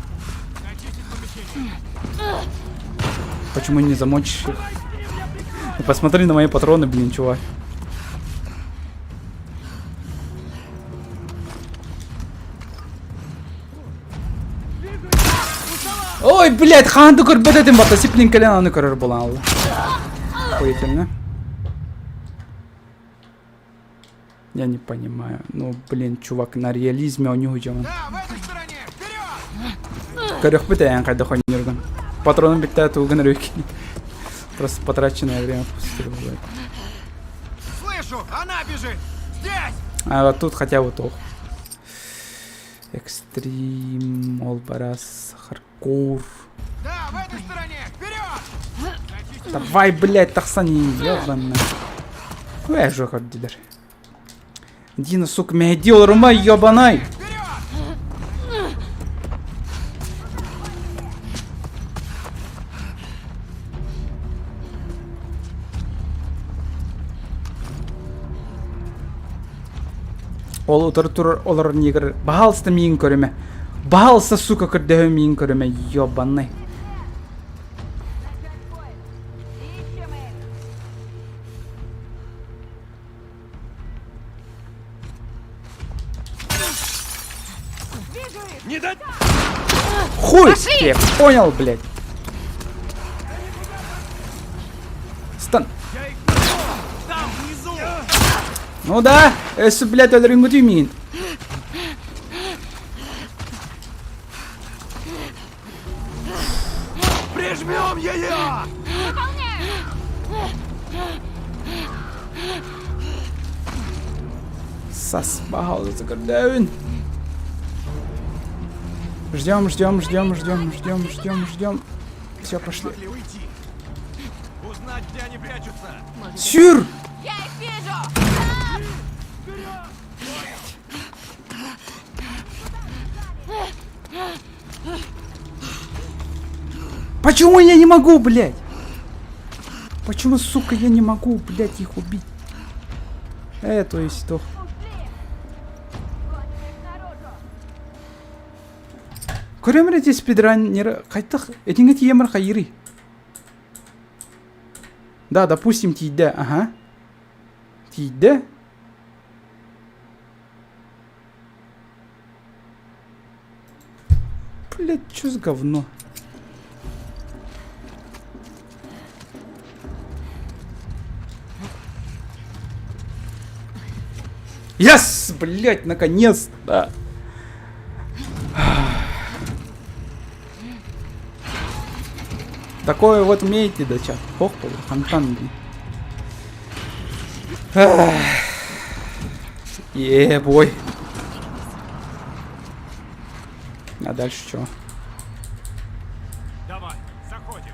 Очистить помещение! Почему не замочишь их? Ты посмотри на мои патроны, блин, чувак. Ой, блядь, хаһан да көрбөт этим бата сиплин кэлэн аны көрөр буолан Охуительно. Я не понимаю. Ну, блин, чувак, на реализме у него дьон. Да, в этой стороне! Вперед! Көрөхпүт эйэн хайдах оонньуургун. Патронун бүттэ тугун өрүк. Просто потраченное время впустую бывает. Слышу! Она бежит! Здесь! А вот тут хотя бы туох. Экстрим, Олбарас, Хардкор. Да, в этой стороне! Вперед! Очистить Давай, блядь, тахсан, ебаный. Ой, жопа дилер. Дина, сука, меня делал рума, ебаный. Вперед! Ол утары турар олорор негр. Баһаалыста миигин көрүмэ. Баһаалыста, сука, көрдөһө миигин көрүмэ, ебаный. Начать поиск! Ищем их! Вижу их! Не дать! Хуй! Я понял, блядь. Стан. Я их нашел! Там, внизу! Ну да, өссө, блядь, өлөрүҥҥүтүй миигин. Прижмем ее! Выполняю! Ас, ас, пожалуйста, көрдөбүн. Ждем, ждем, ждем, ждем, ждем, ждем, ждем. Все, пошли. Могли уйти. Узнать, где они прячутся. Сюр! Я их вижу! Почему я не могу, блядь? Почему, сука, я не могу, блядь, их убить? То есть, то. Көрөм эти спидраннеры хайдах этиҥҥэ тиийэммэр хайыырый? Да, допустим, тиийдэ, ага. Тиийдэ. Блядь, чё за говно? Yes, блядь, наконец-то! Такое вот умеете, да, чат? Ох, фонтан, блин. Е-бой. А дальше что? Давай, заходим.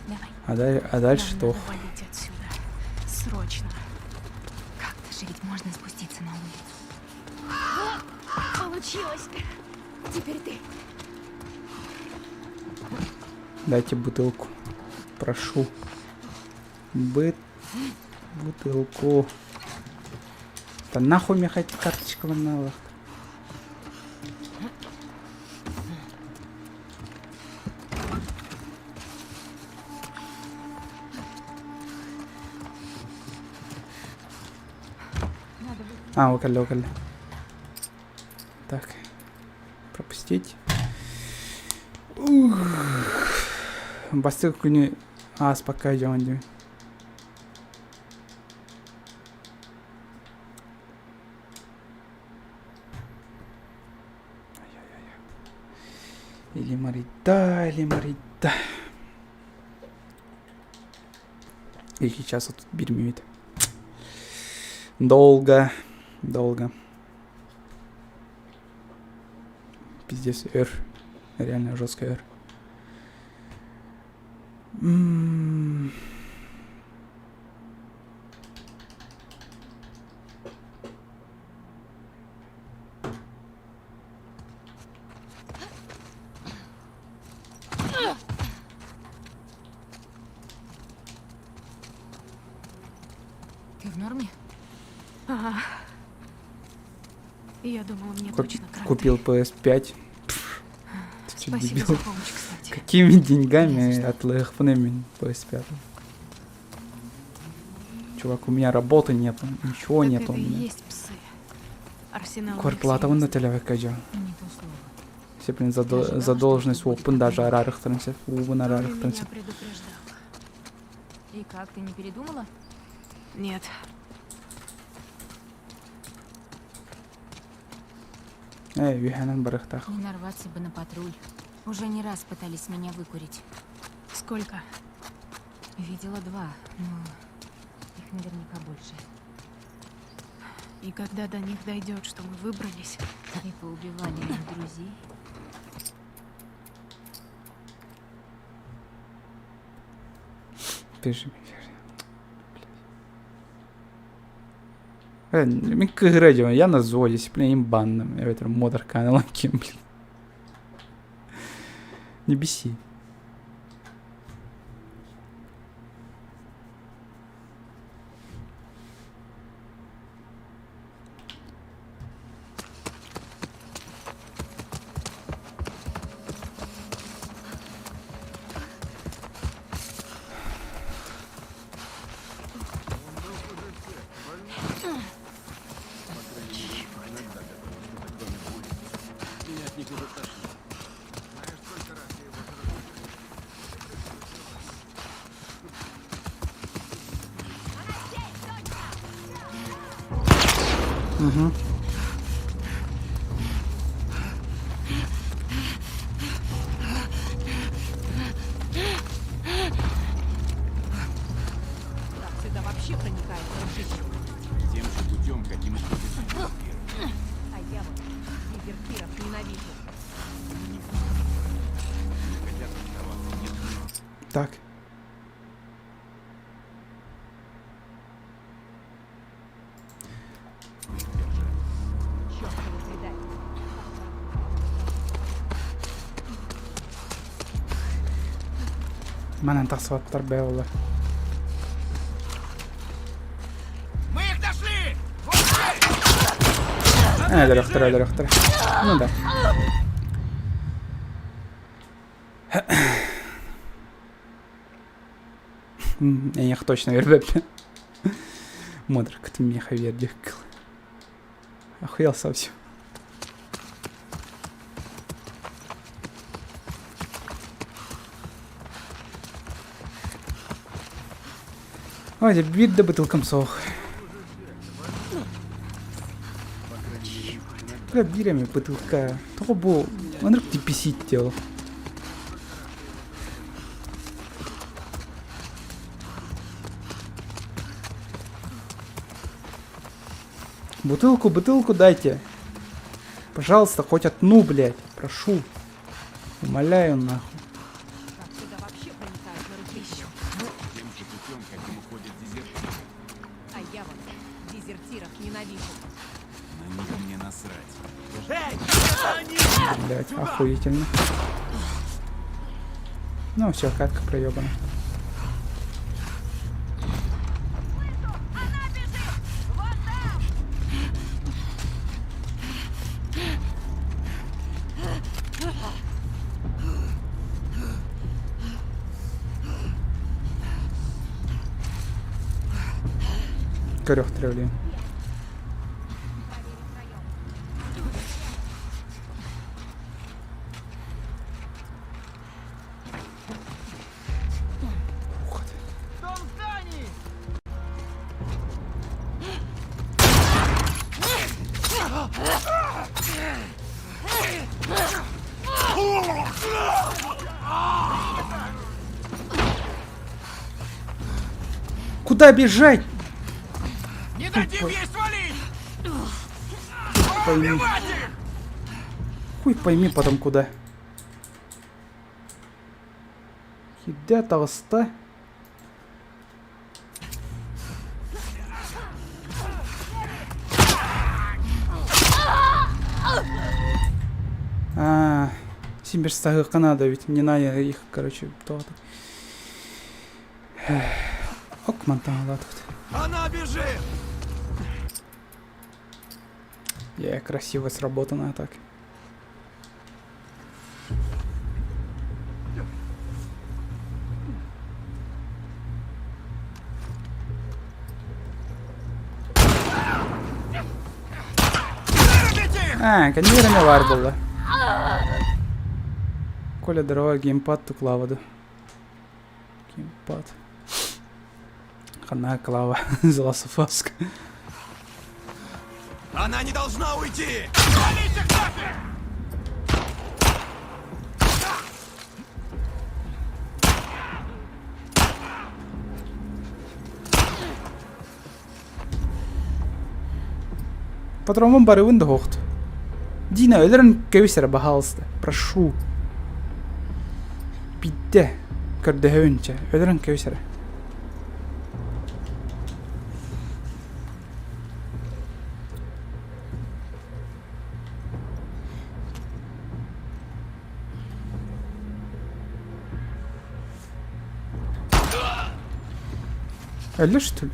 Давай. А дальше Нам что? надо валить отсюда. Срочно. Как-то же ведь можно спуститься на улицу. Получилось! Теперь ты. Дайте бутылку. Прошу. Бутылку. Да нахуй мне хоть карточка на А, около, около. Так. Пропустить. Ух. Бастык күнү ааспакка дьон дии. Или Марита, или Марита. И сейчас вот тут бирмит. Долго, долго. Пиздец, Р. Реально жесткая Р. Ты в норме? Ага. Я думала, мне точно кранты. Купил PS5. Пф, ты чё, Спасибо дебил? за помощь, кстати. Какими деньгами от ЛХПН PS5? Чувак, у меня работы нету, ничего Так нету это у и меня. есть псы. Арсенал у них Квартплата вон серьезный. төлөбөккө жо. Не то слово. Все, блин, ожидала, что задолженность это будет опын даже так. арарыхтырынса, убын Томми арарыхтырынса. меня предупреждал. И как, ты не передумала? Нет. Эй, үһэнэн барыхтаах. Не нарваться бы на патруль. Уже не раз пытались меня выкурить. Сколько? Видела два, но их наверняка больше. И когда до них дойдет, что мы выбрались, И поубивали их друзей. Пиши. Мен кыгыра я на зоне, блин, имбанным. Я это модер канал кем, блин. Не беси. Угу. Так сюда вообще проникает. Так. Манан тахсыбаттар бээ буолар. Мы их нашли! Өлөрөхтөр, өлөрөхтөр. Ну да. Эйиэхэ точно вербэппин. Мудрик, ты меха вердик. Охуел совсем. Ой, дьэ биир да бытылкам суох. Бля, биир эмэ бытылка. Тоҕо бу ынырык диписит дело. Бутылку, бутылку дайте. Пожалуйста, хоть одну, блядь. Прошу. Умоляю, нахуй. Как сюда вообще проникают на руки еще? Тем же путем, каким уходят дезертиры. А я вот дезертиров ненавижу. На них мне насрать. Эй, это они! Блядь, охуительно. Ну все, катка проебана. Көрөх тревлин. Ух ты. В том здании! Куда бежать? Не дадим ей свалить! Пойми. Убивать их! Хуй пойми потом куда. Хидя толста. А, Симбирстагы надо ведь не надо их, короче, то Ок, тут. Она бежит! Я красиво сработана атака. Вырубите их! А, конвейерами бар было. Коля, здорово, геймпад ту клаваду. Геймпад. Хана клава. The Last of Us. Она не должна уйти! Валите их нафиг! Патромун барыбын да хоохт. Дина, өлөрөн кэбис эрэ, баһаалыста. Прошу. Биирдэ көрдөһөбүн чэ, өлөрөн кэбис эрэ. Өллө что ли?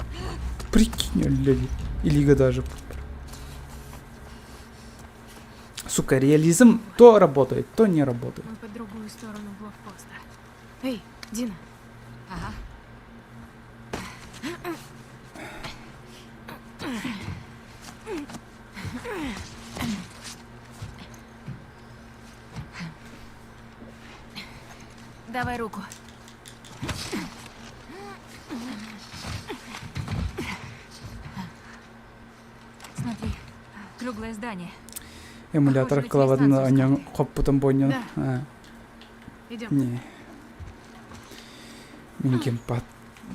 Прикинь, өллө дии. Илиигэ даже. Сука, реализм то работает, то не работает. Мы по другую сторону блокпоста. Эй, Дина. Ага. Давай руку. Смотри, круглое здание. Эмулятор Похоже на клаватын телестанцию с анньан картой. хоппутун буонньун. Да. А, Идем. не. Мин геймпад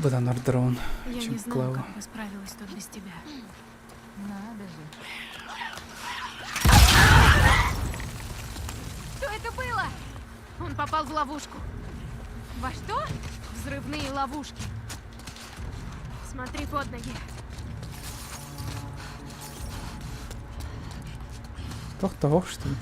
быдан ордорон, Я чем не знаю, клава. как бы справилась тут без тебя. Надо же. Что это было? Он попал в ловушку. Во что? Взрывные ловушки. Смотри под ноги. Тохтоох что ли?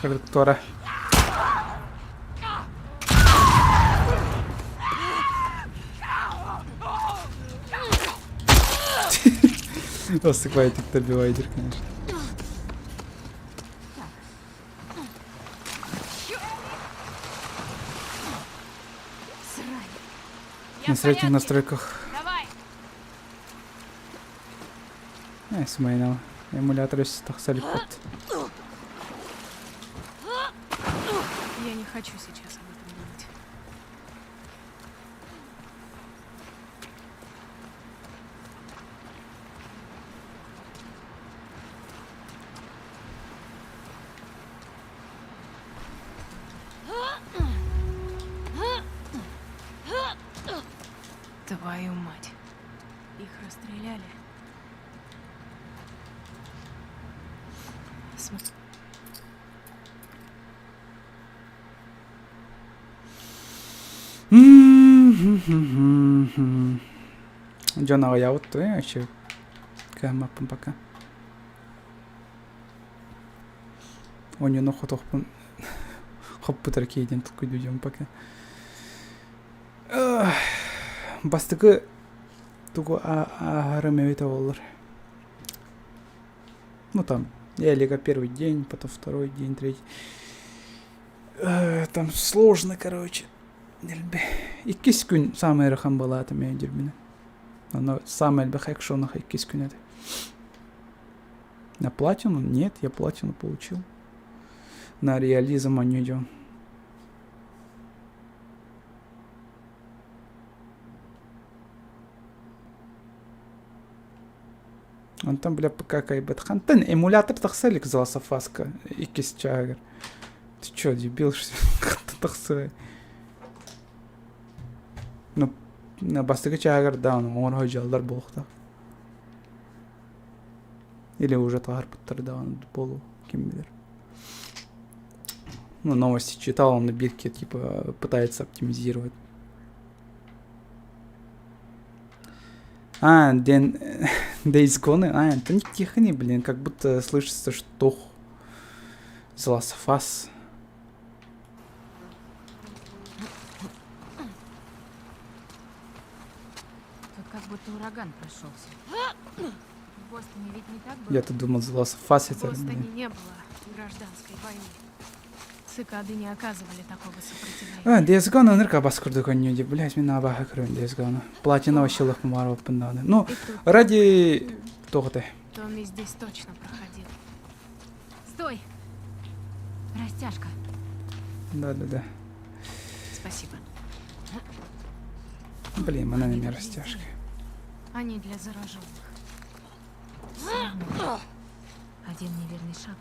Кыргыттара. Осыкпай добивайдер, конечно. Срань. Я На в средних порядке. настройках. Давай. Э, Эмулятор тахсалиппут. Я не хочу сейчас об этом думать. Твою мать. Их расстреляли. См- Дьон аҕыйаабыт дуо вообще кыаммаппын пока. Онньону хотохпун хоппутар киһи толкуйдуу дьон пока. Бастакы тугу ааһарым эбитэ буоллар. Ну там, я лига первый день, потом второй день, третий. Там сложно, короче. Иккис күн саамай ыарахан буолаата мин өйдүүрбүнэн. Оно самый элбэх экшонах иккис күн этэ. На платину? Нет, я платину получил. На реализм они идем. Онтон бля ПК кайбат. Хантан эмулятор тахса илик The Last of Us-ка иккис чааһыгар. Ты чё, дебил, что ли? Тахсыбай. Ну, бастакы чааһыгар да, оҥоро дьаллар буолуохтаах. Или уже таһаарбыттар даҕаны буолуо, ким билэр. Ну, новости читал, он на бирке, типа, пытается оптимизировать. А, Дэн... Days Gone? А, это не тихони, блин, как будто слышится, что The Last of Us. Тут как будто ураган прошелся. В Бостоне ведь не так было? Я-то думал, The Last of Us В это... Бостоне блин. не было гражданской войны. Цикады не оказывали такого сопротивления. А, Days Gone ынырка бас курдук өнньү блядь, мин абааһы көрөбүн Days Gone. Платина вообще лых даҕаны. Ну, И тут ради туох этэй. Томми здесь точно проходил. Стой! Растяжка. Да-да-да. Спасибо. Блин, манан Они эмиэ тут растяжка. везде. Они для зараженных. Всё равно. Один неверный шаг.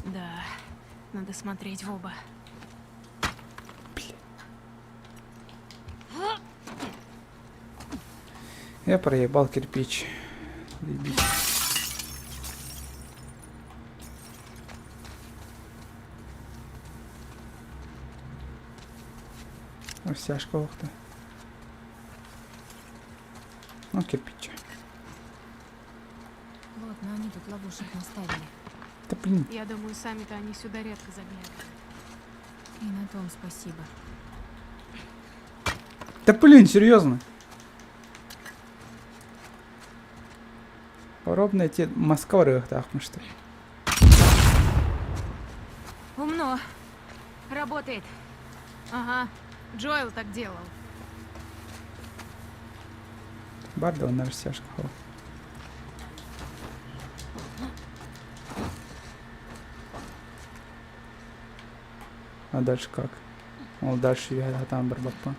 Да, надо смотреть в оба. Я проебал кирпич. Заебись. Растяжка, ух ты. Ну, кирпич. Плотно они тут ловушек наставили. Да блин, Я думаю, сами-то они сюда редко заглядывают. И на том спасибо. Да блин, серьезно. Ровно те Москва что ли? Умно. Работает. Ага, Джоэл так делал. Бардо на растяжка. А дальше как? Ол дальше я там барбапа.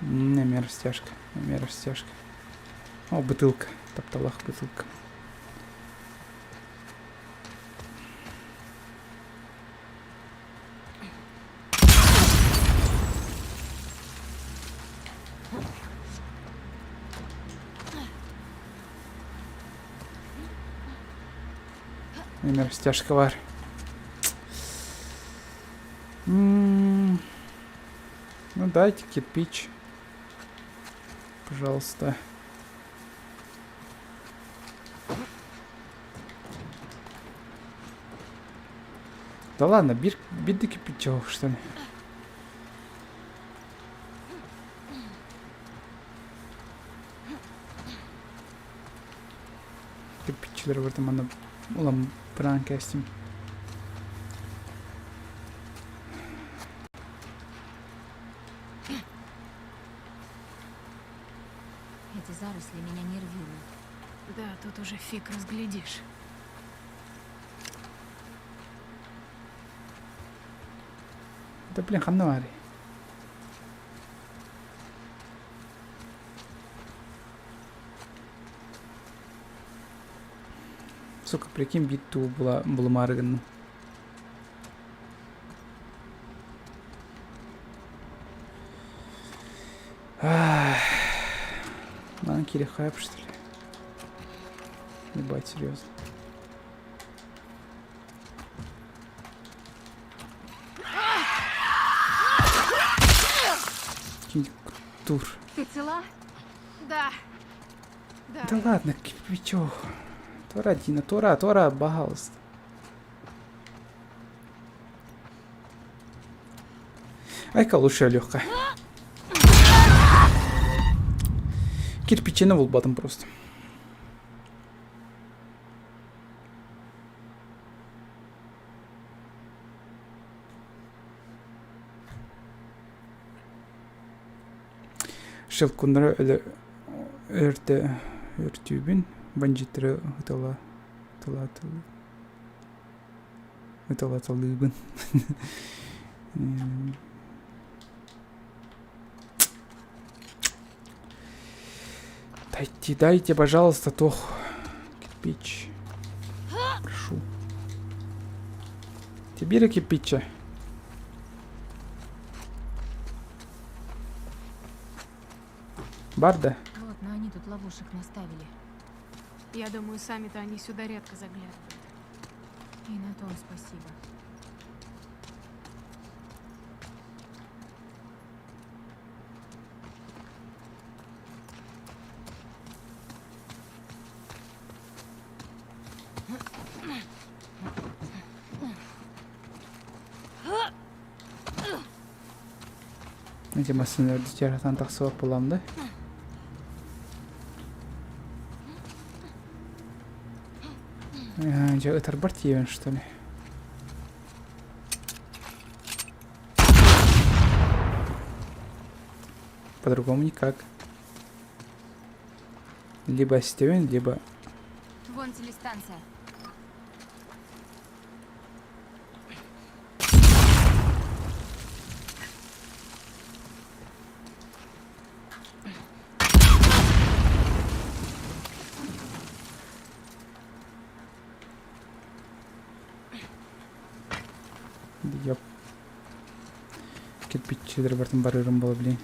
Не, растяжка. Не растяжка. О, бутылка. Тапталах бутылка. Мин растяжка бар. Ну дайте кирпич. Пожалуйста. Да ладно, бир, бирди кирпич что ли? Кирпиччилэр барыта манна улам быраан кээстим. Эти заросли меня нервируют. Да, тут уже фиг разглядишь. Да блин, ханна баарый. Сука, прикинь, бит туу була булумаары гынным. Манан кириэххэ что ли? Ебать, серьезно. Тур. Ты цела? Да. Да. Да ладно, кирпичок. Тора, Дина, Тора, Тора, пожалуйста. Айка лучше легкая. Кирпичи булбатым просто. Щелкуннары өлө өртө өртүүбүн бандьыттары ытала ыталаатылыы ыталаталыыбын Дайте, дайте, пожалуйста, тох кирпич. Прошу. Тебе кирпича. Барда? Вот, но они тут ловушек наставили. Я думаю, сами-то они сюда редко заглядывают. И на том спасибо. Эти массыына үрдүтүгэр тахсыбат буоллаҕым да. Дьэ ытарбар тиийэбин что ли? По-другому никак. Либо сетевин, либо... Вон телестанция. Ёп. Кирпиччилэр барытын барыырым буола блин.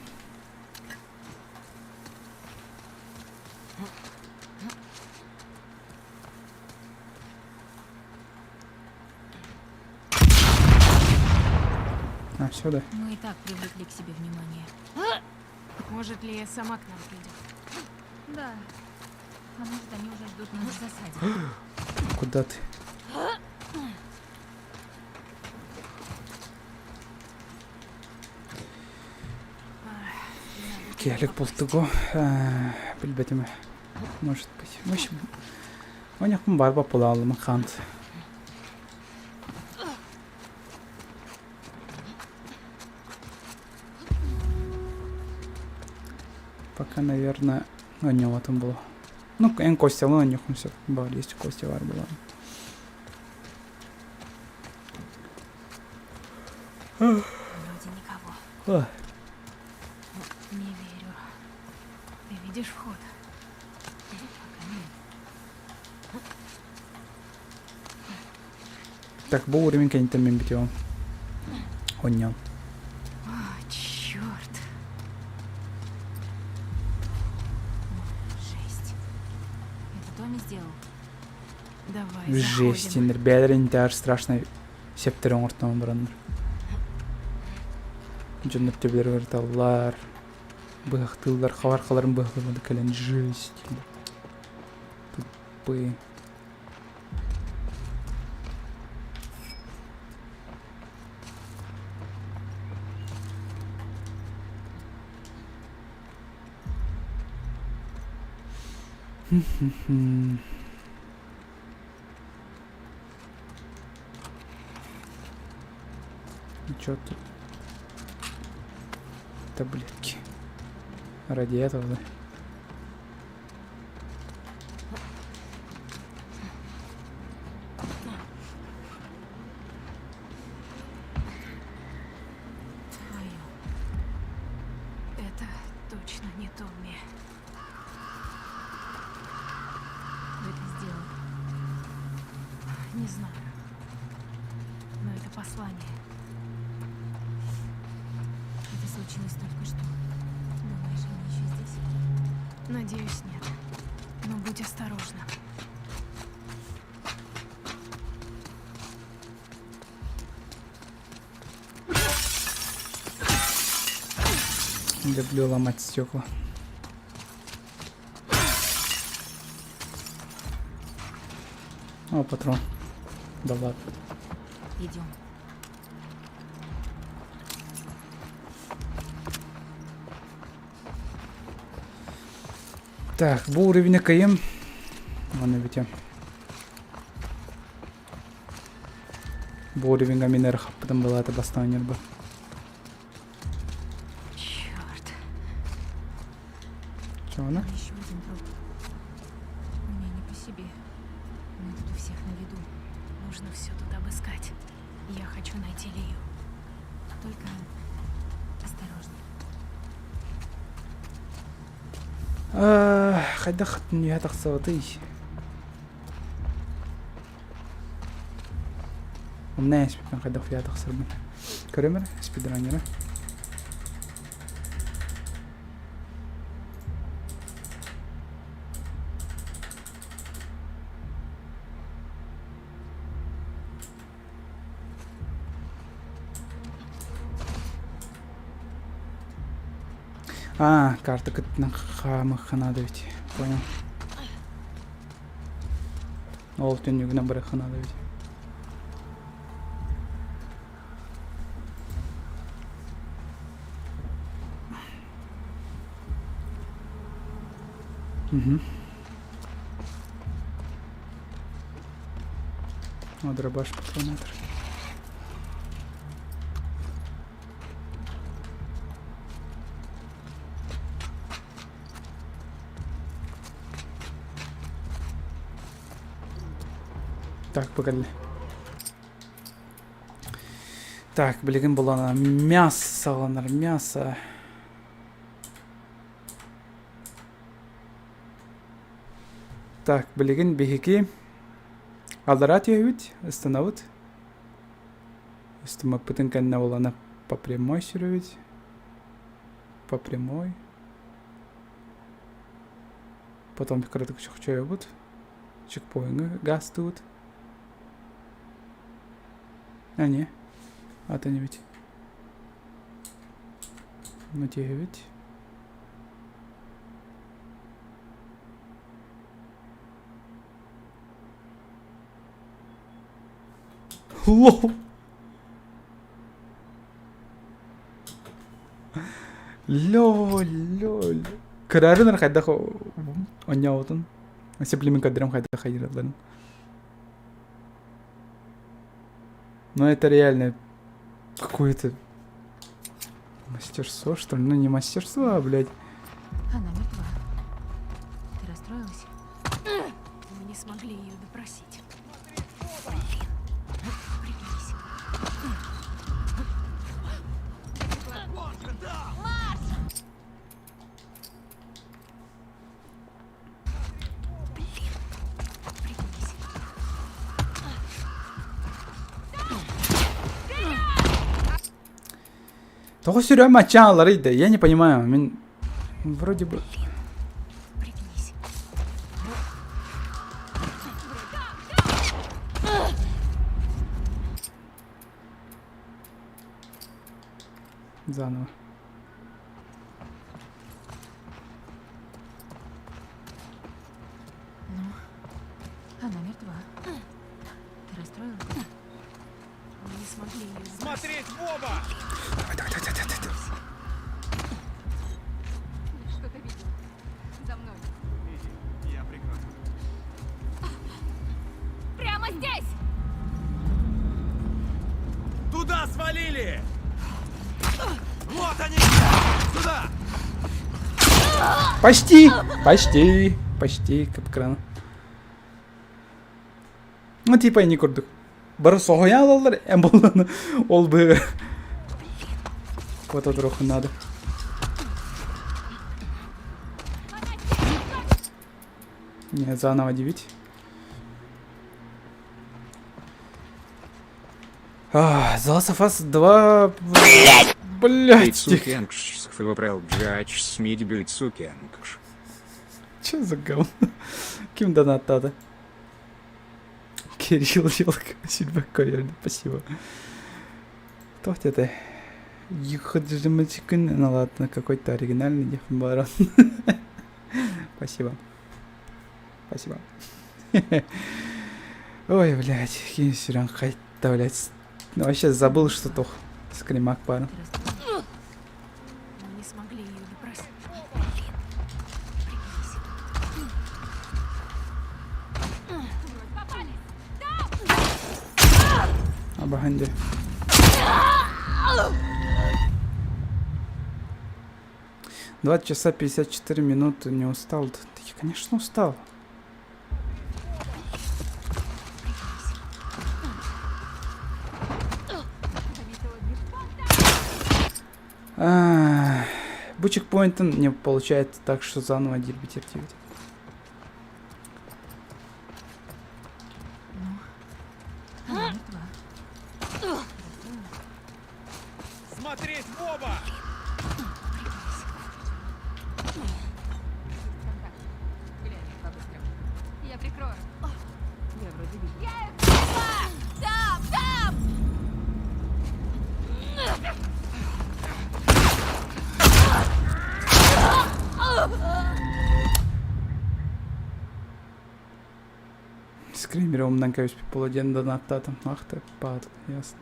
А, все, да. Мы и так привлекли к себе внимание. Может, Лия сама к нам придет. Да. А может, они уже ждут нас в засаде. Куда ты? Киэлик бултугу билбэтим может быть. В общем, оньохпун барба буолаалым хаант. Пока, наверное, оонньоотум буолуо. Ну, эн Костялыын оонньуохпун сөп. Баар, есть Костя баар буолан. Вроде никого. Ох. Не верю. Ты видишь вход? Пока нет. Так, бу уровень кэнниттэн мин бүтүөм. Оонньоон. О, черт. Жесть. Это Томми сделал? Давай, Жесть, заходим. иннэр бэйэлэрин интээр страшнай септери оҥортоон бараннар. Дьоннор төбөлөрүгэр ыталлар, быһахтыыллар, хабархаларын быһаллар кэлэн жесть. Тупые. Чё тут? Таблетки. Ради этого, да? Твою. Это точно не Томми. Кто это сделал? Не знаю. Но это послание. Это случилось только что. Думаешь, они еще здесь? Надеюсь, нет. Но будь осторожна. Люблю ломать стекла. О, патрон. Да ладно. Идем. Так, бу уровень кыйым. Оны бүтем. Бу уровеньга мин эрэ хаппытым былаата бастаан ньурба. Черт. Чоҕуна? Там еще один труп. Мне не по себе. Мы тут у всех на виду. Нужно все тут обыскать. Я хочу найти Лию. Только осторожно. Хайдах нүһэ тахсыбатый? Умная спидранер хайдах уйа тахсарбын. Көрөм эрэ спидранера. А, карта хаамыхха наада эбит. Понял. Ол түннүгүнэн барыахха наада эбит. Угу. О, дробаш патронатор. Так, погоди. Так, билигин булана мясо алынар, мясо. Так, билигин биһиги аллараа түһэбит, ыстанабыт. Ыстаммыппытын кэннэ булана по прямой сүрөбүт. По прямой. Потом кыратык чохчойобут. Чекпоиҥы гаастыыбыт. А не, атын эбит. Ну тиэһэбит. Лол. Лёль, лёль. Көрөөрүн хайдах оонньообутун. Сиплимин көрдөрөм хайдах хайдыралларын. Но это реально какое-то мастерство, что ли? Ну не мастерство, а, блядь. Она мертва. Ты расстроилась? Мы не смогли ее допросить. Блин. Пригнись. Блин. Пригнись. Тоҕо сүрүм ачааларый да, я не понимаю, мин вроде бы... Пригнись. Заново. Ну, она мертва. Ты расстроилась? Мы не смогли ее сбросить. Смотреть в оба! Давай, давай, давай, давай, давай. Я что-то видела. За мной. Иди, я прикрою. Прямо здесь! Туда свалили! Вот они! Сюда! Почти! Почти! Почти, капкран. Ну, типа и не курдук. Бары соһуйан алаллар, эн буолланы ол бы вот троху надо. Не, заново дивить. А, The Last of Us 2... Блять, Че за говно? Ким донат надо? Кирилл Елка, Сильваковерный, спасибо. Кто это? Ну ладно, какой-то оригинальный Дехмбарон. Спасибо. Спасибо. Ой, блядь, Хинсюран хайта, блядь. Ну, вообще забыл, что тох скримак пара. Ты расстроилась? Мы не смогли ее допросить. Абаханде. Два часа 54 минуты не устал. Да я, конечно, устал. Бу чекпоинтын не получается так, что заново дербитердивит. Она мертва. Смотреть в оба! Глянь, по-быстрому. Я прикрою. Я вроде видела. Я их нашла! Там, там! Скример умнан кэбиспит буолуо диэн донаттаатым. Ах ты, падла, ясно.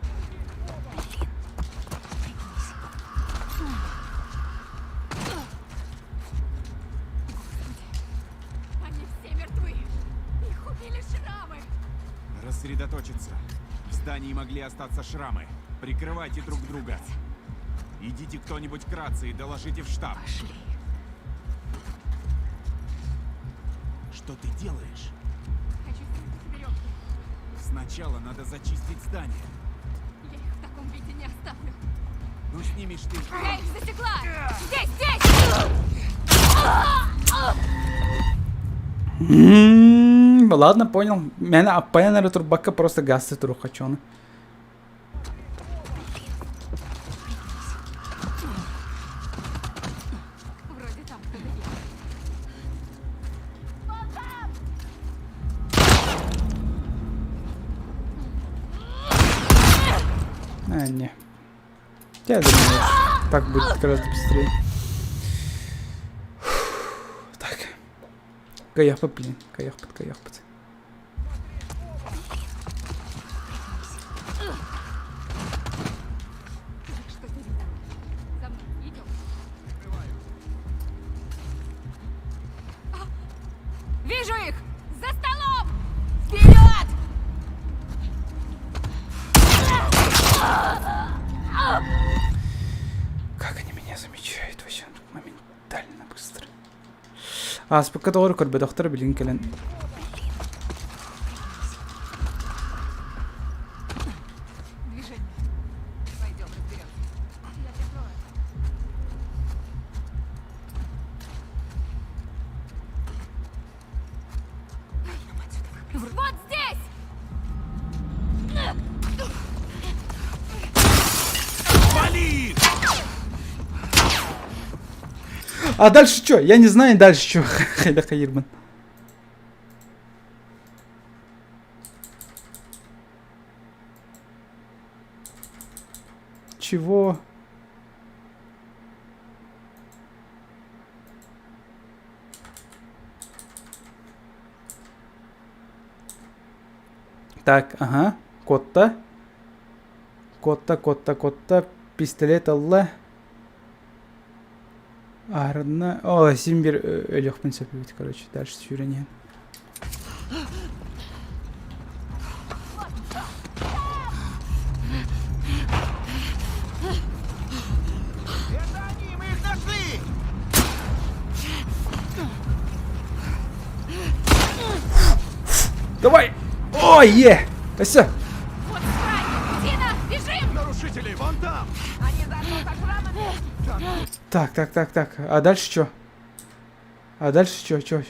Они все мертвы. Их убили шрамы. Рассредоточиться. В здании могли остаться шрамы. Прикрывайте друг друга. Идите кто-нибудь к рации и доложите в штаб. Пошли. Что ты делаешь? Хочу снять веревки. Сначала надо зачистить здание. Я их в таком виде не оставлю. Ну снимешь ты. Я их засекла! Здесь, здесь! Ладно, понял. Меня аппайнер турбака просто гасты турухачоны. Вроде там кто-то есть. А, не. Я думаю, так будет гораздо быстрее. Так. Каяхпыт, блин. Каяхпыт, каяхпыт. Что ты видела? За мной, идем. Вижу их! За столом! Вперед! Как они меня замечают вообще моментально быстро. Ааспыкка доҕор көрбөтөхтөр билин кэлэн. Движение. Пойдем разберемся. Я прикрою. Вот здесь! Вали их! А дальше что? Я не знаю дальше что. Хайда Хайырман. Чего? Так, ага, куотта. Куотта, куотта, куотта. Пистолет ылла. Аарынна. О, син биир өлүөхпүн сөп эбит, короче, дальше сүүрэн иһэн. Это они! Мы их нашли! Давай! О, е! Өссө! Вот срань! Дина, бежим! Нарушители, вон там! Они заодно со шрамами! Так, так, так, так. А дальше что? А дальше что, что?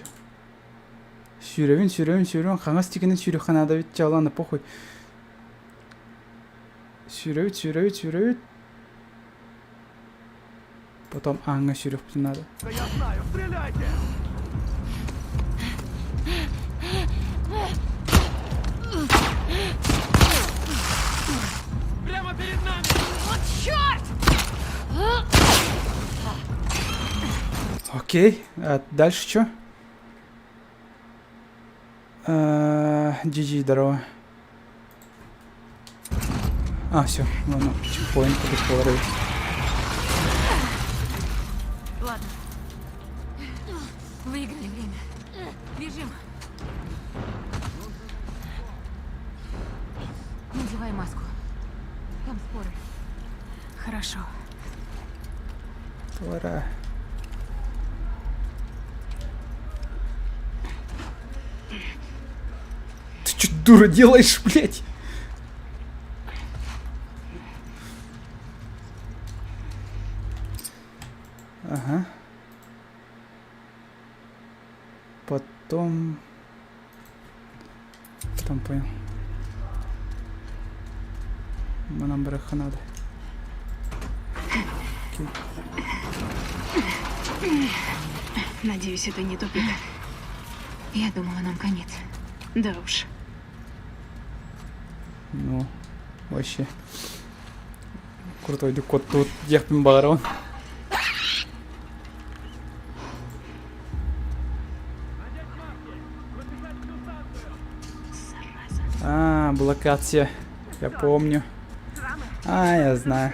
Сүүрэбин, сүүрэбин, сүүрэбин. Хаҥас тигинэн сүүрүөххэ наада эбит. Чэ, ладно, похуй. Сүүрэбит, сүүрэбит, сүүрэбит. Потом ааҥҥа сүүрүөхпүтүн наада. Да я знаю, стреляйте! Прямо перед нами! Вот черт! Окей, а дальше что? GG, здорово. А, все, ладно, чекпоинт поговорить. Ладно, Выиграли время. Бежим. Надевай маску. Там споры. хорошо. Пора. Ты что, дура, делаешь, блядь? Ага. Потом... Потом понял. Нам барыахха надо. Окей. Надеюсь, это не тупик. Я думала, нам конец. Да уж. Ну, вообще. Крутой кот тут диэхпин баҕарабын. А, блокация. Я помню. А, я знаю.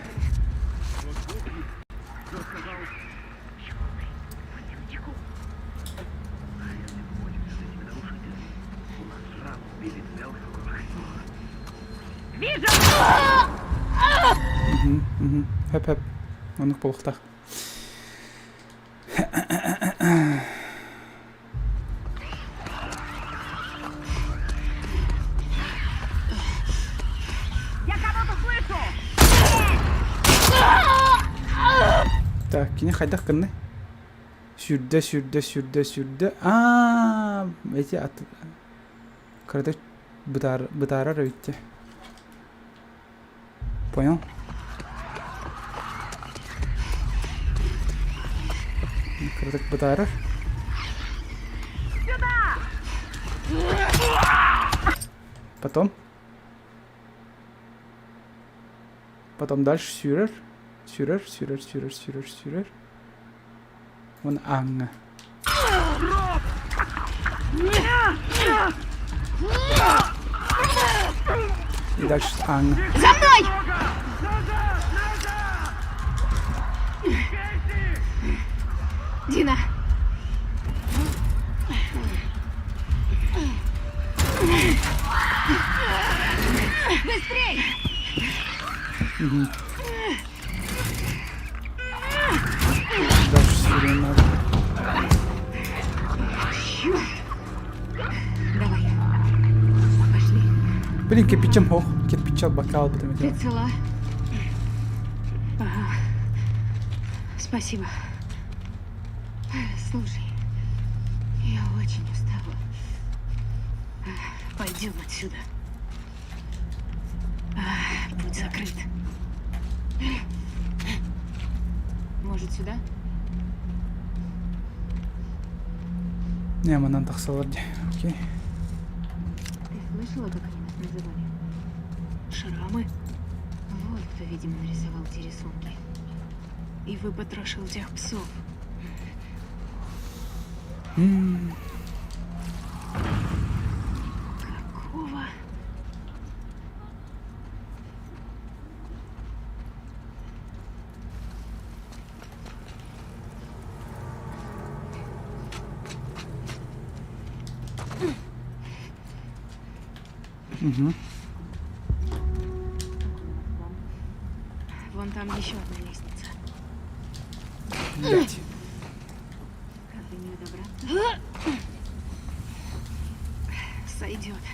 Хөп-хөп. Оннук буолуохтаах. Так, кини хайдах гынный? Сүүрдэ, сүүрдэ, сүүрдэ, сүүрдэ. Аа, эти ат... Кырата бытаар, бытаарар эбит Понял? Кыратык бытаарар. Потом? Потом дальше сүүрэр. Сүүрэр, сүүрэр, сүүрэр, сүүрэр, сүүрэр. Уон ааҥҥа. И дальше ааҥҥа. За мной! Дина! Быстрей! Дальше сүүрүөн наада. Давай. Пошли. Блин, кирпичом ох, кирпича бокал потом Ты цела? Ага. Спасибо. Слушай, я очень устала. Пойдем отсюда. А, путь закрыт. Может, сюда? Не, манан тахсаллар дии. Окей. Ты слышала, как они нас называли? Шрамы Вот кто, видимо, нарисовал те рисунки. и выпотрошил тех псов. М, Какого? Угу. Вон там еще одна лестница. Блять. Как до нее добраться? Сойдет.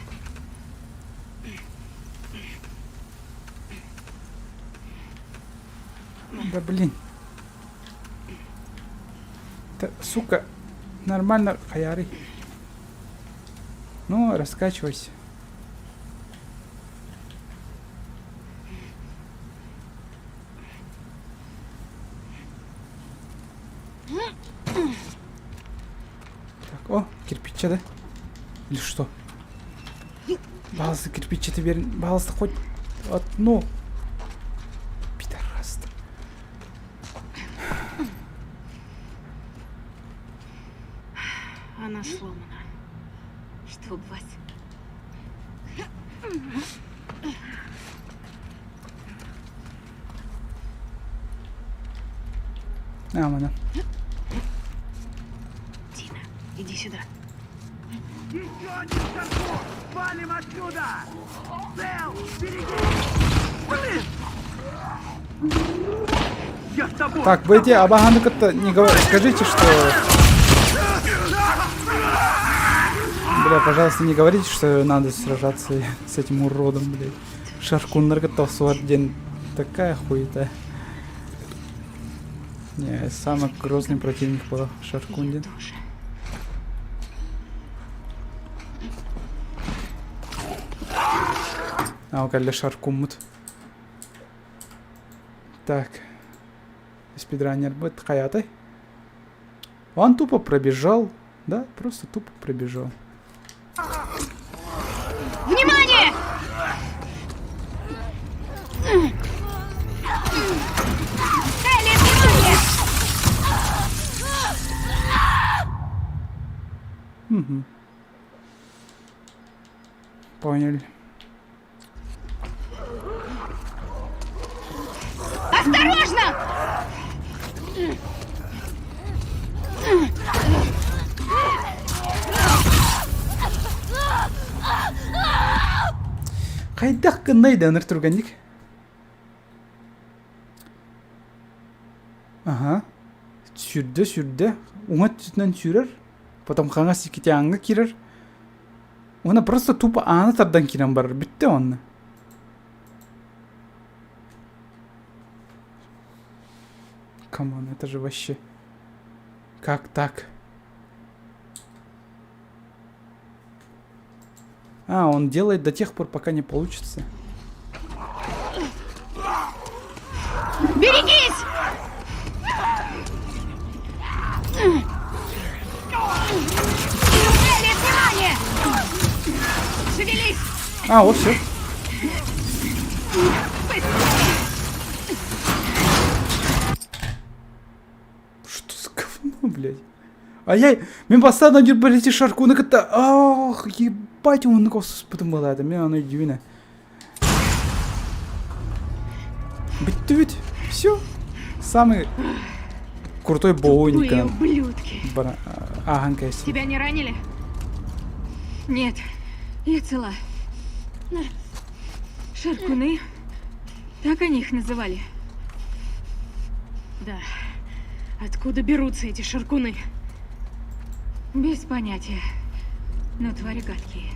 Да блин. Да, сука, нормально хаяры. Ну, раскачивайся. Так, о, кирпиччэ да? Или что? Баҕаласта кирпиччэ берин, баҕаласта хоть одну. Пидорас. Она сломана. Чтоб вас. А, манан. Тина, иди сюда. Еще один шаркун! Валим отсюда! Сэл, береги! Блин! Я с тобой! Так, вы эти абаханы как-то не говор... Скажите, что... Бля, пожалуйста, не говорите, что надо сражаться с этим уродом, блядь. Шаркуннарга тохсуар диэн такая хуета. Не, самый грозный противник был Шаркун диэн. Я тоже. А, кэллэ Шаркуммут. Так. Спидранербыт хайатай. Он тупо пробежал. Да, просто тупо пробежал. Внимание! Элли, внимание! Угу. Поняли. Осторожно! Хайдах гыннай да ыныр түргэнник. Аха. Сүүрдэ сүүрдэ. Уҥа өттүнэн сүүрэр. Потом хаҥас иккитэ ааҥҥа киирэр. Уонна просто тупо ааны тардан киирэн барар. Бүттэ онно. Камон, это же вообще... Как так? А, он делает до тех пор, пока не получится. Берегись! Элли, внимание! Шевелись! А, вот все. Что за говно, блядь? А я... Мин бастаан өйдүүр шаркуны кытта... Ах, ебать, он господи была, это мен аны өйдүүнэ. Бүттүбүт. Все. Самый крутой Тупые боуник. ублюдки. Ааһан кээстим. Тебя не ранили? Нет, я цела. Шаркуны? Так они их называли. Да. Откуда берутся эти шаркуны? Без понятия. Но твари гадкие.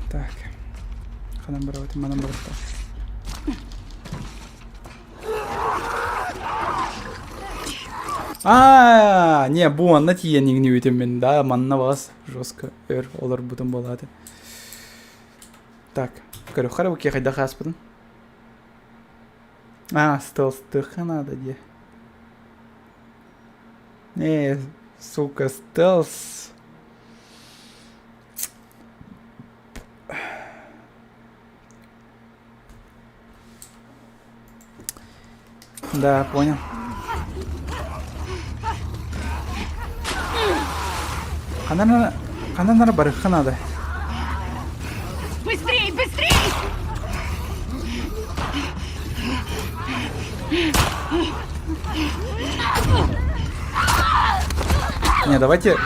Так. Ханан барабыт, манан барабыт. А, не, бу манна тиийэн иҥнибитим мин, да, манна баҕас жестко өр олорбутум буолааты. Так, көрүөххэ эрэ бу хайдах ааспытын. А, стелстыхха надо дии. Не, сука, стелс. Да, понял. Ханан ханан барыхха надо. Быстрей, быстрей! Не, давайте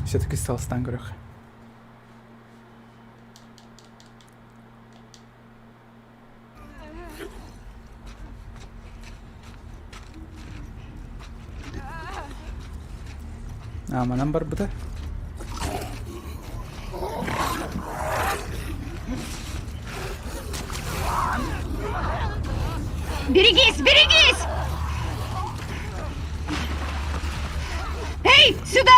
все-таки стелстан көрөх. А, манан барбыта. Берегись, берегись! Эй, сюда!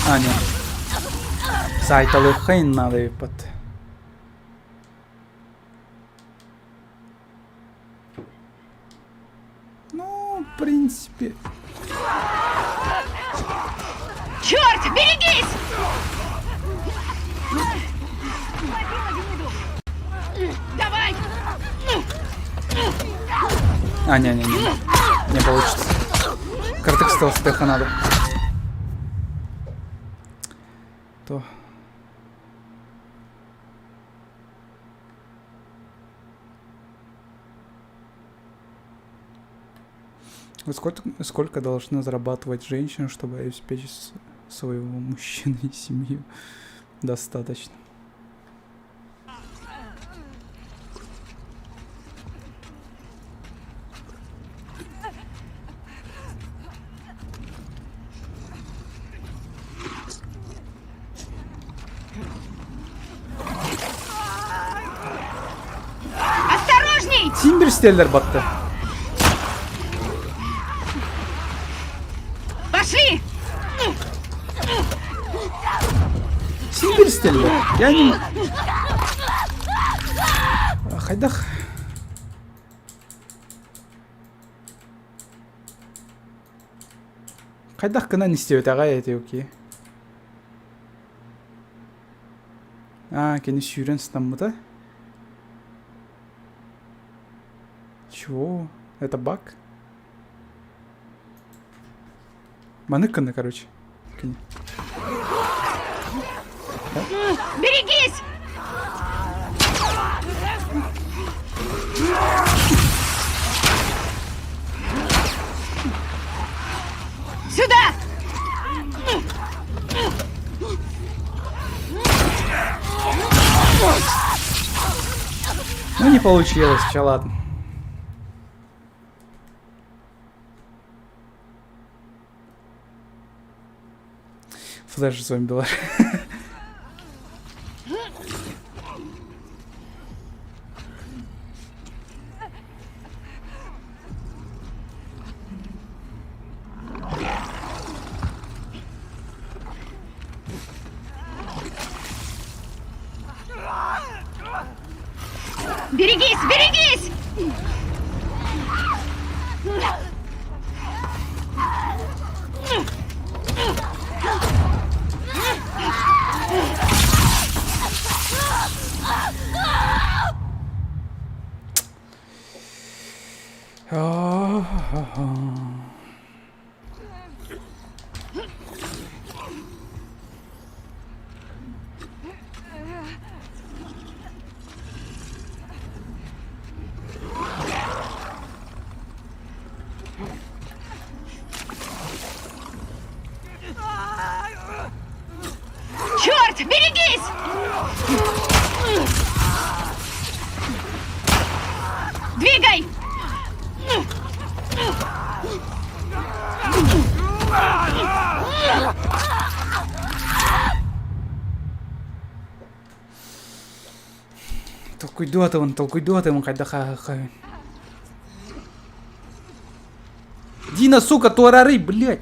А, нет. Сайталыххайн надо под. Ну, в принципе... Черт, берегись! Давай! А, не-не-не. Не получится. Картек стелс надо. То. Вот сколько, сколько должна зарабатывать женщина, чтобы обеспечить своего мужчину и семью? Достаточно. Осторожней! Тимберстеллер батты. Пошли! Тимберстеллер? Я не... Хайдах. Хайдах гынан истибэтэҕэй эти окей. Аа, кини сүүрэн сытаммыта. Чего? Это баг? Маннык гына, короче. Кини. Берегись! Сюда! Ну не получилось, че ладно. Флеш зомбилар. Берегись, берегись! Черт, берегись! Двигай! Толкуйдуатыбын, толкуйдуатыбын хайдах ааһыаххайын. Дина, сука, туорарый, блядь!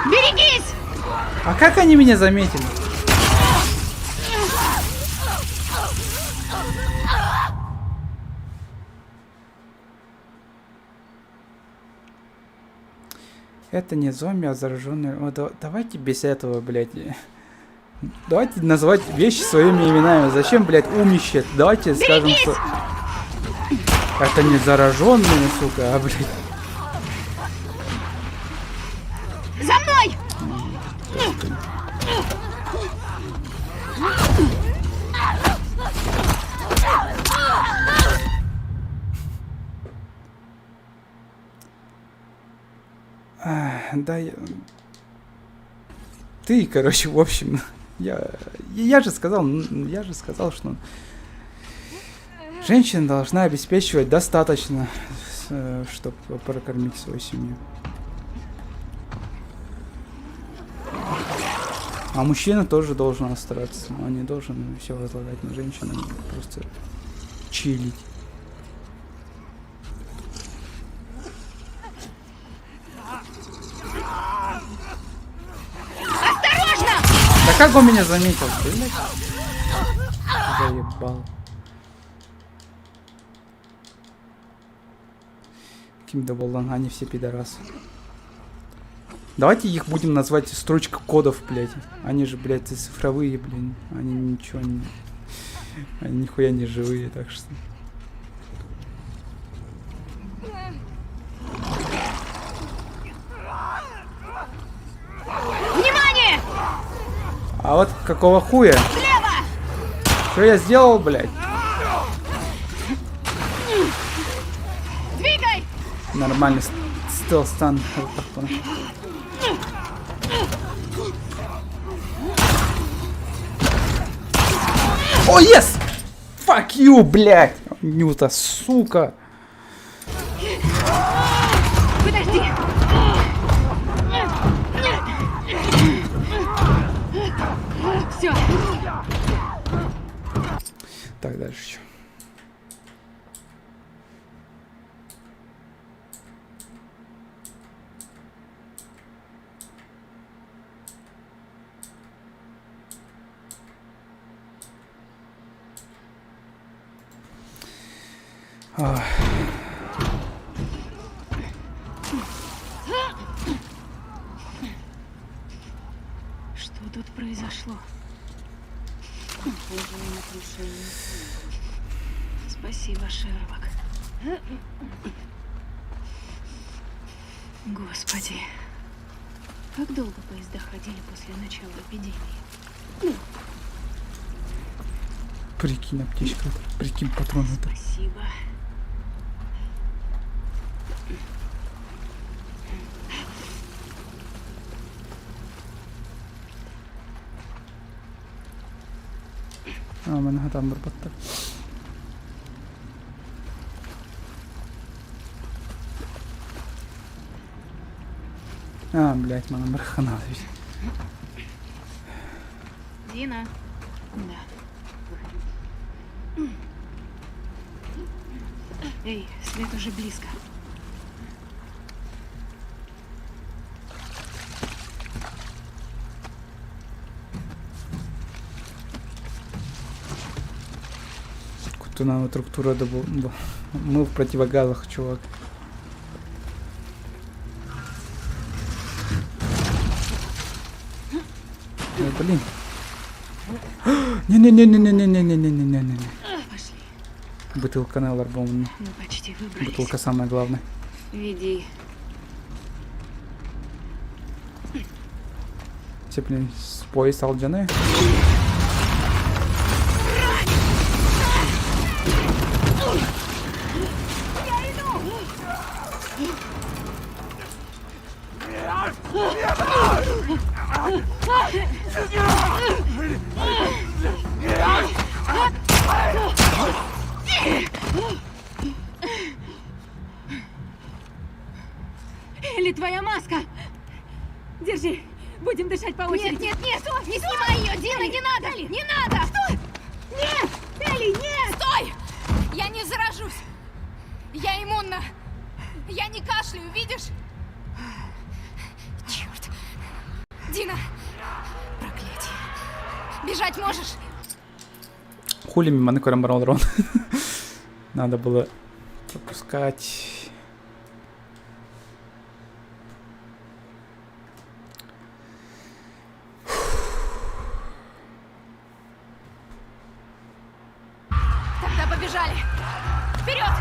Берегись! А как они меня заметили? Это не зомби, а зараженные. О, да, давайте без этого, блядь. Давайте называть вещи своими именами. Зачем, блядь, умничать? Давайте скажем, что... Это не зараженные, сука, а, блядь. За мной! Да, я... Ты, короче, в общем, я, я же сказал, я же сказал, что женщина должна обеспечивать достаточно, чтобы прокормить свою семью. А мужчина тоже должен стараться, он не должен все возлагать на женщину, просто чилить. Осторожно! Да как он меня заметил, блядь? Заебал. Ким да боллан, они все пидорасы. Давайте их будем назвать строчка кодов, блядь. Они же, блядь, цифровые, блин. Они ничего не... Они нихуя не живые, так что... Внимание! А вот какого хуя? Слева! Что я сделал, блядь? Двигай! Нормально, стелс-стан. О, yes! Fuck you, блядь! Нюта, сука! Подожди! Все. Так, дальше еще. Ах. Что тут произошло? Похоже на крушение. Спасибо, Шерлок. Господи. Как долго поезда ходили после начала эпидемии? Прикинь, аптечка, прикинь, патроны. Спасибо. А, мен там барбатта. А, блядь, мана бархана. Дина. Да. Эй, свет уже близко. Кутунана структура Мы в противогазах, чувак. Ой, блин. Не-не-не-не-не-не-не-не-не-не-не. Пошли. Бутылка на ларбом. Мы почти выбрались. Бутылка самая главная. Веди. Все, блин, с пояс алджаны. Элли, твоя маска! Держи! Будем дышать по очереди. Нет, нет, нет! Не снимай ее, Дина, не надо! Не надо! Что? Нет! Элли, нет! Стой! Я не заражусь! Я иммунна! Я не кашляю, видишь? Черт! Дина! Проклятие! Бежать можешь? Хули мимо на барон. Надо было пропускать. Тогда побежали! Вперед!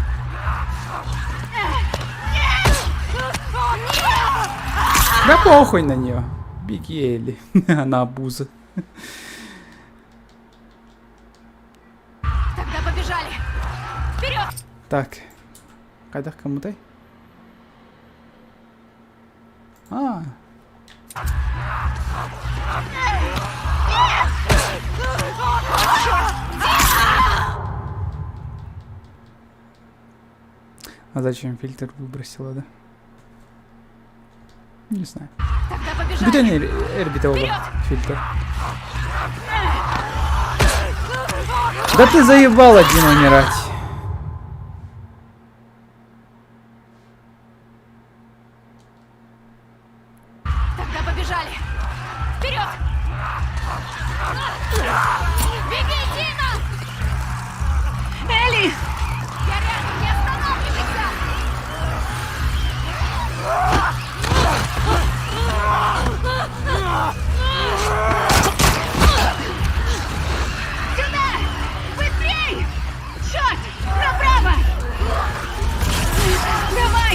Да похуй на нее. Беги, Элли. Она обуза. Тогда побежали! Вперед! Так. Хайдах кому-то? А. А зачем фильтр выбросила, да? Не знаю. Тогда побежали! Где они эрбитового фильтр? Да ты заебал один умирать. Тогда побежали! Вперед! Беги, Дина! Элли! Я рядом, не останавливайся! Сюда! Быстрей! Черт! Направо! Давай!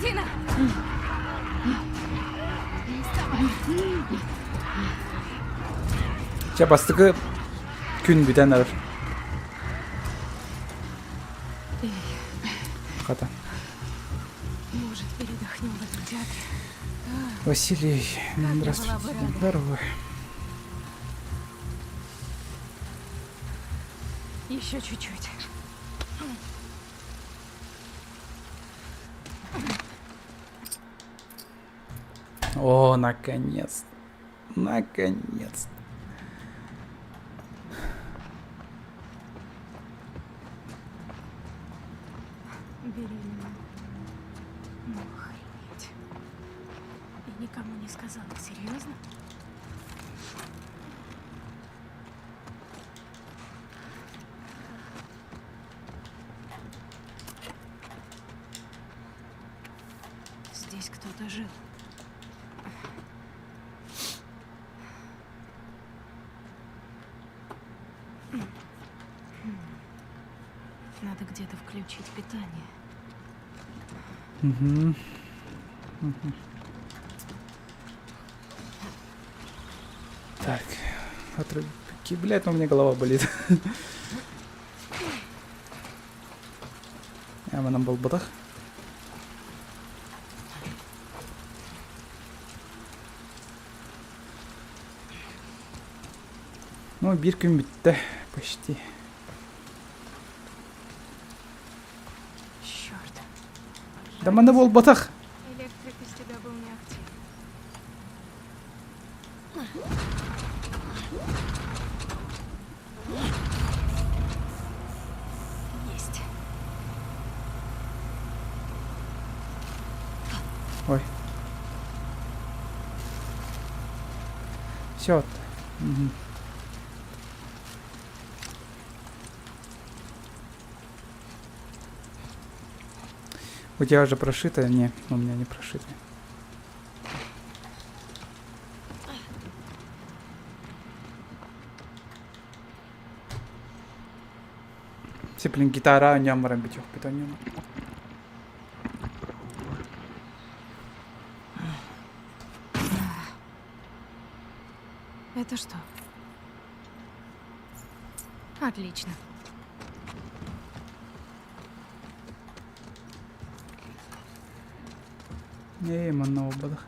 Дина! Чэ бастакы күн бүтэн эрэр. Хата. Может, передохнем в этом театре? Василий, я здравствуйте. была бы рада. Здорово. Еще чуть-чуть. О, наконец. Наконец. Беременна. Ну, охренеть. И никому не сказала. Серьезно? Здесь кто-то жил. Надо где-то включить питание. Мгм. Мгм. Так, отрубики, блядь, ну у меня голова болит. Я нам был батах. Ну, биир күн бүттэ, почти. Черт. Да манна буолбатах. Электрик из тебя был не ахти. Есть. Ой. Все. У тебя уже прошито? Не, у меня не прошито. Все, блин, гитара, ням рамбитёх, питанем. Это что? Отлично. Не, манна буолбатах.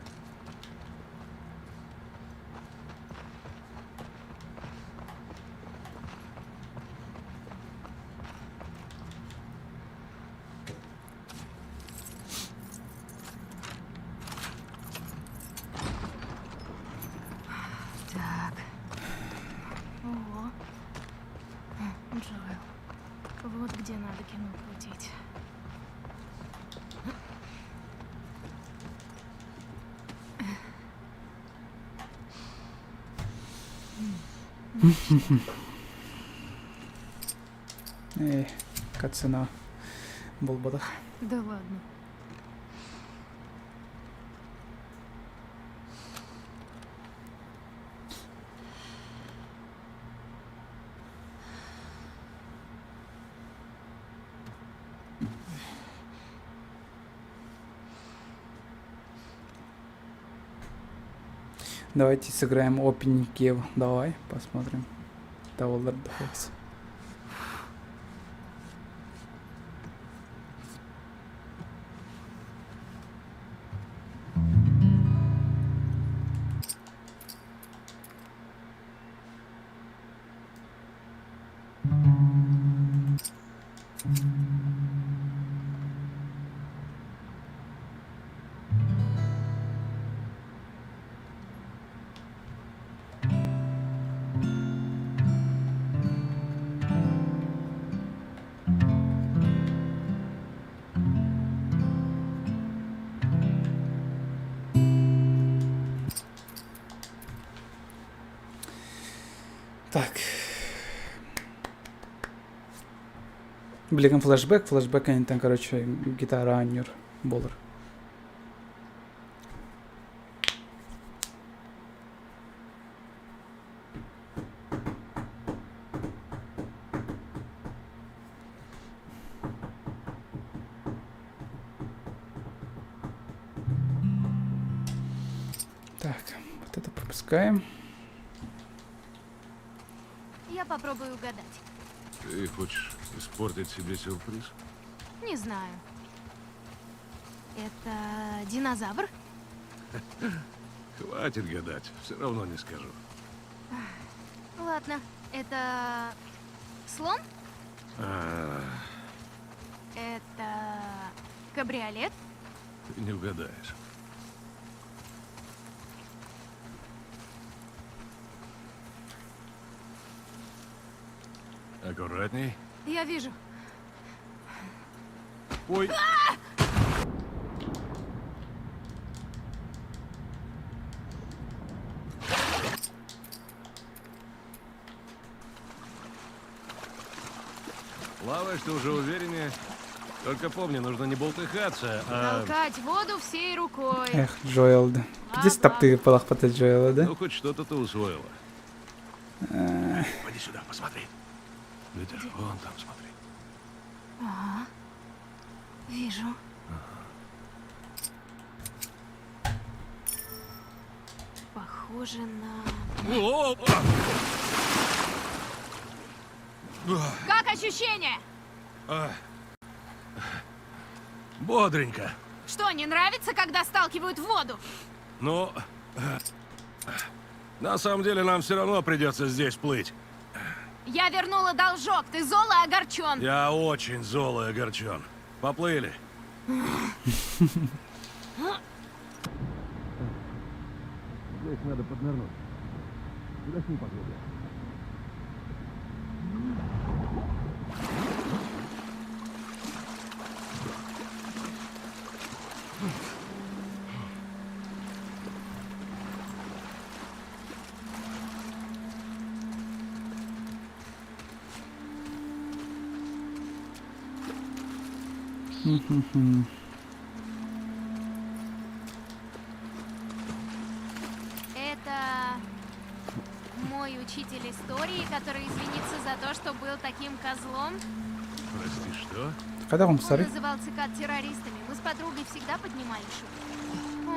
Так. О. Джоэл. Вот где надо кино крутить. Эй, катсцена буолбатах. Да ладно. Давайте сыграем Open Киев. Давай, посмотрим. Таваллар Дохос. Так. Билигин флешбэк, флешбэк кэнниттэн, короче, гитара оонньуур буолар. Так, вот это пропускаем. Я попробую угадать. Ты хочешь испортить себе сюрприз? Не знаю. Это динозавр? Хватит гадать, все равно не скажу. Ладно, это слон? А, Это кабриолет? ты не угадаешь. Аккуратней. Я вижу. Ой! Плаваешь ты уже увереннее. Только помни, нужно не болтыхаться, а... Толкать воду всей рукой. Эх, Джоэл, да. Где таптыы балахпата Джоэла, да? Ну, хоть что-то ты усвоила. Пойди сюда, посмотри. Видишь, вон там, смотри. Ага. Вижу. Похоже на... Как ощущение? Бодренько. Что, не нравится, когда сталкивают в воду? Ну, на самом деле нам все равно придется здесь плыть. Я вернула должок, ты зол и огорчен. Я очень зол и огорчен. Поплыли. Здесь надо поднырнуть. Вдохни поглубже. Это мой учитель истории, который извинится за то, что был таким козлом. Прости, что? Когда он Он старый? называл цикад террористами. Мы с подругой всегда поднимали шум.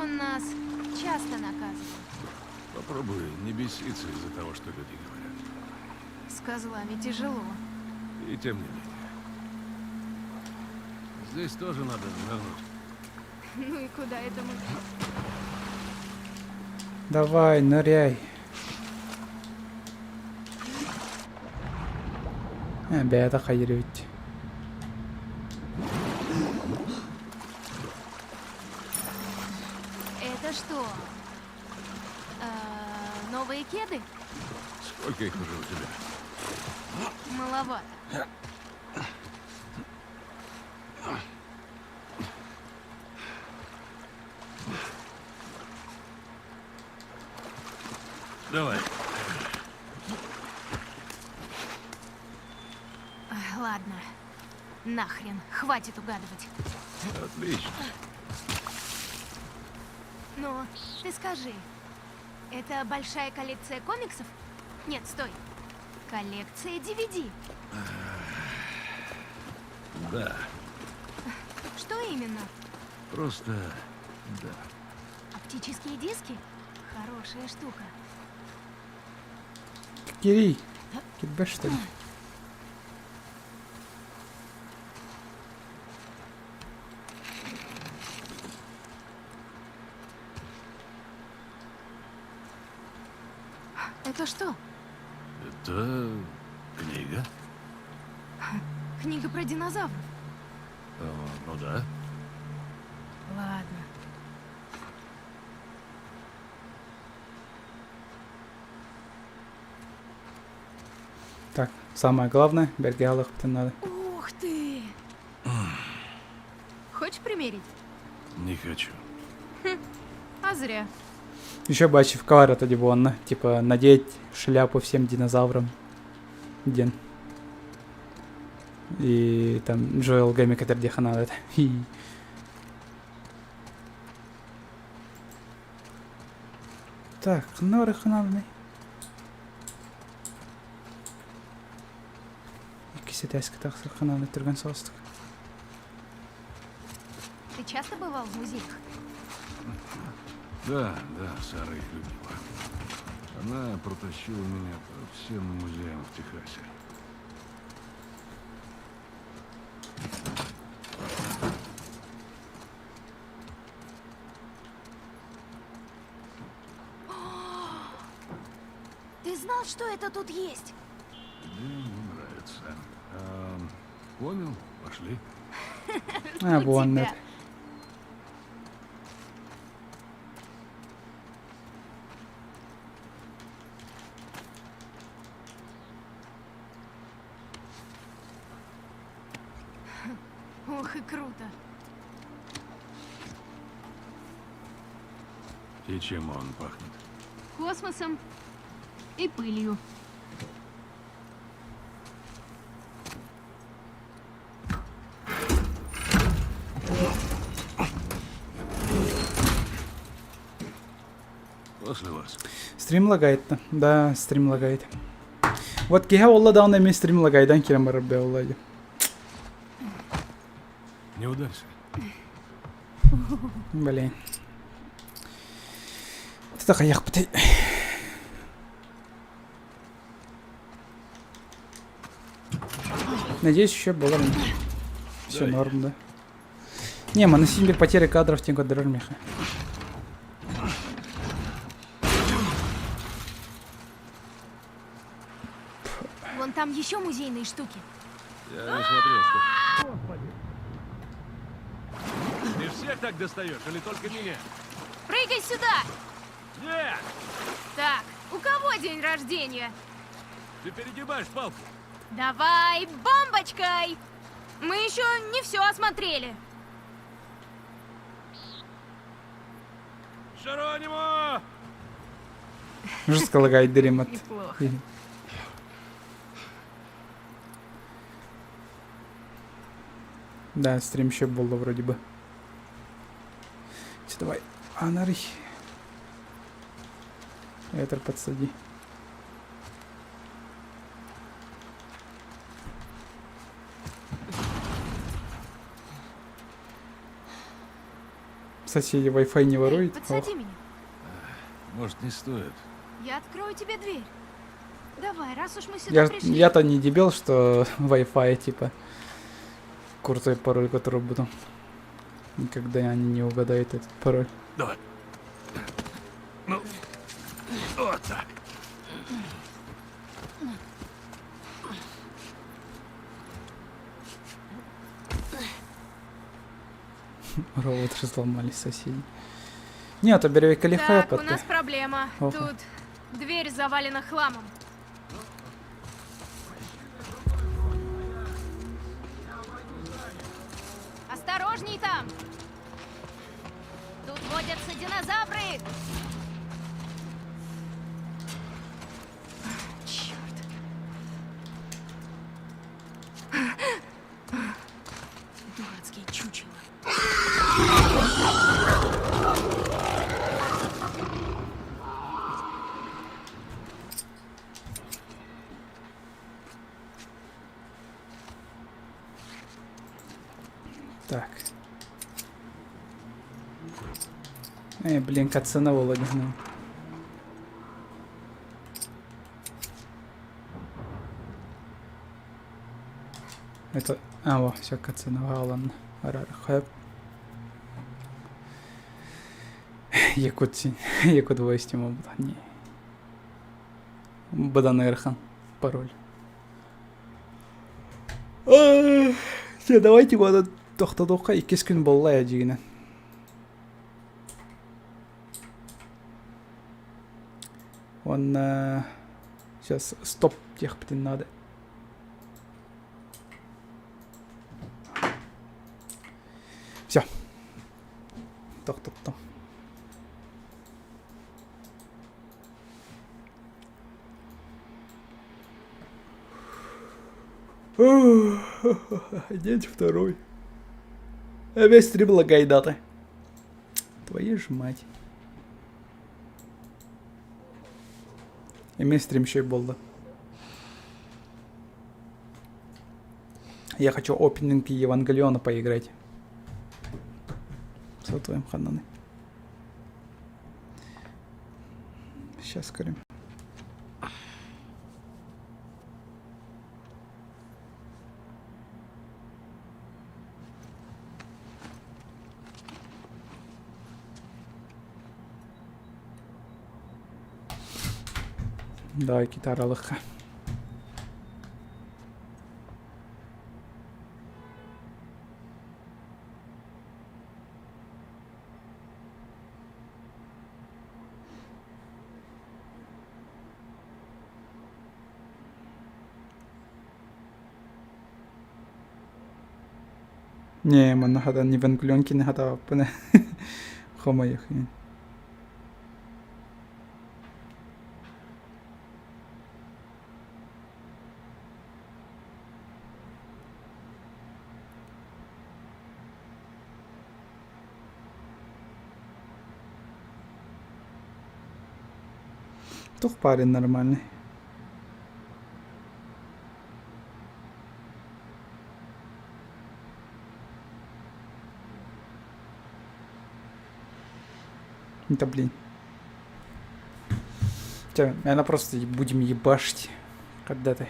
Он нас часто наказывал. Попробуй не беситься из-за того, что люди говорят. С козлами тяжело. И тем не менее. Здесь тоже надо нырнуть. Ну и куда это мы? Давай, ныряй. Э, бэйэтэ хайыр эбит. Это что? Новые кеды? Сколько их уже у тебя? Маловато. Давай. Ладно. Нахрен, хватит угадывать. Отлично. Но ты скажи, это большая коллекция комиксов? Нет, стой. Коллекция DVD. Да, Что именно? просто да. Оптические диски? Хорошая штука. Кирий. Кирбеш, что ли? Это что? Это книга? Книга про динозавров. Ну да. Ладно. Так, самое главное, бэргэһэлиэхпитин надо. Ух ты! Хочешь примерить? Не хочу. А зря. Еще бы ачивка тоді буолла, типа надеть шляпу всем динозаврам. Диэн. И там Джоэл Гэмик это надо. Хи. Так, ханна барыахха Иккис этээскэ тахсыахха наада түргэн соҕустук. Ты часто бывал в музеях? Да, Сара их любила. Она протащила меня по всем музеям в Техасе. Ты знал, что это тут есть? Мне не нравится. А, понял? Пошли. А, У вон тебя. это. Ох и круто. И чем он пахнет? Космосом и пылью. После вас. Стрим лагает. Да, стрим лагает. Вот киһи буолла даҕаны эмиэ стрим лагайдан киирэн барар буолла дии. Не ударься. Блин. Это хайыахпытый. Надеюсь, еще было. Все Дай. норм, да. Не, мы на симбе потери кадров тем меха. Вон там еще музейные штуки. Я не смотрел, что... Ты всех так достаешь или только меня? Прыгай сюда! Нет! Так, у кого день рождения? Ты перегибаешь палку. Давай бомбочкой! Мы еще не все осмотрели. Джеронимо! Жестко лагает дремат. Неплохо. Да, стрим еще был вроде бы. Всё, давай. Анарий. Это подсади. Соседи Wi-Fi не Эй, воруют? Ох. подсади меня. Может, не стоит. Я открою тебе дверь. Давай, раз уж мы сюда Я, пришли. я-то не дебил, что Wi-Fi, типа, крутой пароль, который буду. Никогда они не угадают этот пароль. Давай. Ну, вот так. Роботы разломались соседи. Нет, а берег лихая Так, у нас проблема. Ох. Тут дверь завалена хламом. Осторожней там! Тут водятся динозавры! Черт. Э, блин, катсцена буолла дьоһунум. Это... А, во, все, катсцена хааланна. Араарахап. Якут Якут voice Не. Бадан ыарахан пароль. Все, давайте года тохтотуохха иккис күн буолла я дьигинэн. Уонна сейчас стоп диэхпитин надо. Все. Тохтоттум. День второй. Весь стрим лагает даты. Твою ж мать. Эмиэ стрим еще и буолла. Я хочу опенинг Евангелиона поиграть. С твоим хананы. Сейчас скорее. Давай гитаралыхха. Не, манна хата Евангелион хатаабаппын хомойуох иһин. Туох парень нормальный. Да блин. Чэ, наверное, просто будем ебашить когда-то.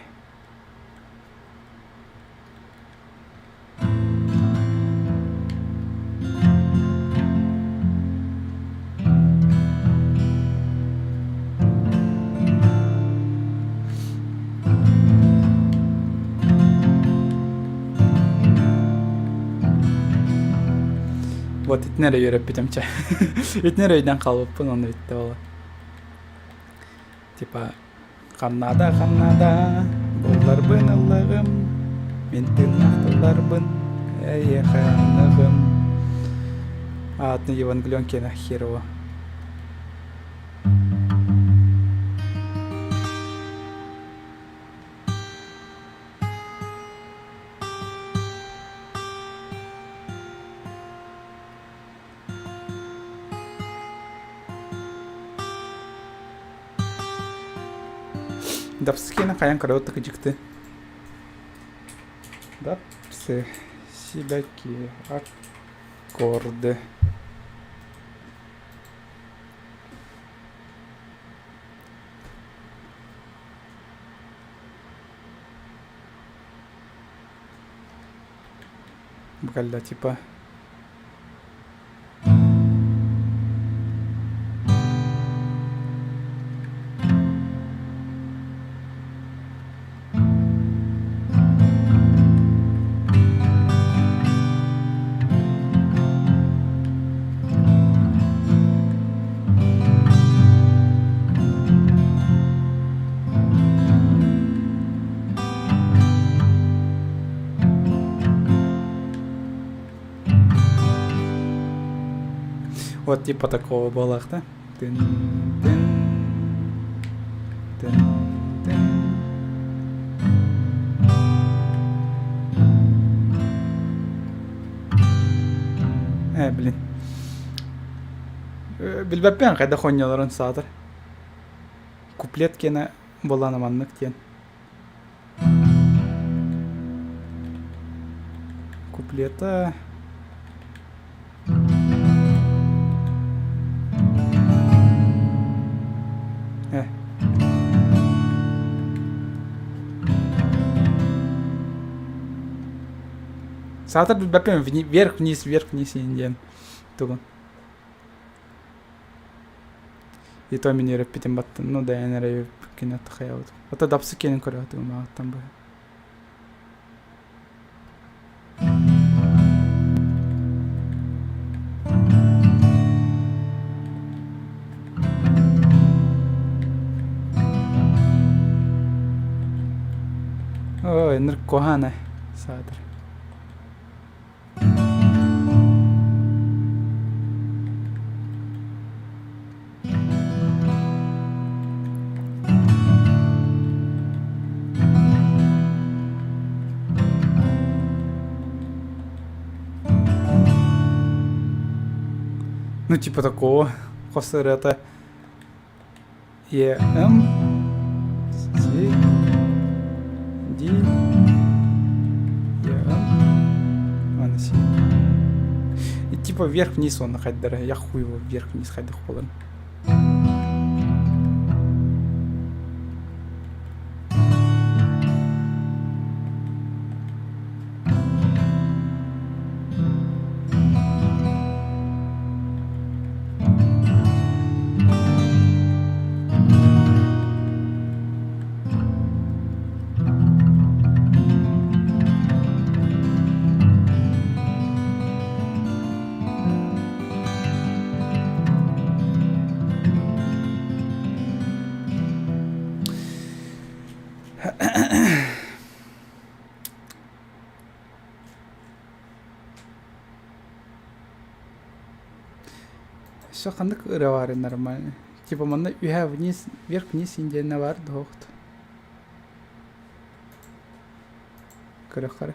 Вот итини эрэ үөрэппитим чэ. Итини эрэ өйдөөн хаалбыппын онно бүттэ буолла. Типа Ханнада, ханнада, булларбын ыллаҕым, мин тыыннаах тылларбын эйиэхэ аныгым. Аатын Евангелион киэнэ херово. Дапскина хайан көрө дьикти. Дапсы сибэки аккорды. Буквально типа Вот типа такого была, да? Тын, тын, тын, тын. Э, блин. Билбэппин хайдах оонньууларын саатар. Куплет киэнэ буоллаҕына маннык диэн. Куплета. Саатар билбэппин вверх-вниз, вверх-вниз диэн тугун. И то мин үөрэппитим баттын, ну да эн эрэ үөрэппиккин аттахайабыт. Ото дапсы киэнин көрөөтүм маҕаттан быһа. Ой, ынырык куһаҕан саатар. Ну, типа такого. Хос ырыата Е, М, С, Д, Е, М, Ладно, С. И типа вверх-вниз он хайдара. Я хуй его вверх-вниз хайдах буолан. Все ханнык ырыа баар нормально. Типа манна үһэ вниз, вверх-вниз индиэннэ баар дуоҕут. Көрөххөрө.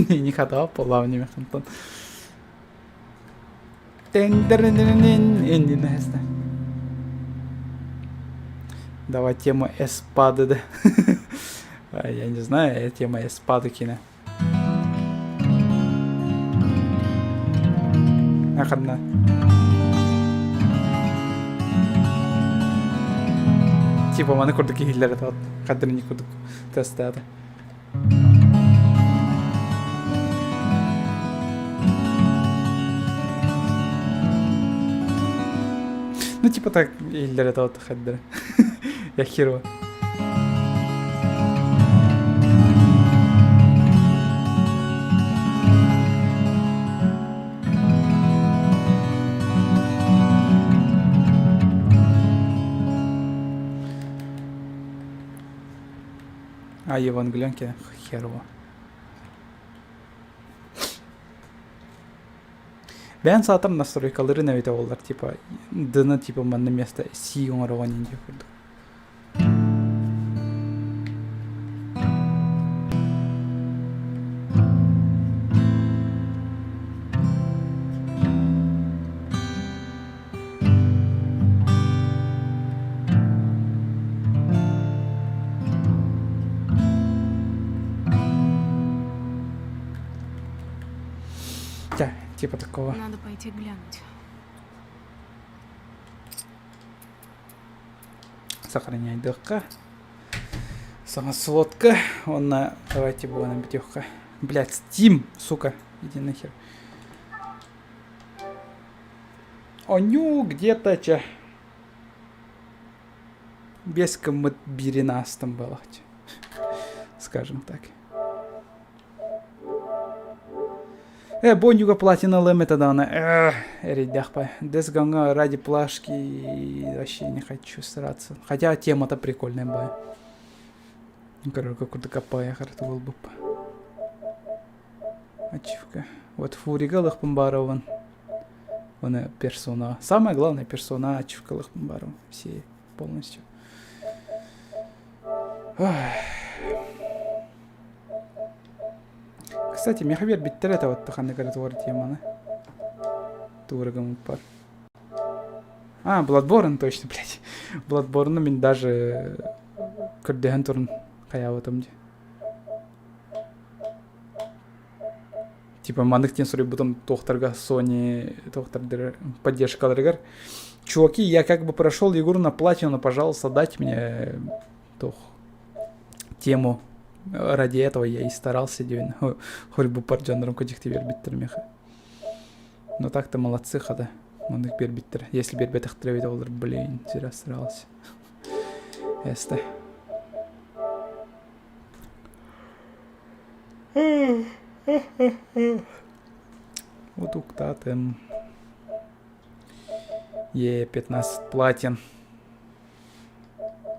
Не хатаа полавни механтон. Давай тему эспады, да. Я не знаю, тема эспады кине. Ханна. Типа маны курдук киһилэр это хаддырни курдук тестаата. Ну, типа так иһиллэр это вот хаддыра. Я херово. А Евангелионке херово. Бэйэн саатар настройкаларын эбитэ буоллар, типа, дына типа манна место си оҥороҕун диэн курдук. Да, типа такого. Надо пойти глянуть. Сохраняйдыхха. Саҥа сводка. Уонна давайте буолан бүтүөххэ. Блядь, Steam, сука, иди нахер. Онньуу где-то чэ. Без гыммыт биирин аастым буолааччы. Скажем так. Э, бонньуга платина ылыам этэ даҕаны эрэйдээх бай. Дэс гаҥҥа ради плашки вообще не хочу стараться. Хотя тема-то прикольная бай. Короче, курдук аппаайахар буолбуппа. Ачивка. Вот Фурига ылыахпын баарабын. Оны персона. Самое главное персона ачивка ылыахпын баарабын. Все полностью. Кстати, миэхэ биэрбиттэр этэ вот ханнык эрэ тугар теманы. Туурагым бар. А, Bloodborne точно, блядь. Bloodborne мин даже көрдөһөн турун хайаабытым дии. Типа маннык диэн суруйбутум туохтарга Sony туохтардар поддержкаларыгар. Чуваки, я как бы прошел игру на платину, пожалуйста, дайте мне туох тему. Ради этого я и старался диэн хоруйбуппар дьоннорум кыдьыкты биэрбиттэр миэхэ. Ну так-то молодцы хата. Маннык биэрбиттэр. Если биэрбэтэхтэрэ эбитэ буоллар, блин, зря старался. Эсте. Утуктаатым. Е, 15 платин.